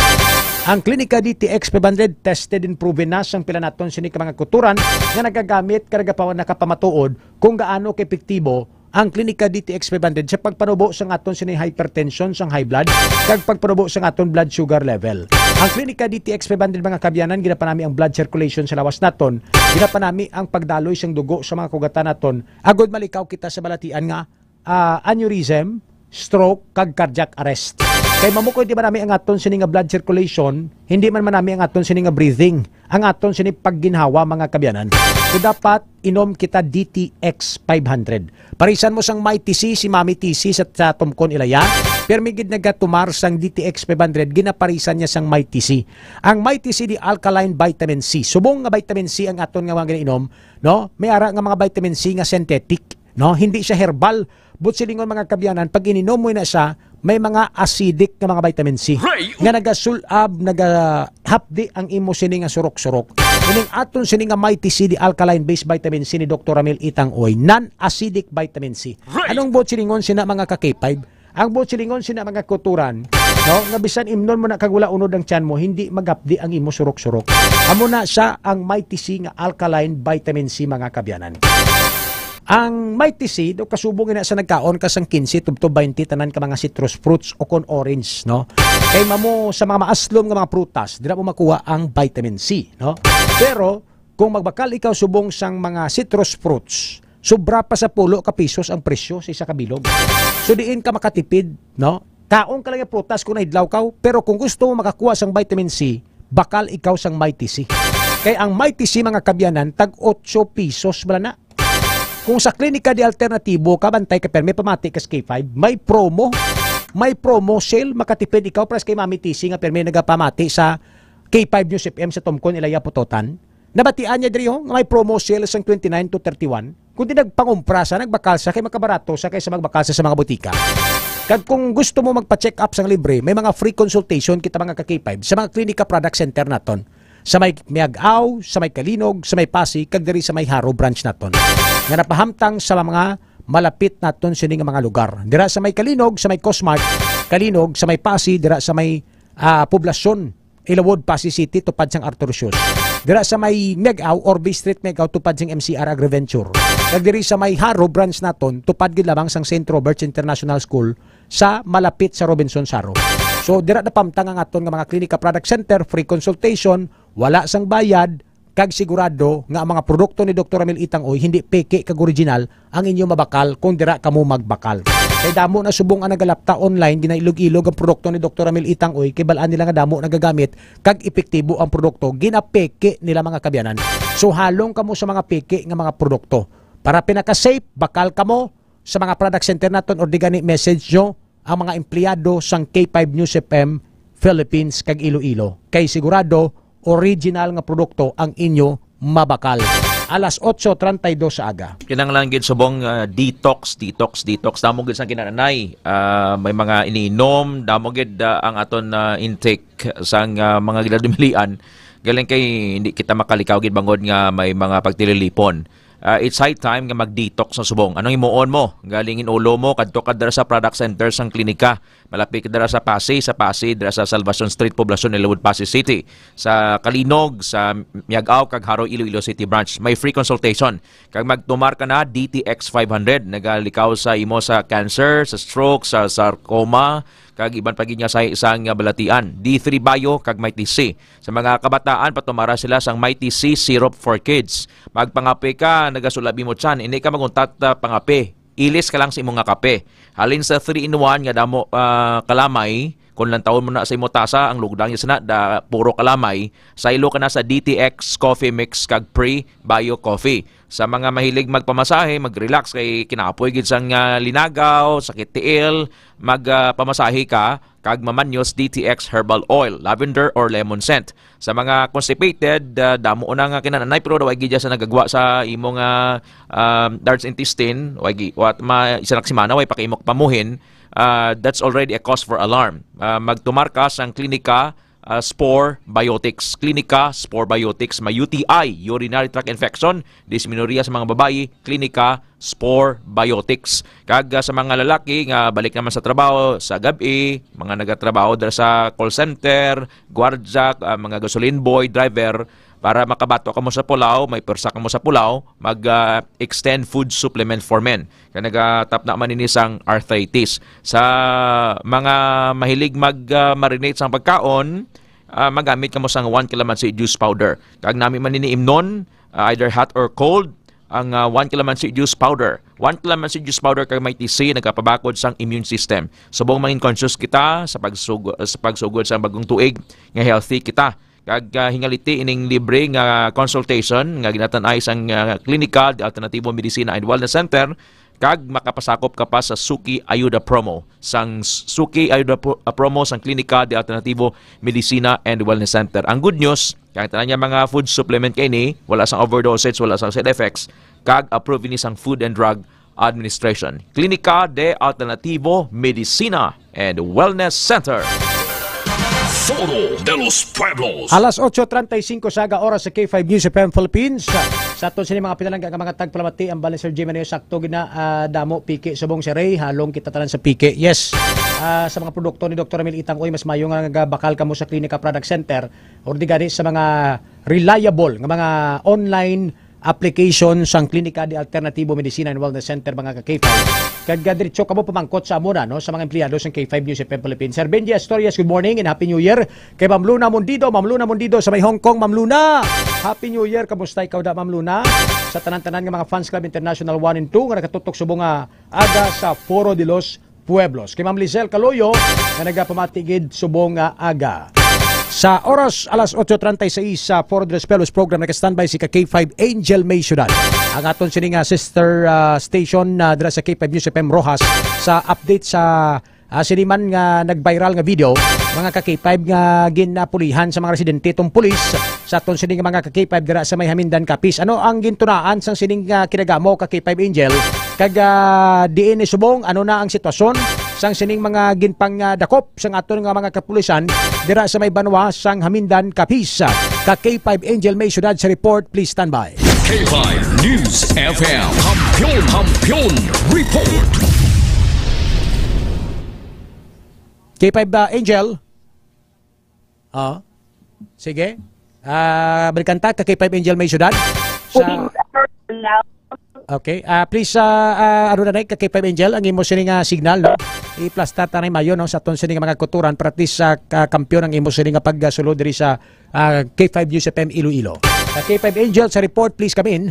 Ang Clinica D T X five hundred, tested and proven na sang pila naton sini ka mga kuturan nga nagagamit kag nagapa-, nakapamatuod kung gaano ka-epektibo ang Clinica D T X five hundred sa pagpanubo sang aton sini hypertension, sang high blood, kag pagpanubo sang aton blood sugar level. Ang Clinica D T X five hundred, mga kabyanan, ginapanami ang blood circulation sa lawas naton, ginapanami ang pagdaloy sang dugo sa mga kugatan naton, agod malikaw kita sa balatian nga, ah, aneurysm, stroke, kag cardiac arrest. Kay mamukoy di ba nami ang aton sini nga blood circulation, hindi man manami ang aton sini nga breathing, ang aton sini pagginhawa, mga kabyanan. So dapat inom kita D T X five hundred. Parisan mo sang Mighty C, si Mami T C sa, sa Tumcon Ilaya. Pirmi gid nagatumar sang D T X five hundred, ginaparisan niya sang Mighty C. Ang Mighty C di alkaline vitamin C. Subong nga vitamin C ang aton nga mga ginainom, no? May ara nga mga vitamin C nga synthetic, no? Hindi siya herbal. Buot silingon, mga kabyanan, pag ininom mo na siya, may mga acidic nga mga vitamin C nga nagasul-ab, nagahapdi ang imo sini nga surok-surok. Ining aton sini nga Mighty C di alkaline based vitamin C ni Doktor Ramil Itang Uy, non-acidic vitamin C. Anong buot silingon sina, mga ka-K five? Ang buot silingon sina, mga kuturan, no, nga bisan imnon mo na kag wala unod ang tiyan mo, hindi maghapdi ang imo surok-surok. Amo na siya ang Mighty C nga alkaline vitamin C, mga kabyanan. Ang Mighty C, do kasubong ina sa nagkaon ka sang quince tubtob twenty tanan ka mga citrus fruits o kon orange, no? Kay mamo sa mga maaslom nga mga prutas, dira mo makuha ang vitamin C, no? Pero kung magbakal ikaw subong sang mga citrus fruits, sobra pa sa pulo ka pisos ang presyo sa isa ka bilog. So diin ka makatipid, no? Kaon ka lang yung prutas kung nahidlaw ka, pero kung gusto mo makakuha sang vitamin C, bakal ikaw sang Mighty C. Kay ang Mighty C, mga kabyanan, tag otso pisos bala na. Kung sa Klinika de Alternatibo ka, bantay ka permi pamati ka sa K five, may promo. May promo sale, makatipid ikaw, pares kay Mami T C nga permi nagapamati sa K five News F M sa Tumcon, Ilaya, Pototan. Nabatian niya diri, oh, nga may promo sale sang twenty-nine to thirty-one. Kung di nagpangumpra sa, nagbakal sa, kay makabarato sa kaysa magbakal sa, sa mga butika. Kag kung gusto mo magpa-check up sang libre, may mga free consultation kita, mga ka-K five, sa mga Klinika Product Center naton. Sa may Miag-ao, sa may Kalinog, sa may Pasig, kag diri sa may Jaro branch naton. Nga napahamtang sa mga malapit naton sini nga mga lugar. Dira sa may Kalinog, sa may Cosmart, Kalinog, sa may Pasig, dira sa may, ah, Poblacion, Ilawod, Pasig City, tupad sang Arthur Shoes. Dira sa may Miag-ao, Orbe Street, Miag-ao, tupad sang M C R Agriventure. Kag diri sa may Jaro branch naton, tupad gid lamang sang Saint Robert's International School, sa malapit sa Robinson Jaro. So, dira napahamtang ang aton nga mga Klinika Product Center, free consultation, wala sang bayad, kag sigurado nga ang mga produkto ni Doktor Ramil Itang Uy hindi peke kag original ang inyo mabakal kung dira kamo magbakal. Kay damo na subong ang nagalapta online, ginailog-ilog ang produkto ni Doktor Ramil Itang Uy, kay bal-an nila nga damo nagagamit kag epektibo ang produkto, ginapeke nila, mga kabyanan. So, halong kamo sa mga peke nga mga produkto. Para pinaka-safe, bakal kamo sa mga product center naton or di gani message nyo ang mga empleyado sang K five News F M Philippines kag Iloilo. Kay sigurado, original nga produkto ang inyo mabakal. alas otso treinta y dos sa aga. Kinahanglan gid subong, ah, detox, detox, detox. Damo gid sang kinananay. Ah, may mga iniinom, damo gid, ah, ang aton, ah, intake sang, ah, mga ginadumilian. Galing kay hindi kita makalikaw gid bangod nga may mga pagtililipon. Ah, it's high time nga mag-detox na subong. Anong himuon mo? Galing in ulo mo, kadto ka dira sa product center sang klinika. Malapit ka dira sa Passi, sa Passi, dira sa Salvacion Street, Poblacion, Ilawod, Passi City. Sa Calinog, sa Miag-ao, kag Jaro, Iloilo City Branch. May free consultation. Kag magtumar ka na, D T X five hundred. Nagalikaw sa imo sa cancer, sa stroke, sa sarcoma, kag iban pa gid nga sa isang nga balatian. D three Bio, kag Mighty C. Sa mga kabataan, patumara sila sang Mighty C Syrup for Kids. Magpangape ka, nagasulabi mo tiyan, hindi ka maguntat, ah, pangape. Ilis ka lang sa imo nga kape. Halin sa three-in-one nga damo, ah, kalamay, kung lantawon mo na sa imo tasa, ang lugdang niya sana, da, puro kalamay, saylo ka na sa D T X Coffee Mix kag Pre Bio Coffee. Sa mga mahilig magpamasahe, mag-relax kay kinapoy gid sang, ah, linagaw, sakit tiil, mag, ah, pamasahe ka, kag mamanyos D T X Herbal Oil, lavender or lemon scent. Sa mga constipated, ah, damo na nga kinananay, pero way gid sa nagagwa sa imo nga, um, large intestine, way gi-, wat ma-, isa na ka semana, way pa kay imo pamuhin, ah, that's already a cause for alarm. Ah, magtumar ka sang Klinika, ah, Spore Biotics. Klinika Spore Biotics, may U T I, urinary tract infection, dysmenorrhea sa mga babayi, Klinika Spore Biotics. Kag, ah, sa mga lalaki nga balik naman sa trabaho sa gab-i, mga nagatrabaho dira sa call center, gwardya, ah, mga gasoline boy, driver, para makabato kamo sa pulaw, may pwersa kamo sa pulaw, mag, ah, extend food supplement for men. Kay nagatapna man ini sang arthritis. Sa mga mahilig mag, ah, marinate sang pagkaon, ah, magamit kamo sang one calamansi juice powder. Kag nami man ini imnon, ah, either hot or cold, ang, ah, one calamansi juice powder. One calamansi juice powder kag Mighty C nagapabakod sang immune system. Subong mangin conscious kita sa pagsug-, sa pagsugod sa bagong tuig nga healthy kita. Kag, ah, hingaliti ining libre nga consultation nga ginatan-ay sang, ah, Klinika de Alternativo Medicina and Wellness Center, kag makapasakop ka pa sa Suki Ayuda Promo sang Suki Ayuda Pro-, ah, Promo sang Klinika de Alternativo Medicina and Wellness Center. Ang good news, kay ang tanan nga mga food supplement kay ni, wala sang overdosage, wala sang side effects, kag approve ini sang Food and Drug Administration. Klinika de Alternativo Medicina and Wellness Center. Foro de los Pueblos. Alas otso treinta y cinco sa aga, oras sa K five News F M Philippines. Sa aton sini mga pinalangga nga mga tagpalamati, ang bali, Sir Jimmy, sakto gid na, ah, damo piki subong si Ray, halong kita tanan sa piki. Yes. Ah, sa mga produkto ni Doktor Emil Itang, uy, mas mayo nga nagabakal kamo sa Klinika Product Center or di gani sa mga reliable nga mga online application sang Klinika de Alternativo Medicina and Wellness Center, mga ka-K five. Kag, ah, diretso kamo pamangkot sa amo na, no, sa mga empleyado sang K five News F M Philippines. Sir Benji Astorias, good morning and Happy New Year. Kay Ma'am Luna Mondido, Ma'am Luna Mondido sa may Hong Kong, Ma'am Luna. Happy New Year. Kamusta ikaw da, Ma'am Luna? Sa tanan-tanan nga mga Fans Club International one and two nga nakatutok subong nga aga sa Foro de los Pueblos. Kay Ma'am Lizelle Caloyo nga nagapamati gid subong nga aga. Sa oras, alas otso treinta y seis sa Foro de los Pueblos program, naka-standby si ka K five Angel May Ciudad. Ang aton sini nga sister, ah, station, ah, dira sa K five News F M Roxas sa update sa, ah, sini man nga nag-viral nga video, mga ka K five, nga ginapulihan sa mga residente tong pulis sa aton sini nga mga ka K five dira sa may Hamindan, Capiz. Ano ang gintunaan sang sining, ah, kinagamo, ka K five Angel? Kag, ah, diin ni subong, ano na ang sitwasyon sang sining mga ginpangdakop sang aton nga mga kapulisan dira sa may banwa sang Hamindan, Capiz? Ka K five Angel May Ciudad sa report, please stand by. K five News F M, Kampiyon, Kampiyon Report. K five, ah, Angel? Ah, sige. Ah, balikan ta, ka K five Angel May Ciudad. Sa Pwede sa personal. Okay. Ah, please, ah, ah, ano na, ka K five Angel, ang imo sini nga signal, no? I-plus ta tanay mayo, no, sa aton sini nga mga kuturan, para at least sa ka-, kampiyon ang imo sini nga pagsulod diri sa, ah, K five News F M Iloilo. Ka K five Angel sa report, please come in.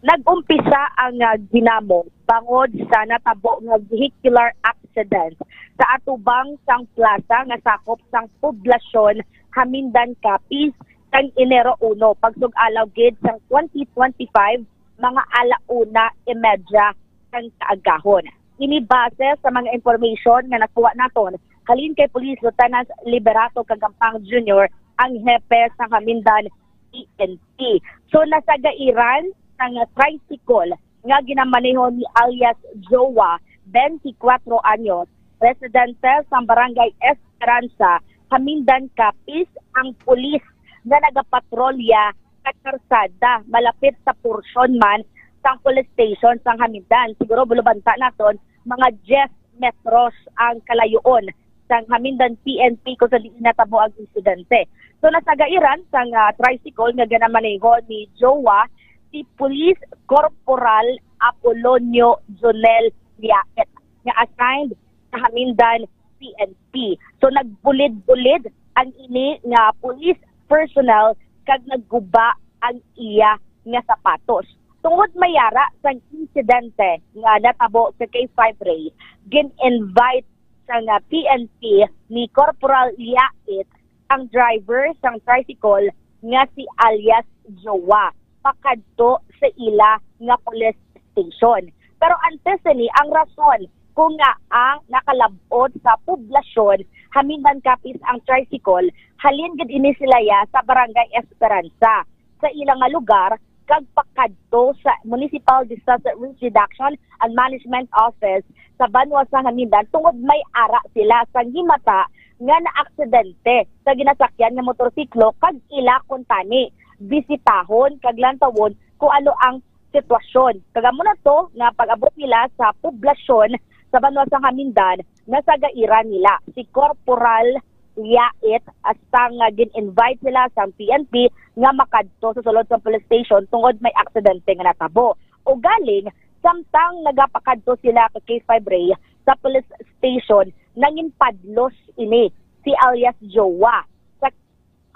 Nag-umpisa ang, ah, ginamo bangod sa natabo nga vehicular accident sa atubang sang plaza nga sakop sang poblasyon Hamindan, Capiz, sang Enero uno, pagsug-alaw gid sang twenty twenty-five, mga ala una y media sang kaagahon. Ini base sa mga information nga nakuha naton halin kay Police Lieutenant Liberato Kagampang Junior, ang hepe sa Hamindan P N P. So, nasagairan sang tricycle nga ginamaneho ni alias Jowa, twenty-four anyos, residente sa Barangay Esperanza, Hamindan, Capiz, ang pulis nga nagapatrolya sa karsada malapit sa porsyon man sang police station sang Hamindan. Siguro bulubanta naton, mga diyes metros ang kalayoon sang Hamindan P N P kung sa diin natabo ang insidente. So, nasagairan sang, ah, tricycle nga ginamaneho ni Jowa si Police Corporal Apolonio Jonel Liaet, nga assigned sa Hamindan P N P. So, nagbulid-bulid ang ini nga police personnel kag nagguba ang iya nga sapatos. Tungod may ara sang insidente nga natabo sa K five Ray, gin-invite sang, ah, P N P ni Corporal Liaet ang driver sang tricycle nga si alias Jowa pakadto sa ila nga police station. Pero antes sini, ang rason kung ngaa nakalab-ot sa poblasyon Hamindan, Capiz ang tricycle, halin gid ini sila ya sa Barangay Esperanza, sa ila nga lugar, kag pakadto sa Municipal Disaster Risk Reduction and Management Office sa banwa sa Hamindan tungod may ara sila sang himata nga naaksidente sa ginasakyan nga motorsiklo kag ila kuntani bisitahon kag lantawon kung ano ang sitwasyon. Kag amo na to nga pag-abot nila sa poblasyon sa banwa sa Hamindan, nasagairan nila si Corporal Liaet, hasta nga gin-invite sila sang P N P nga makadto sa sulod sang police station tungod may aksidente nga natabo. Ugaling, samtang nagapakadto sila ka K five Ray sa police station, nanginpadlos ini si alias Jowa sa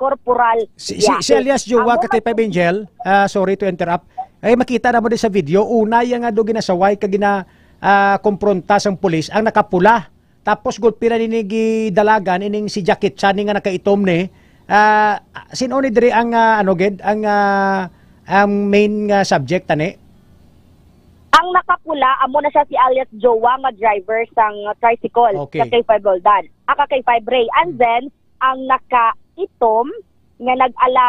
Corporal Si, si, si Liaet. Alias Jowa, Amo ka K five man Angel, ah, sorry to interrupt. Ay, makita na mo din sa video, una yang nga do ginasaway ka gina, ah, kompronta sang pulis ang nakapula. Tapos gulpi na nini gidalagan ining si Jackie Chan nga nakaitom ni. Ah, sin-o ni diri ang, ah, ano gid, ang, ah, ang main nga subject ani? Ang nakapula, amo na siya si alias Jowa nga driver sang tricycle, Okay. ka K five Roldan, ah, ka K five Ray. And Hmm. then, ang nakaitom nga nag-ala,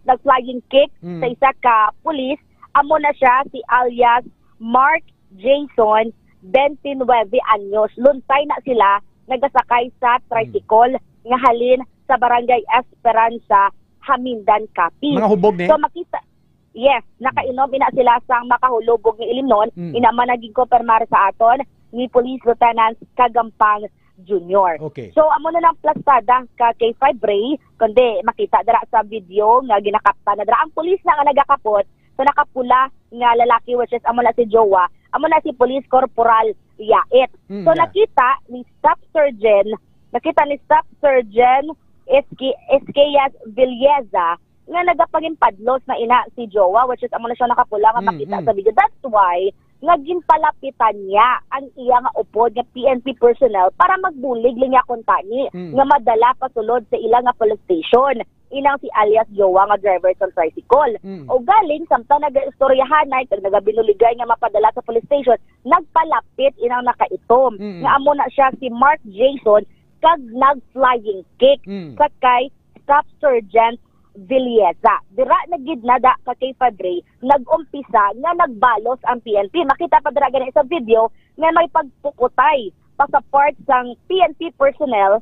nag-flying kick Hmm. sa isa ka pulis, amo na siya si alias Mark Jason, twenty-nine anyos. Lunsay na sila nagasakay sa Hmm. tricycle nga halin sa Barangay Esperanza, Hamindan, Capiz. Mga hubog ni? So, makita, yes, nakainom ina sila sang makahulubog nga ilimnon, Mm. ina man ang ginkonfirmar sa aton ni Police Lieutenant Kagampang Junior. Okay. So, amo na nang plastada ka K five Ray, kundi makita dira sa video nga ginakapta na dira ang pulis na nga nagakapot sa nakapula nga lalaki, which is amo na si Jowa, amo na si Police Corporal Yaet. Mm, So, yeah. nakita ni Staff Sergeant, nakita ni Staff Sergeant S K, S K S Villeza nga nagapanginpadlos na ina si Jowa, which is amo na siya nakapula nga Mm, makita mm. sa video. That's why nga ginpalapitan niya ang iya nga upod nga P N P personnel para magbulig lang niya kuntani Mm. nga madala pasulod sa ila nga police station. Inang si alias Jowa nga driver sa tricycle. Mm. O galing, samtang nagaistoryahanay kag nagabinuligay nga mapadala sa police station, nagpalapit inang nakaitom. Mm. Nga amo na siya si Mark Jason kag nag-flying kick Mm. sa kay Staff Sergeant Villeza. Dira na gid na da ka K five Ray nag-umpisa nga nagbalos ang P N P. Makita pa dira gani sa video nga may pagpukutay pa sa part sang P N P personnel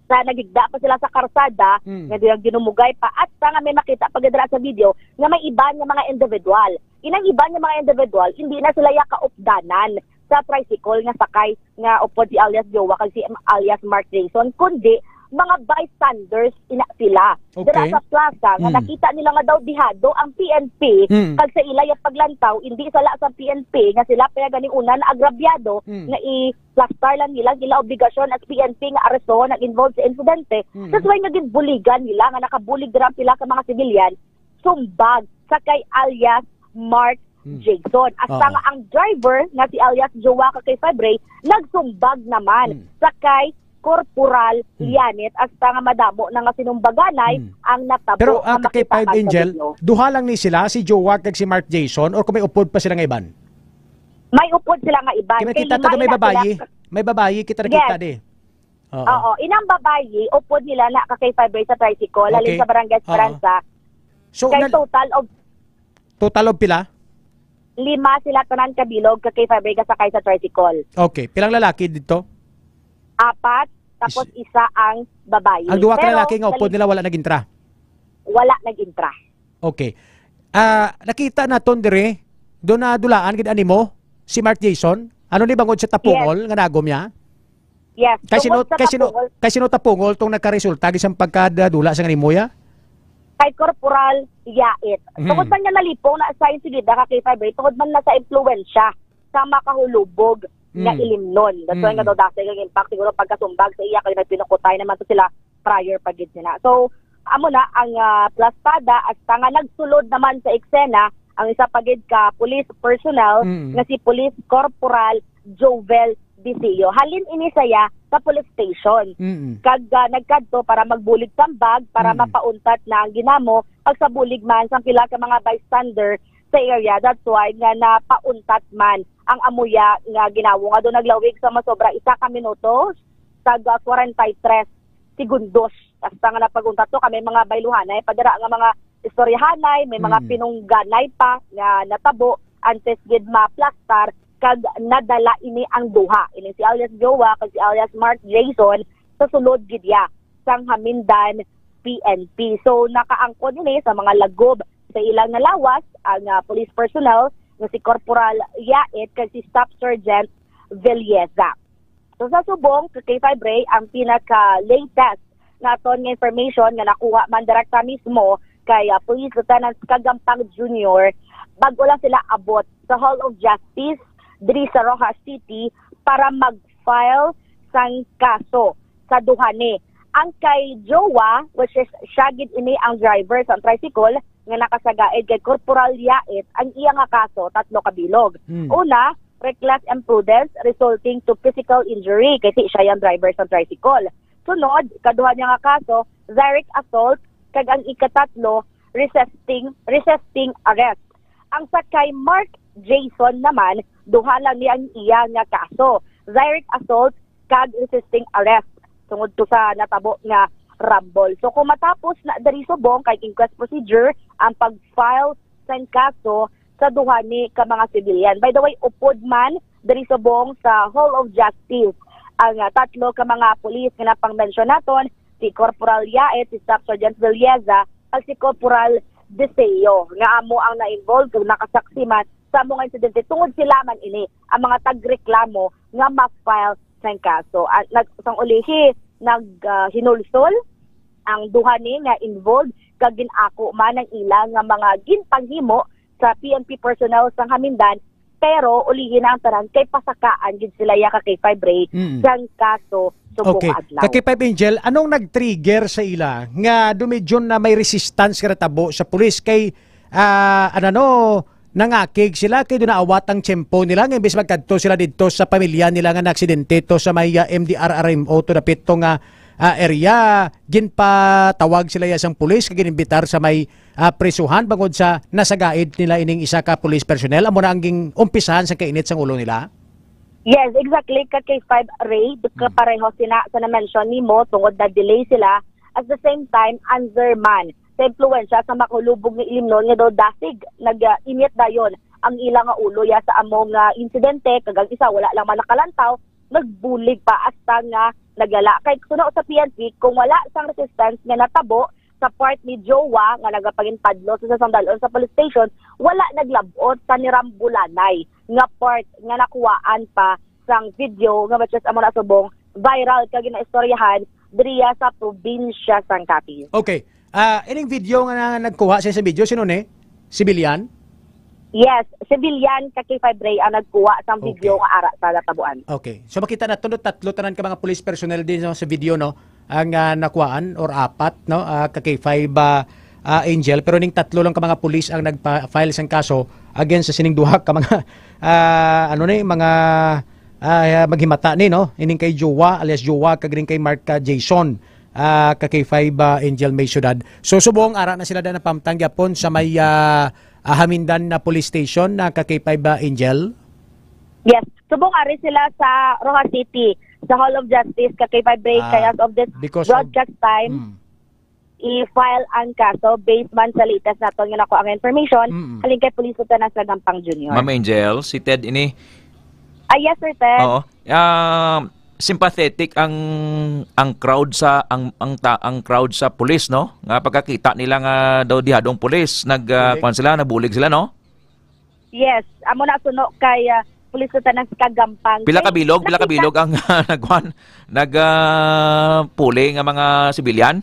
sa nagigda pa sila sa karsada, Mm. nga dira ginumugay pa, at sa nga may makita pa gid dira sa video nga may iban nga mga individual. Inang iban nga mga individual, hindi na sila ya kaupdanan sa tricycle nga sakay nga upod si alias Jowa kag si alias Mark Jason, kundi mga bystanders ina sila. Dira Okay. sa plaza nga Mm. nakita nila nga daw dihado ang P N P Mm. kag sa ila ya paglantaw, hindi sala sa P N P nga sila pa ya gani una na agrabyado Mm. nga i-plastar lang nila ang ila obligasyon as P N P nga arestohon ang involved sa insidente. Mm. That's why nga ginbuligan nila nga nakabulig dira ang pila ka mga civilian sumbag sa kay alias Mark Hmm. Jason. Hasta Oo. nga ang driver nga si alias Jowa ka kay Fabre nagsumbag naman Hmm. sa kay Corporal Hmm. Lianet, hasta nga madamo na nga sinumbaganay Hmm. ang natabo Pero, ah, nga ka kay makita Five man sa Angel, video. Duha lang ni sila, si Jowa kag si Mark Jason, or kung may upod pa sila nga iban? May upod sila nga iban. Kay may Kay kita lima taga may ina babayi. sila. May babayi kita Yes. nakita di. Oo. Oo, inang babayi, upod nila na ka kay Fabre sa tricycle, halin Okay. sa Barangay Oo. Esperanza. So, Kay nal- total of total of pila? Lima sila tanan kabilog ka K five Ray nga sakay sa tricycle. Okay. Pilang lalaki dito? Apat, tapos Is- isa ang babae. Ang duha ka Pero lalaki nga upod nali- nila wala nag-intra? Wala nag-intra. Okay. Ah, nakita naton dire, do na dulaan gid animo si Mark Jason? Ano ni bangod sa tapungol nga nagom niya? Yes. Kay sino, Tungod sa kay sino, tapungol, kay sino tapungol tong nagkaresulta gid sang pagkadula sa nimo ya? Kay Corporal Yait. Mhm. Tungod man nga nalipong na sa insidente ka K five Ray, tungod man na sa impluwensya sa makahulubog nga Mm. ilimnon. That's why Mm. nga daw dati ang impact siguro pagkasumbag sa iya kay nagpinukutay naman to sila prior pa gid sina. So, amo na ang, ah, plastada hasta nga nagsulod naman sa eksena ang isa pa gid ka police personnel Mm. nga si Police Corporal Jovel Biseo. Halin ini saya sa police station. Mm. Kag, ah, nagkadto para magbulig tambag para Mm. mapauntat na ang ginamo pagsabulig man sang pila ka mga bystander sa area. That's why nga napauntat man ang amuya nga ginawo nga do naglawig sa masobra isa ka minuto, tag, ah, kwarenta y tres segundos. Hasta nga napag-untat to kami mga bayluhanay, padara nga mga istoryahanay, may mga Mm. pinungganay pa nga natabo antes gid maplastar kag nadala ini ang duha. Ini si alias Jowa kag si alias Mark Jason sa sulod gid ya sang Hamindan P N P. So, nakaangkon ini sa mga lagob sa ilang nalawas ang, ah, police personnel nga si Corporal Yait kag si Staff Sergeant Villeza. So, sa subong, ka K five Ray, ang pinaka-latest naton nga information nga nakuha man direkta mismo kay, ah, Police Lieutenant Kagampang Junior, bag-o lang sila abot sa Hall of Justice diri sa Roxas City para mag-file sang kaso sa duha ni. Ang kay Jowa, which is siya gid ini ang driver sa tricycle nga nakasagaid kay Corporal Yait, ang iya nga kaso tatlo ka bilog. Hmm. Una, reckless imprudence resulting to physical injury, kay si siya ang driver sa tricycle. Sunod, ikaduha niya nga kaso, direct assault, kag ang ikatatlo, resisting resisting arrest. Ang sa kay Mark Jason naman, duha lang ni ang iya nga kaso, direct assault kag resisting arrest tungod to sa natabo nga rumble. So kung matapos na diri subong kay inquest procedure ang pag-file sang kaso sa duha ni ka mga civilian. By the way, upod man diri subong sa Hall of Justice ang, ah, tatlo ka mga pulis nga napang-mention naton, si Corporal Yaet, si Staff Sergeant Villeza, kag si Corporal Deseo, nga amo ang na-involve kag nakasaksi man sa amo nga insidente tungod sila man ini ang mga tagreklamo nga ma-file sang kaso. At nag-, sang ulihi, nag, ah, hinulsol ang duha ni nga involved kag gin-ako man ang ila nga mga ginpanghimo sa P N P personnel sang Hamindan, pero ulihi na ang tanan kay pasakaan gid sila ya ka K five Ray Mm. sang kaso subong Okay. nga adlaw. Ka K five Angel, anong nag-trigger sa ila nga dumidyon na may resistance nga natabo sa pulis? Kay, ah, ano, no, nangakig sila kay doon naawat ang tiyempo nila nga imbis magkadto sila didto sa pamilya nila nga naaksidente to sa may, ah, M D R R M O to dapit to nga, ah, area, ginpatawag sila ya sang pulis kag ginimbitar sa may, ah, prisuhan bangod sa nasagaid nila ining isa ka police personnel. Amo na ang ging-umpisahan sa kainit sang ulo nila. Yes, exactly. Ka K five Ray, Mm. kapareho sina sa na-mention nimo tungod na delay sila. At the same time, under man sa impluwensya sa makulubog nga ilimnon nga daw dasig nag-init dayon ang ila nga ulo ya sa amo nga insidente, kag ang isa wala lang man nakalantaw, nagbulig pa hasta nga naglala. Kay suno sa P N P, kung wala sang resistance nga natabo sa part ni Jowa nga nagapanginpadlo sa sandalon sa police station, wala naglab-ot sa nirambulanay nga part nga nakuhaan pa sang video nga which is amo na subong viral kag ginaistoryahan diriya sa probinsya sang Capiz. Okay. Ah, ining video nga na-, nagkuha siya sa video, sino ni? Civilian? Yes, civilian ka K five Ray ang nagkuha sang video Okay. nga ara sa natabuan. Okay. So makita naton tatlo tanan ka mga police personnel din, no, sa video, no, ang, ah, nakuhaan or apat, no, ah, ka K five, ah, ah, Angel, pero ning tatlo lang ka mga pulis ang nagpa-file sang kaso against sa sining duha ka mga, ah, ano ni, mga, ah, maghimata ni, no, ining kay Jowa alias Jowa kag ning kay Mark, ah, Jason, ah, ka K five, ah, Angel, May Syudad. So subong ara na sila da napamtang gyapon sa may, ah, ah, Hamindan na police station na ka K five, ah, Angel? Yes. Subong ari sila sa Roxas City, sa Hall of Justice, ka K five Ray, Ah, kay as of this because of broadcast time, Mm. i-file ang kaso based man sa latest naton nga nakuha nga information Mm. halin kay Police Lieutenant Sagampang Junior. Ma'am Angel, si Ted ini. Ah, yes, Sir Ted. Oo. Ah, sympathetic ang, ang crowd sa, ang, ang ta-, ang crowd sa pulis, no? Nga pagkakita nila nga daw dihadong pulis, nag, ah, Bulig. Kuwan sila, nabulig sila, no? Yes, amo na suno kay, ah, Police Lieutenant Kagampang. Pila ka bilog, pila ka bilog ang nagkuan, nag, ah, puli nga mga civilian?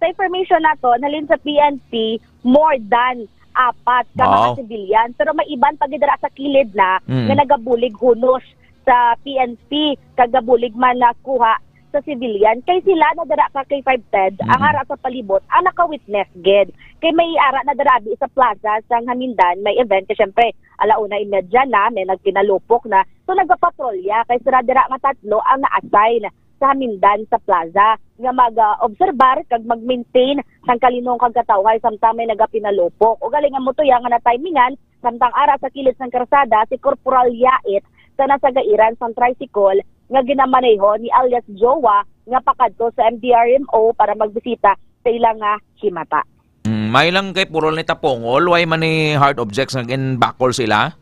Sa information nato, nalin sa P N P, more than apat ka mga Wow. Civilian. Pero may iban pa gid dira sa kilid na Mm. nga nagabulig hunos sa P N P, kag gabulig man na kuha sa civilian. Kay sila na dira ka kay Five Ted, ang Mm. ara sa palibot, ang naka-witness gid. Kay may ara na dira abi sa plaza sang Hamindan, may event. Kay syempre, ala una imedya na, may nagpinalupok na. So, nagapatrolya. Kay sila dira nga tatlo ang na-assign sa Hamindan sa plaza nga mag-obserbar kag mag-maintain sang kalinong kag katawhay samtang may nagapinalupok. Ugaling ang mutuya nga natimingan samtang ara sa kilid sang karsada si Corporal Yait sa nasagairan sang tricycle nga ginamaneho ni alias Jowa nga pakadto sa M D R M O para magbisita sa ila nga himata. Mm, may lang kay purol ni tapungol, way man ni hard objects nga ginbakol sila?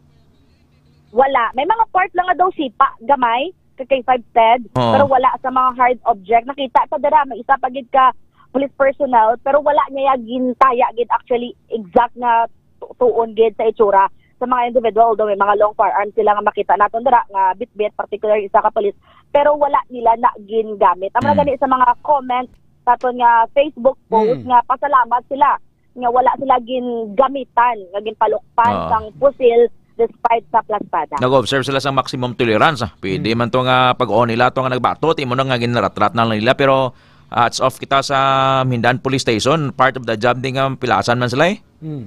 Wala. May mga part lang nga daw sipa, gamay, ka kay Five Ted, Oo. pero wala sa mga hard object. Nakita ta dira, may isa pa gid ka police personnel, pero wala niya gintaya gid actually exact nga tu-, tuon gid sa itsura sa mga individual. Although may mga long firearms sila nga makita naton dira nga bitbit, particular isa ka police, pero wala nila na gingamit. Amo na Mm. gani sa mga comment sa aton nga Facebook post Mm. nga pasalamat sila nga wala sila gingamitan, nga ginpalukpan Oo. sang pusil despite sa plastada. Nag-observe sila sa maximum tolerance, ah. Pwede Mm. man to nga pag-o nila to nga nagbato, ti mo na nga ginratrat na lang nila, pero hats off kita sa Hamindan Police Station, part of the job din nga pilasan man sila, eh. Mm.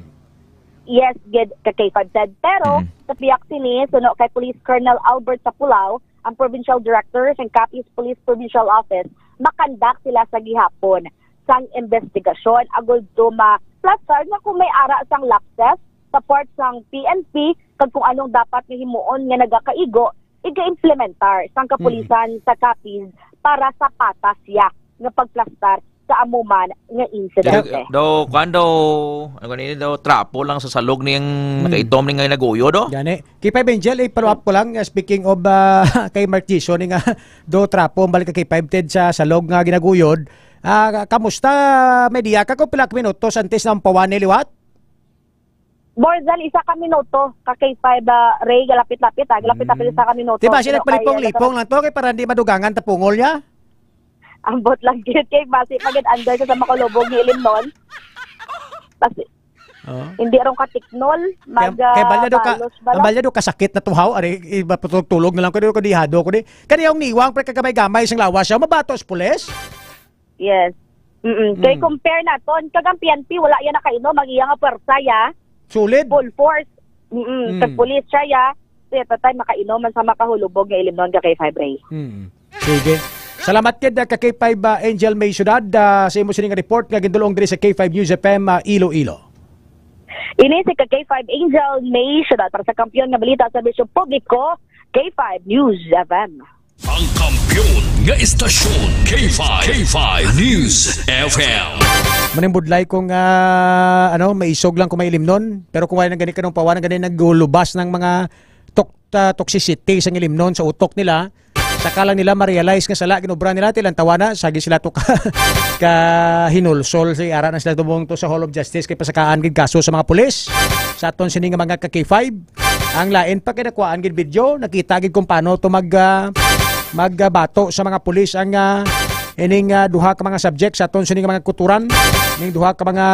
Yes, gid ka kay Fab said. Pero Mm. sa pihak sini, suno kay Police Colonel Albert Sapulao, ang Provincial Director sang Capiz Police Provincial Office, makandak sila sa gihapon sang investigasyon agud to ma-plaster nga kung may ara sang lapses sa part sang P N P kag kung anong dapat nga himuon nga nagakaigo iga-implementar sang kapulisan Mm. sa Capiz para sa patas siya nga pagplastar sa amo man nga insidente. Daw, daw, kuwan daw, ano ganini daw, trapo lang sa salog niyang Mm. nakaitom ni nga naguyod, oh. Gani. Kay Five Angel, eh, follow up ko lang, uh, speaking of, uh, kay Mark Jason, nga do trapo, ang balik kay Five Ted sa salog nga ginaguyod. Ah, kamusta? May diya ka kung pila ka minutos antes na ang pawan ni liwat? More than isa ka minuto, ka K five, ah, Ray, galapit-lapit, ah, galapit-lapit Mm. isa ka minuto. Di ba siya Pero nagpalipong-lipong kaya lang to, kay para hindi madugangan tapungol niya? Ambot lang gid, kay basi pa gid under ko sa makulubog ni Ilimnon. Basi, Oh. hindi ron katiknol, Kaya, mag, kaya balya ah, daw ka, balos ba ang lang? balya daw kasakit na tuhaw, ari, iba pa tulog-tulog na lang ko, di ko dihado ko di. Kani yung niwang, pre, kagamay-gamay sing lawas siya, mabatos, pulis? Yes. Mm-mm. Kay Mm. compare naton, kag ang P N P, wala yan nakainom, ang iya nga pwersa, ya. Solid. Full force. Mm-mm. Mm. Kag pulis siya, ya. Kaya tatay, makainom man sa makahulubog nga ilimnon ka kay Five Ray. Mm. Sige. Salamat kid, ah, ka K five, ah, Angel May Syudad, ah, sa imo sining report nga gindulong diri sa K five News F M, ah, Iloilo. Ini si ka K five Angel May Syudad para sa Kampiyon nga Balita sa Serbisyo Publiko, K five News F M. Ang kampiyon nga istasyon, K five, K five News F M. Manimbudlay kung, ah, ano, maisog lang kung may ilimnon. Pero kung wala nang gani kanong pawan, nang gani naglulubas ng mga tok-, ah, toxicity sa ilimnon sa utok nila, saka lang nila ma-realize nga sala, ginobra nila, tilang tawana, sagi sila to ka, ka hinulsol, si ara na sila tubong to sa Hall of Justice, kay pasakaan gid kaso sa mga pulis. Sa aton sini nga mga ka K five, ang lain pa kay nakuhaan gid video, nakita gid kung paano to mag, ah, magbato sa mga pulis ang, ah, ining, ah, duha ka mga subject sa aton sini nga mga kuturan, ning duha ka mga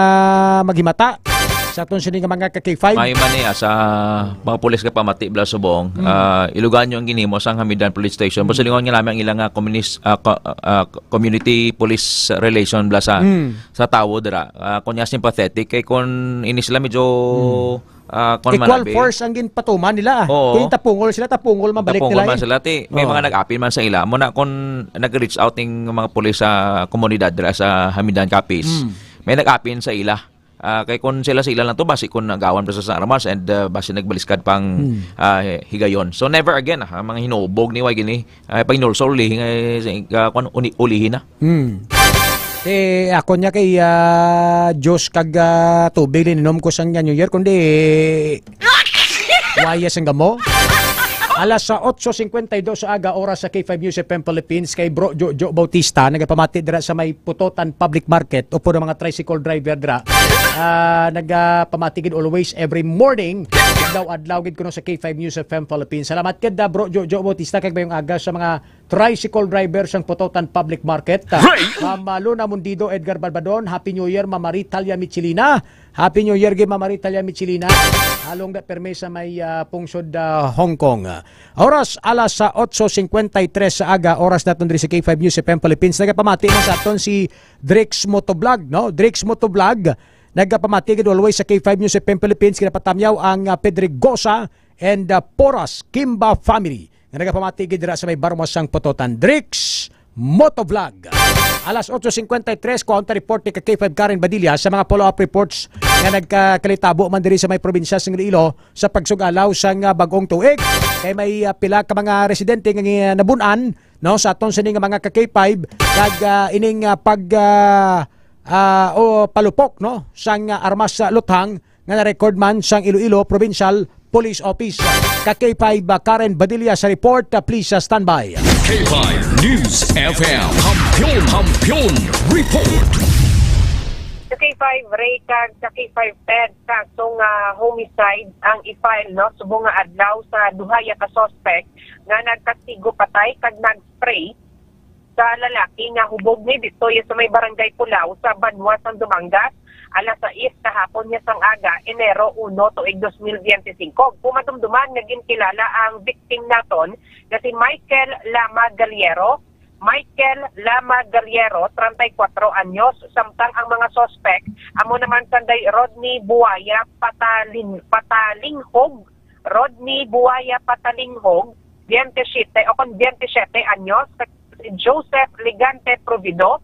maghimata sa aton sini nga mga ka K five. May man ni, ah, sa mga pulis nga pamati bala subong, Mm. ah, Iloganyo ang ginhimo sang Hamidan Police Station. Mm. Pasilingon nga namin ang ilang, ah, communist, ah, co-, ah, community police relation bala sa, Mm. sa tawo dira. Ah, kunya sympathetic kay kun ini sila medyo Mm. ah, kung Equal manabi. force ang ginpatuman nila. Oo. Kung tapungol sila, tapungol mabalik Tapungol nila man eh. sila, ti, may Oo. mga nag-apin man sa ila. Muna kung nag-reach out yung mga pulis sa komunidad dira sa Hamidan, Capiz, Mm. may nag-apin sa ila. Ah, kay kung sila sa ila lang to, basi kung nagawan pa sa, sa armas and, ah, basi nagbaliskad pang, Mm. ah, higayon. So, never again, ah, ang mga hinubog ni Wagini, ah, pag inulsol, ulihin, eh, sa, ah, kung uni-, ulihin na. Mm. Eh, ako niya kay, ah, juice kag, ah, tubig lang inom ko sang New Year, kundi waya sang gamo. Alas sa otso cincuenta y dos sa aga, oras sa K five News F M Philippines, kay Bro Jojo Bautista, nagapamati dira sa may Putotan Public Market, upod ang mga tricycle driver dira. Ah, nagapamati gid always every morning, adlaw-adlaw gid kuno sa K five News F M Philippines. Salamat gid, ah, Bro Jojo Bautista, kag mayong aga sa mga tricycle driver sang Pototan Public Market. Ma'am, ah, Luna Mundido, Edgar Barbadon, Happy New Year, Ma'am Marie Talia Michelina. Happy New Year, gid, Ma'am Marie Talia Michelina. Halong da permi sa may, ah, pungsod, ah, Hong Kong. Oras, alas, ah, otso cincuenta y tres sa aga, oras naton diri sa K five News F M Philippines. Nagapamati na sa aton si Drix Motovlog, no? Drix Motovlog, nagapamati gid always sa K five News F M Philippines. Kinapatamyaw ang, ah, Pedregosa and, ah, Poras Kimba family nga nagapamati gid dira sa may Barmasang Pototan. Drix Motovlog. Alas otso cincuenta y tres, kuha ta report ni ka K five Karen Badilla sa mga follow-up reports nga nagkakalitabo man diri sa may probinsya sa Iloilo sa pagsugalaw sang, ah, bag-ong tuig. Kay may, ah, pila ka mga residente nga, nga nabun-an, no, sa aton sini nga mga ka K five, kag, ah, ining, ah, pag, ah, ah, o palupok, no, sang, ah, armas sa luthang nga na-record man sang Iloilo Provincial Police Office. Ka K five, ah, Karen Badilla sa report. Ah, please, ah, standby. K five News F M. Kampiyon, Kampiyon Report. Sa K five Ray kag sa K five Ted, kaso nga homicide ang i-file, no, subong nga adlaw sa duha ya ka suspect nga nagkastigo patay kag nag-spray sa lalaki nga hubog ni didto ya sa may Barangay Pulao sa banwa sang Dumangas, alas sais kahapon niya sang aga, Enero uno, tuig dos mil biyente singko. Kung madumduman nga ginkilala ang victim naton nga si Michael Lama Galiero, Michael Lama Galiero, treinta y cuatro anyos, samtang ang mga suspek amo naman sanday Rodney Buaya Patalin-, Patalinghog, Rodney Buaya Patalinghog, biyente siyete o kon biyente siyete anyos, kag si Joseph Ligante Provido,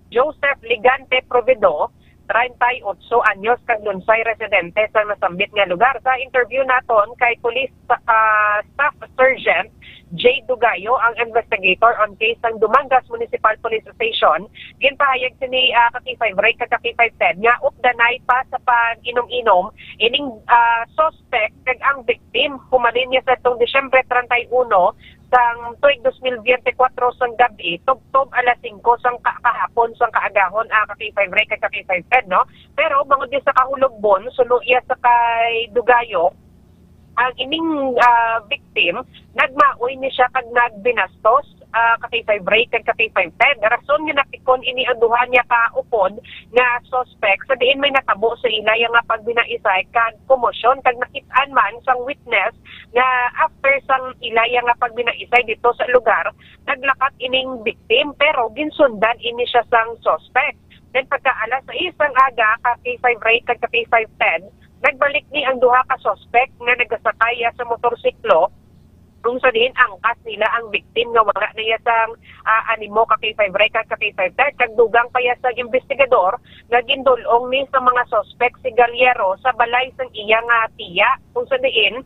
Joseph Ligante Provido, treinta y ocho anyos, kag lunsay residente sa nasambit nga lugar. Sa interview naton kay Police, ah, Staff Sergeant Jay Dugayo, ang investigator on case sang Dumangas Municipal Police Station, ginpahayag sini, ah, ka K five Ray kag ka K five Ted nga updanay pa sa pag-inom-inom ining, ah, suspect kag ang victim. Humalin niya sa tong Disyembre treinta y uno sang tuig dos mil biyente kuwatro sang gab-i, tubtob alas singko sang ka-, kahapon sang kaagahon, ah, ka K five Ray kag ka K five Ted, no? Pero bangod niya sa kahulogbon, suno iya sa kay Dugayo, ang ining, ah, victim, nagmaoy ni siya kag nagbinastos, ah, ka K five Ray kag ka K five Ted. Rason nga napikon ini ang duha niya ka upod nga suspect sa diin may natabo sa ila ya nga pagbinaisay kag komosyon, kag nakit-an man sang witness nga after sang ila ya nga pagbinaisay dito sa lugar, naglakat ining victim, pero ginsundan ini siya sang suspect. Then pagka alas sais sang aga, ka K five Ray kag ka K five Ted, nagbalik ni ang duha ka suspect nga nagasakay, ah, sa motorsiklo, kung sa diin angkas nila ang victim nga wala na iya sang, ah, animo, ka K five Ray kag ka K five Ted, kag dugang pa iya sang investigador nga gindul-ong ni sa mga suspect si Galiero sa balay sang iya nga tiya, kung sa diin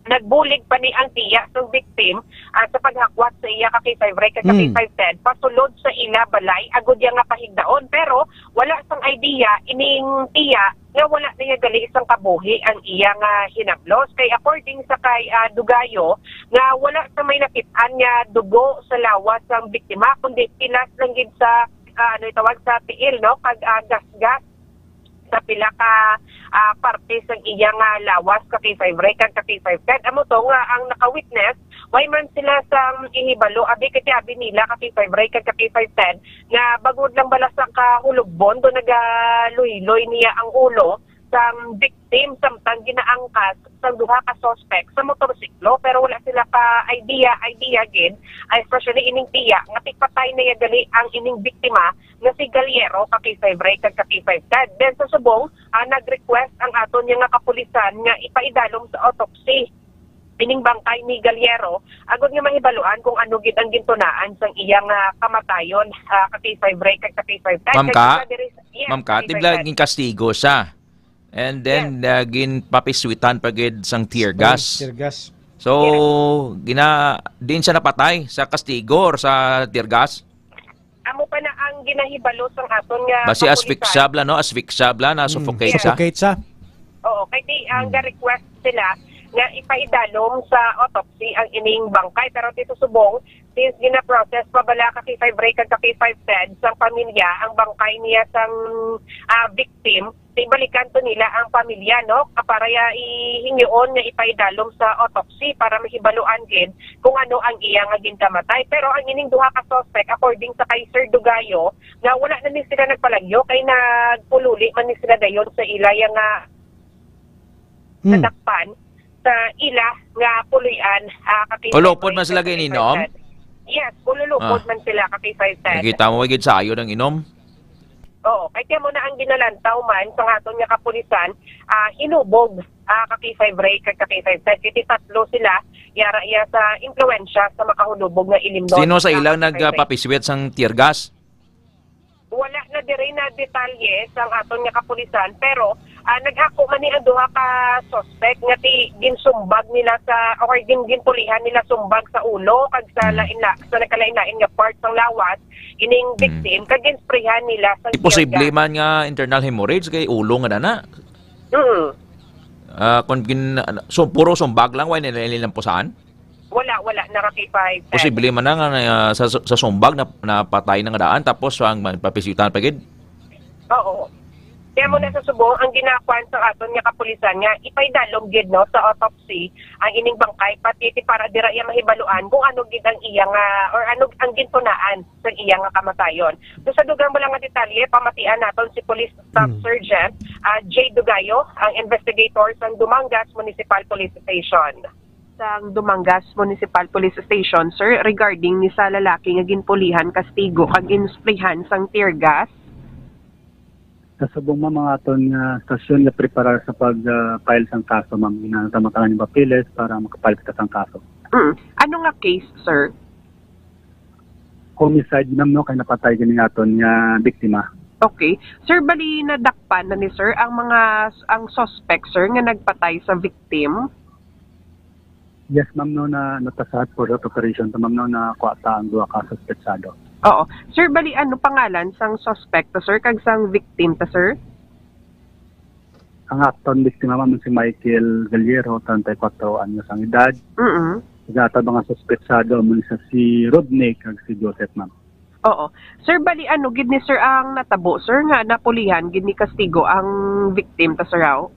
nagbulig pa ni ang tiya sang victim, ah, sa paghakwat sa iya ka K five Ray kag ka Hmm. K five Ted pasulod sa ila balay agud iya nga pahigdaon. Pero wala sang idea ining tiya nga wala na iya gali sang kabuhi ang iya nga hinablos. Kay according sa kay, ah, Dugayo, nga wala sa may nakit-an nga dugo sa lawas sang biktima, kundi pilas lang gid sa, ah, ano itawag, sa tiil, no? Kag, ah, gasgas sa pila ka, ah, parte sang iya nga lawas, ka K five Ray kag ka K five Ted. Amo to nga ang naka-witness, way man sila sang ihibalo, abi, kay abi nila, ka K five Ray kag ka K five Ted, nga bangod lang bala sa kahulogbon, do nagaluyloy niya ang ulo sang victim samtang ginaangkas sang duha ka suspect sa motorsiklo, pero wala sila ka idea, idea gid, ay especially ining tiya, nga tipatay na iya gali ang ining biktima nga si Galiero, ka K five Ray kag ka K five Ted. Then sa subong, ah, nag-request ang aton niya nga kapulisan nga ipaidalom sa autopsy ining bangkay ni Galiero, agud nga mahibaluan kung ano gid ang gintunaan sang iya nga kamatayon, ah, ka K five Ray kag ka K five Ted. Ma'am Kag Ka? Sila diri sa, yes, Ma'am Ka, ka K five tibla Ted. Ginkastigo siya. And then, Yes. uh, ginpapiswitan pa gid sang tear gas. Tear gas. So, Yes. gina-, din siya napatay sa kastigo or sa tear gas? Amo pa na ang ginahibalo sang aton nga Basi kapulisan. Asphyxia bala, no? Asphyxia bala, na Mm, suffocate siya. Suffocate siya. Oo, kay di, ang Mm. ga-request sila nga ipaidalom sa autopsy ang ining bangkay. Pero dito subong, since gina-process pa bala ka K five Ray kag ka K five Ted sang pamilya ang bangkay niya sang, ah, victim, di balikan to nila ang pamilya, no? Para ya ihingyoon nga ipaidalom sa autopsy para mahibaluan gid kung ano ang iya nga ginkamatay. Pero ang ining duha ka suspect, according sa kay Sir Dugayo, nga wala na ni sila nagpalagyo kay nagpululi man ni sila dayon sa ila ya nga Hmm. nadakpan sa ila nga puloy-an, ah, ka K five Ulupod man sila kag ka K five gininom? Ted. Yes, ululupod Ah. man sila ka K five Ted. Nakita mo, gid sayo ng inom? Oo, kay kamo na ang ginalantaw man sa aton nga kapulisan, ah, hinubog, ah, ka K five Ray kag ka K five Ted. Kay tatlo sila, yara iya sa impluwensya sa makahulubog nga ilimnon Sino sa sa ilang ka K five Ray. Nagpapiswit sang tear gas? Wala na diri na detalye sang aton nga kapulisan, pero, ah, naghako man ni ang duha ka suspect nga ti-, ginsumbag nila sa, or gin-, ginpulihan nila sumbag sa ulo kag sa Hmm. lain-la-, sa nagkalain-lain nga part sang lawas ining Hmm. victim, kag ginsprayhan nila sa Di posible tear gas. Man nga internal hemorrhage kay ulo nga dana. Mm. Ah, kung gin-, so, puro sumbag lang, wala nila nilang pusahan? Wala, wala, naka K five. Posible man na nga, ah, sa, sa sumbag na, napatay na nga daan, tapos ang magpapisyutan pa gid? Oo. Kaya mo Hmm. na sa subong, ang ginakuan sa aton nga kapulisan nga ipaidalom gid, no, sa autopsy ang ining bangkay, pati ti para dira iya mahibaluan kung ano gid ang iya nga, or ano ang gintunaan sa iya nga kamatayon. So, sa dugang mo lang nga detalye, pamatian naton si Police Staff Hmm. Sergeant, ah, Jay Dugayo, ang investigator sa Dumangas Municipal Police Station. Sang Dumangas Municipal Police Station, sir, regarding ni sa lalaki nga ginpulihan kastigo kag ginsprayhan sang tear gas? Sa subong, ma'am, ang aton nga stasyon nga preparar sa pag, ah, file sang kaso, ma'am. Ginanataman ka nga papeles para makapile kita sang kaso. Mm. Ano nga case, sir? Homicide, ma'am, no, kay napatay gini nga aton nga biktima. Okay. Sir, bali nadakpan na ni sir ang mga, ang suspect, sir, nga nagpatay sa victim? Yes, ma'am, no, na, natasahat po sa operation to, ma'am, no, nakuha ta ang duha ka suspetsado. Oo. Sir, bali ano pangalan sang suspect to, sir, kag sang victim to, sir? Ang aton biktima, ma'am, si Michael Gallero, treinta y cuatro anyos ang edad. Mm. Ang aton mga suspetsado, mao ni sa si Rodney kag si Joseph, ma'am. Oo. Sir, bali ano gid ni sir ang natabo, sir, nga napulihan gid ni kastigo ang victim ta, sir, aw?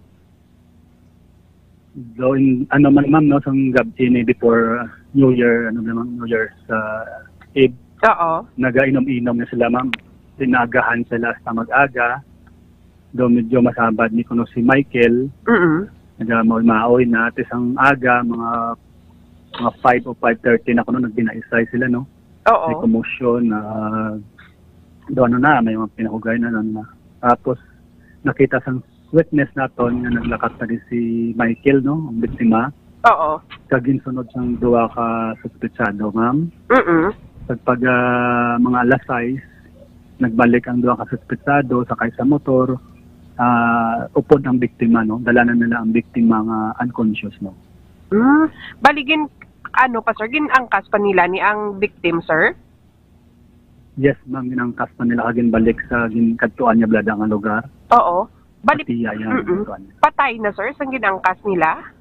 Though in, ano man, ma'am, no, sang gab-, ini before, uh, New Year, ano naman, New Year's, uh, Eve, Oo. Nagainom-inom na sila, ma'am. Tinagahan sila sa mag-aga. Though medyo masabad ni kuno si Michael. Mm. Nagamaoy-maoy na. Ati sang aga, mga, mga five o five thirty na kuno, nagbinaisay sila, no? Oo. May commotion, ah, do ano na, may mga pinahugay na, ano na. Tapos, nakita sang witness naton nga naglakat na di si Michael, no, ang biktima. Oo. Kag ginsunod sang duha ka suspetsado, ma'am. Mm. Kag pag, ah, mga alas sais, nagbalik ang duha ka suspetsado, sakay sa motor, ah, upod ang biktima, no? Dala na nila ang biktima nga unconscious, no? Mm. Bali, gin-, ano pa, sir? Gin-angkas pa nila ni ang victim, sir? Yes, ma'am, ginangkas pa nila kag ginbalik sa gin-, kadtuan niya balada nga lugar. Oo. Bali, Pati, ah, yan, mm-mm. Kadtuan niya. Patay na, sir, sang ginangkas nila?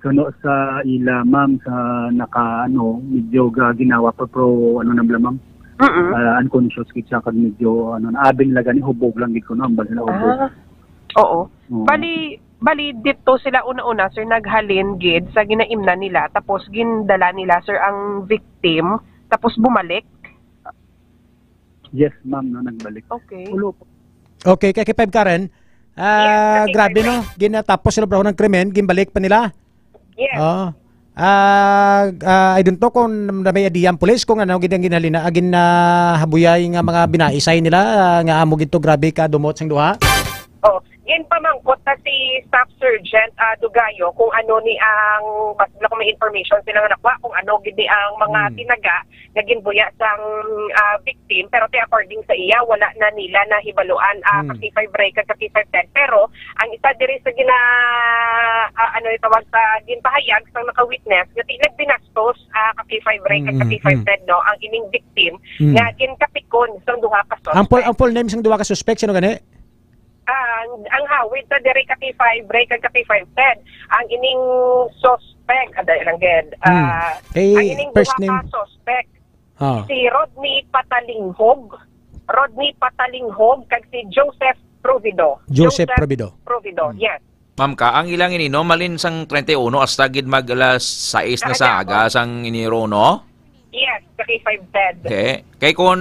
Kuno sa ila, ma'am, sa naka, ano, medyo ga-, ginawa pa, pero ano na bala, ma'am? Mm-mm. Ah, unconscious gid siya kag medyo, ano, naabing lang gani, hubog lang gid kuno, ambal sila hubog. Ah, oo. Oo. Bali, bali, dito sila una-una, sir, naghalin gid sa ginaimnan nila, tapos gindala nila, sir, ang victim, tapos bumalik? Yes, ma'am, no, nagbalik. Okay. Ulo po. Okay, kay K five Karen, ah, yes, grabe, no? Ginatapos sila, bro, ng krimen, ginbalik pa nila. Yes. Oo. Ah, ah, I don't know kung na may idea ang pulis kung ano gid ang ginhalina-, ah, ginahabuyay nga mga binaisay nila, ah, nga amo gid to, grabe ka dumot sing duha. Oh, Ginpamangkot na si Staff Sergeant, ah, Dugayo kung ano ni ang, basta ko may information sila nga nakuha kung ano gid ni ang mga Hmm. tinaga nga ginbuya sang, ah, victim, pero ti according sa iya, wala na nila nahibaluan, ah, Hmm. ka K five Ray kag ka K five Ted. Pero ang isa diri sa gina-, ah, ano itawag, sa ginpahayag sang naka-witness nga ti nagbinastos, ah, ka K five Ray kag ka Mm, K five mm. Ted, no, ang ining victim Hmm. nga ginkapikon sang duha ka suspect. Ang full, ang full name sang duha ka suspect, sino gani? Ah, ang, ang awit sa diri ka K five Ray kag ka K five Ted. Ang ining suspect, aday lang gid. Hmm. Ah, Kay ang ining first duha ka name. Suspect, Ah. si Rodney Patalinghog, Rodney Patalinghog, kag si Joseph Provido. Joseph Joseph Provido. Provido, Hmm. yes. Ma'am ka, ang ilang ininom, malin sang treinta y uno hasta gid mag alas sais na sa Sa aga. Aga sang iniro, no? Yes, sa K five Ted. Okay. Kay kun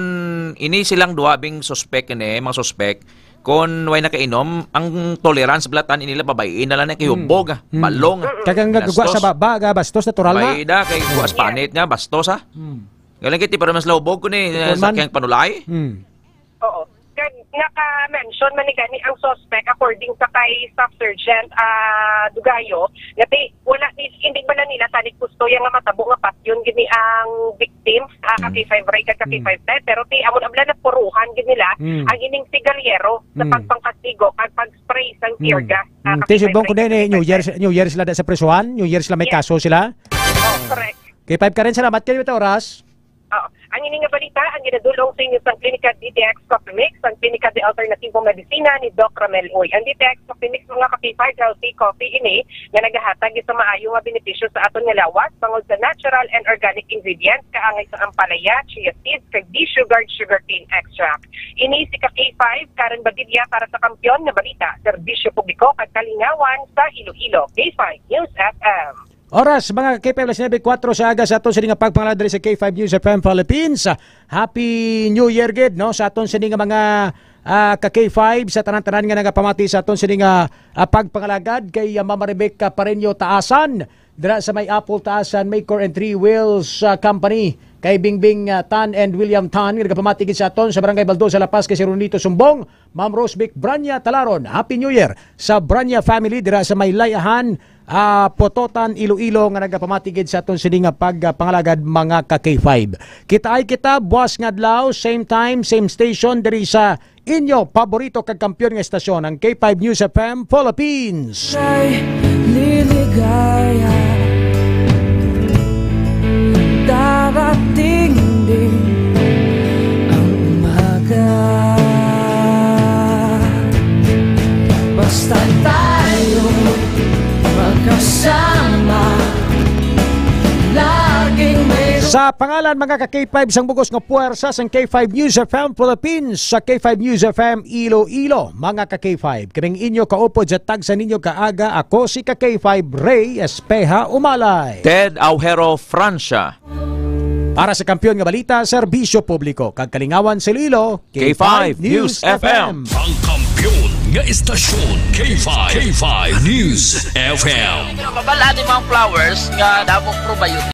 ini silang duha bing suspek ini, mga suspek, kun way nakainom, ang tolerance balatan inila babayi na lang na kay Hmm. hubog, ah, Hmm. balong, ah. Kag ang gagwa sa Binastos. Baba, ga, bastos, natural na. Bayda, kay buwas Yes. panit nga, bastos, ah. Hmm. Galing kay ti para mas lahubog ko ni, Ikaw eh, man. Sakyang panulay. Hmm. Oo. Kag naka-mention man ni gani ang suspect according sa kay Staff Sergeant, ah, Dugayo, nga ti wala ni, hindi ba na nila tani gusto yang nga matabo nga patyon gid ni ang victim, ah, ka Hmm. K five Ray kag ka Hmm. K five Ted, pero ti amo na bala napuruhan gid nila Hmm. ang ining sigalyero sa Hmm. pagpangkastigo kag pag-spray sang tear Hmm. gas, ah, Hmm. ka Ti, K five subong ko Ray din kag eh, ka New K five Year, Ted. New Year sila da sa prisuhan, New Year sila may Yes. kaso sila. Oh, correct. K five Karen, salamat kayo ito oras. Oo. Ang ini nga balita, ang ginadulong sa inyo sang Klinika D T X Coffee Mix, ang klinika de alternativo medisina ni Doc Ramel Uy. Ang D T X Coffee Mix, mga ka-K five, healthy coffee ini nga nagahatag sa maayo nga benepisyo sa aton nga lawas tungod sa natural and organic ingredients, kaangay sa ampalaya, chia seeds, kag desugared sugarcane extract. Ini si ka-K five, Karen Badilla para sa Kampiyon nga Balita, Serbisyo Publiko kag Kalingawan sa Iloilo. K five News F M. Oras, mga ka-K five, alas nuebe kuwatro sa aga sa aton sini nga pagpangalagad diri sa K five News F M Philippines. Happy New Year gid, no, sa aton sini nga mga, ah, ka-K five, sa tanan-tanan nga nagapamati sa aton sini nga, ah, pagpangalagad kay, ah, Mama Rebecca Pareño Taasan dira sa may Apple Taasan Maker and Three Wheels, ah, Company, kay Bingbing, ah, Tan and William Tan nga nagapamati gid sa aton sa Barangay Baldosa, La Paz, kay si Ronito Sumbong, Ma'am Rosbic Branya Talaron, Happy New Year sa Branya family dira sa may Layahan, ah, Pototan, Iloilo, nga nagapamati gid sa aton sini nga pagpangalagad, mga ka-K five. Kita ay kita, buwas nga adlaw, same time, same station, diri sa inyo paborito kag kampiyon nga estasyon, ang K five News F M Philippines. Ay liligaya, darating din ang umaga. Basta tayo magkasama, laging may Sa pangalan, mga ka-K five, sang bugos nga puwersa sang K five News F M Philippines, sa K five News F M Iloilo, mga ka-K five. Kaming inyo kaupod sa tagsa ninyo kaaga, ako si ka-K five Ray Espeha Umalay. Ted Aujero Francia. Para sa Kampiyon nga Balita, Serbisyo Publiko, kag Kalingawan sa Iloilo, K five News F M. Ang kampiyon nga estasyon, K five, K five News F M. Mabal-an ni mga flowers nga damong probiotic.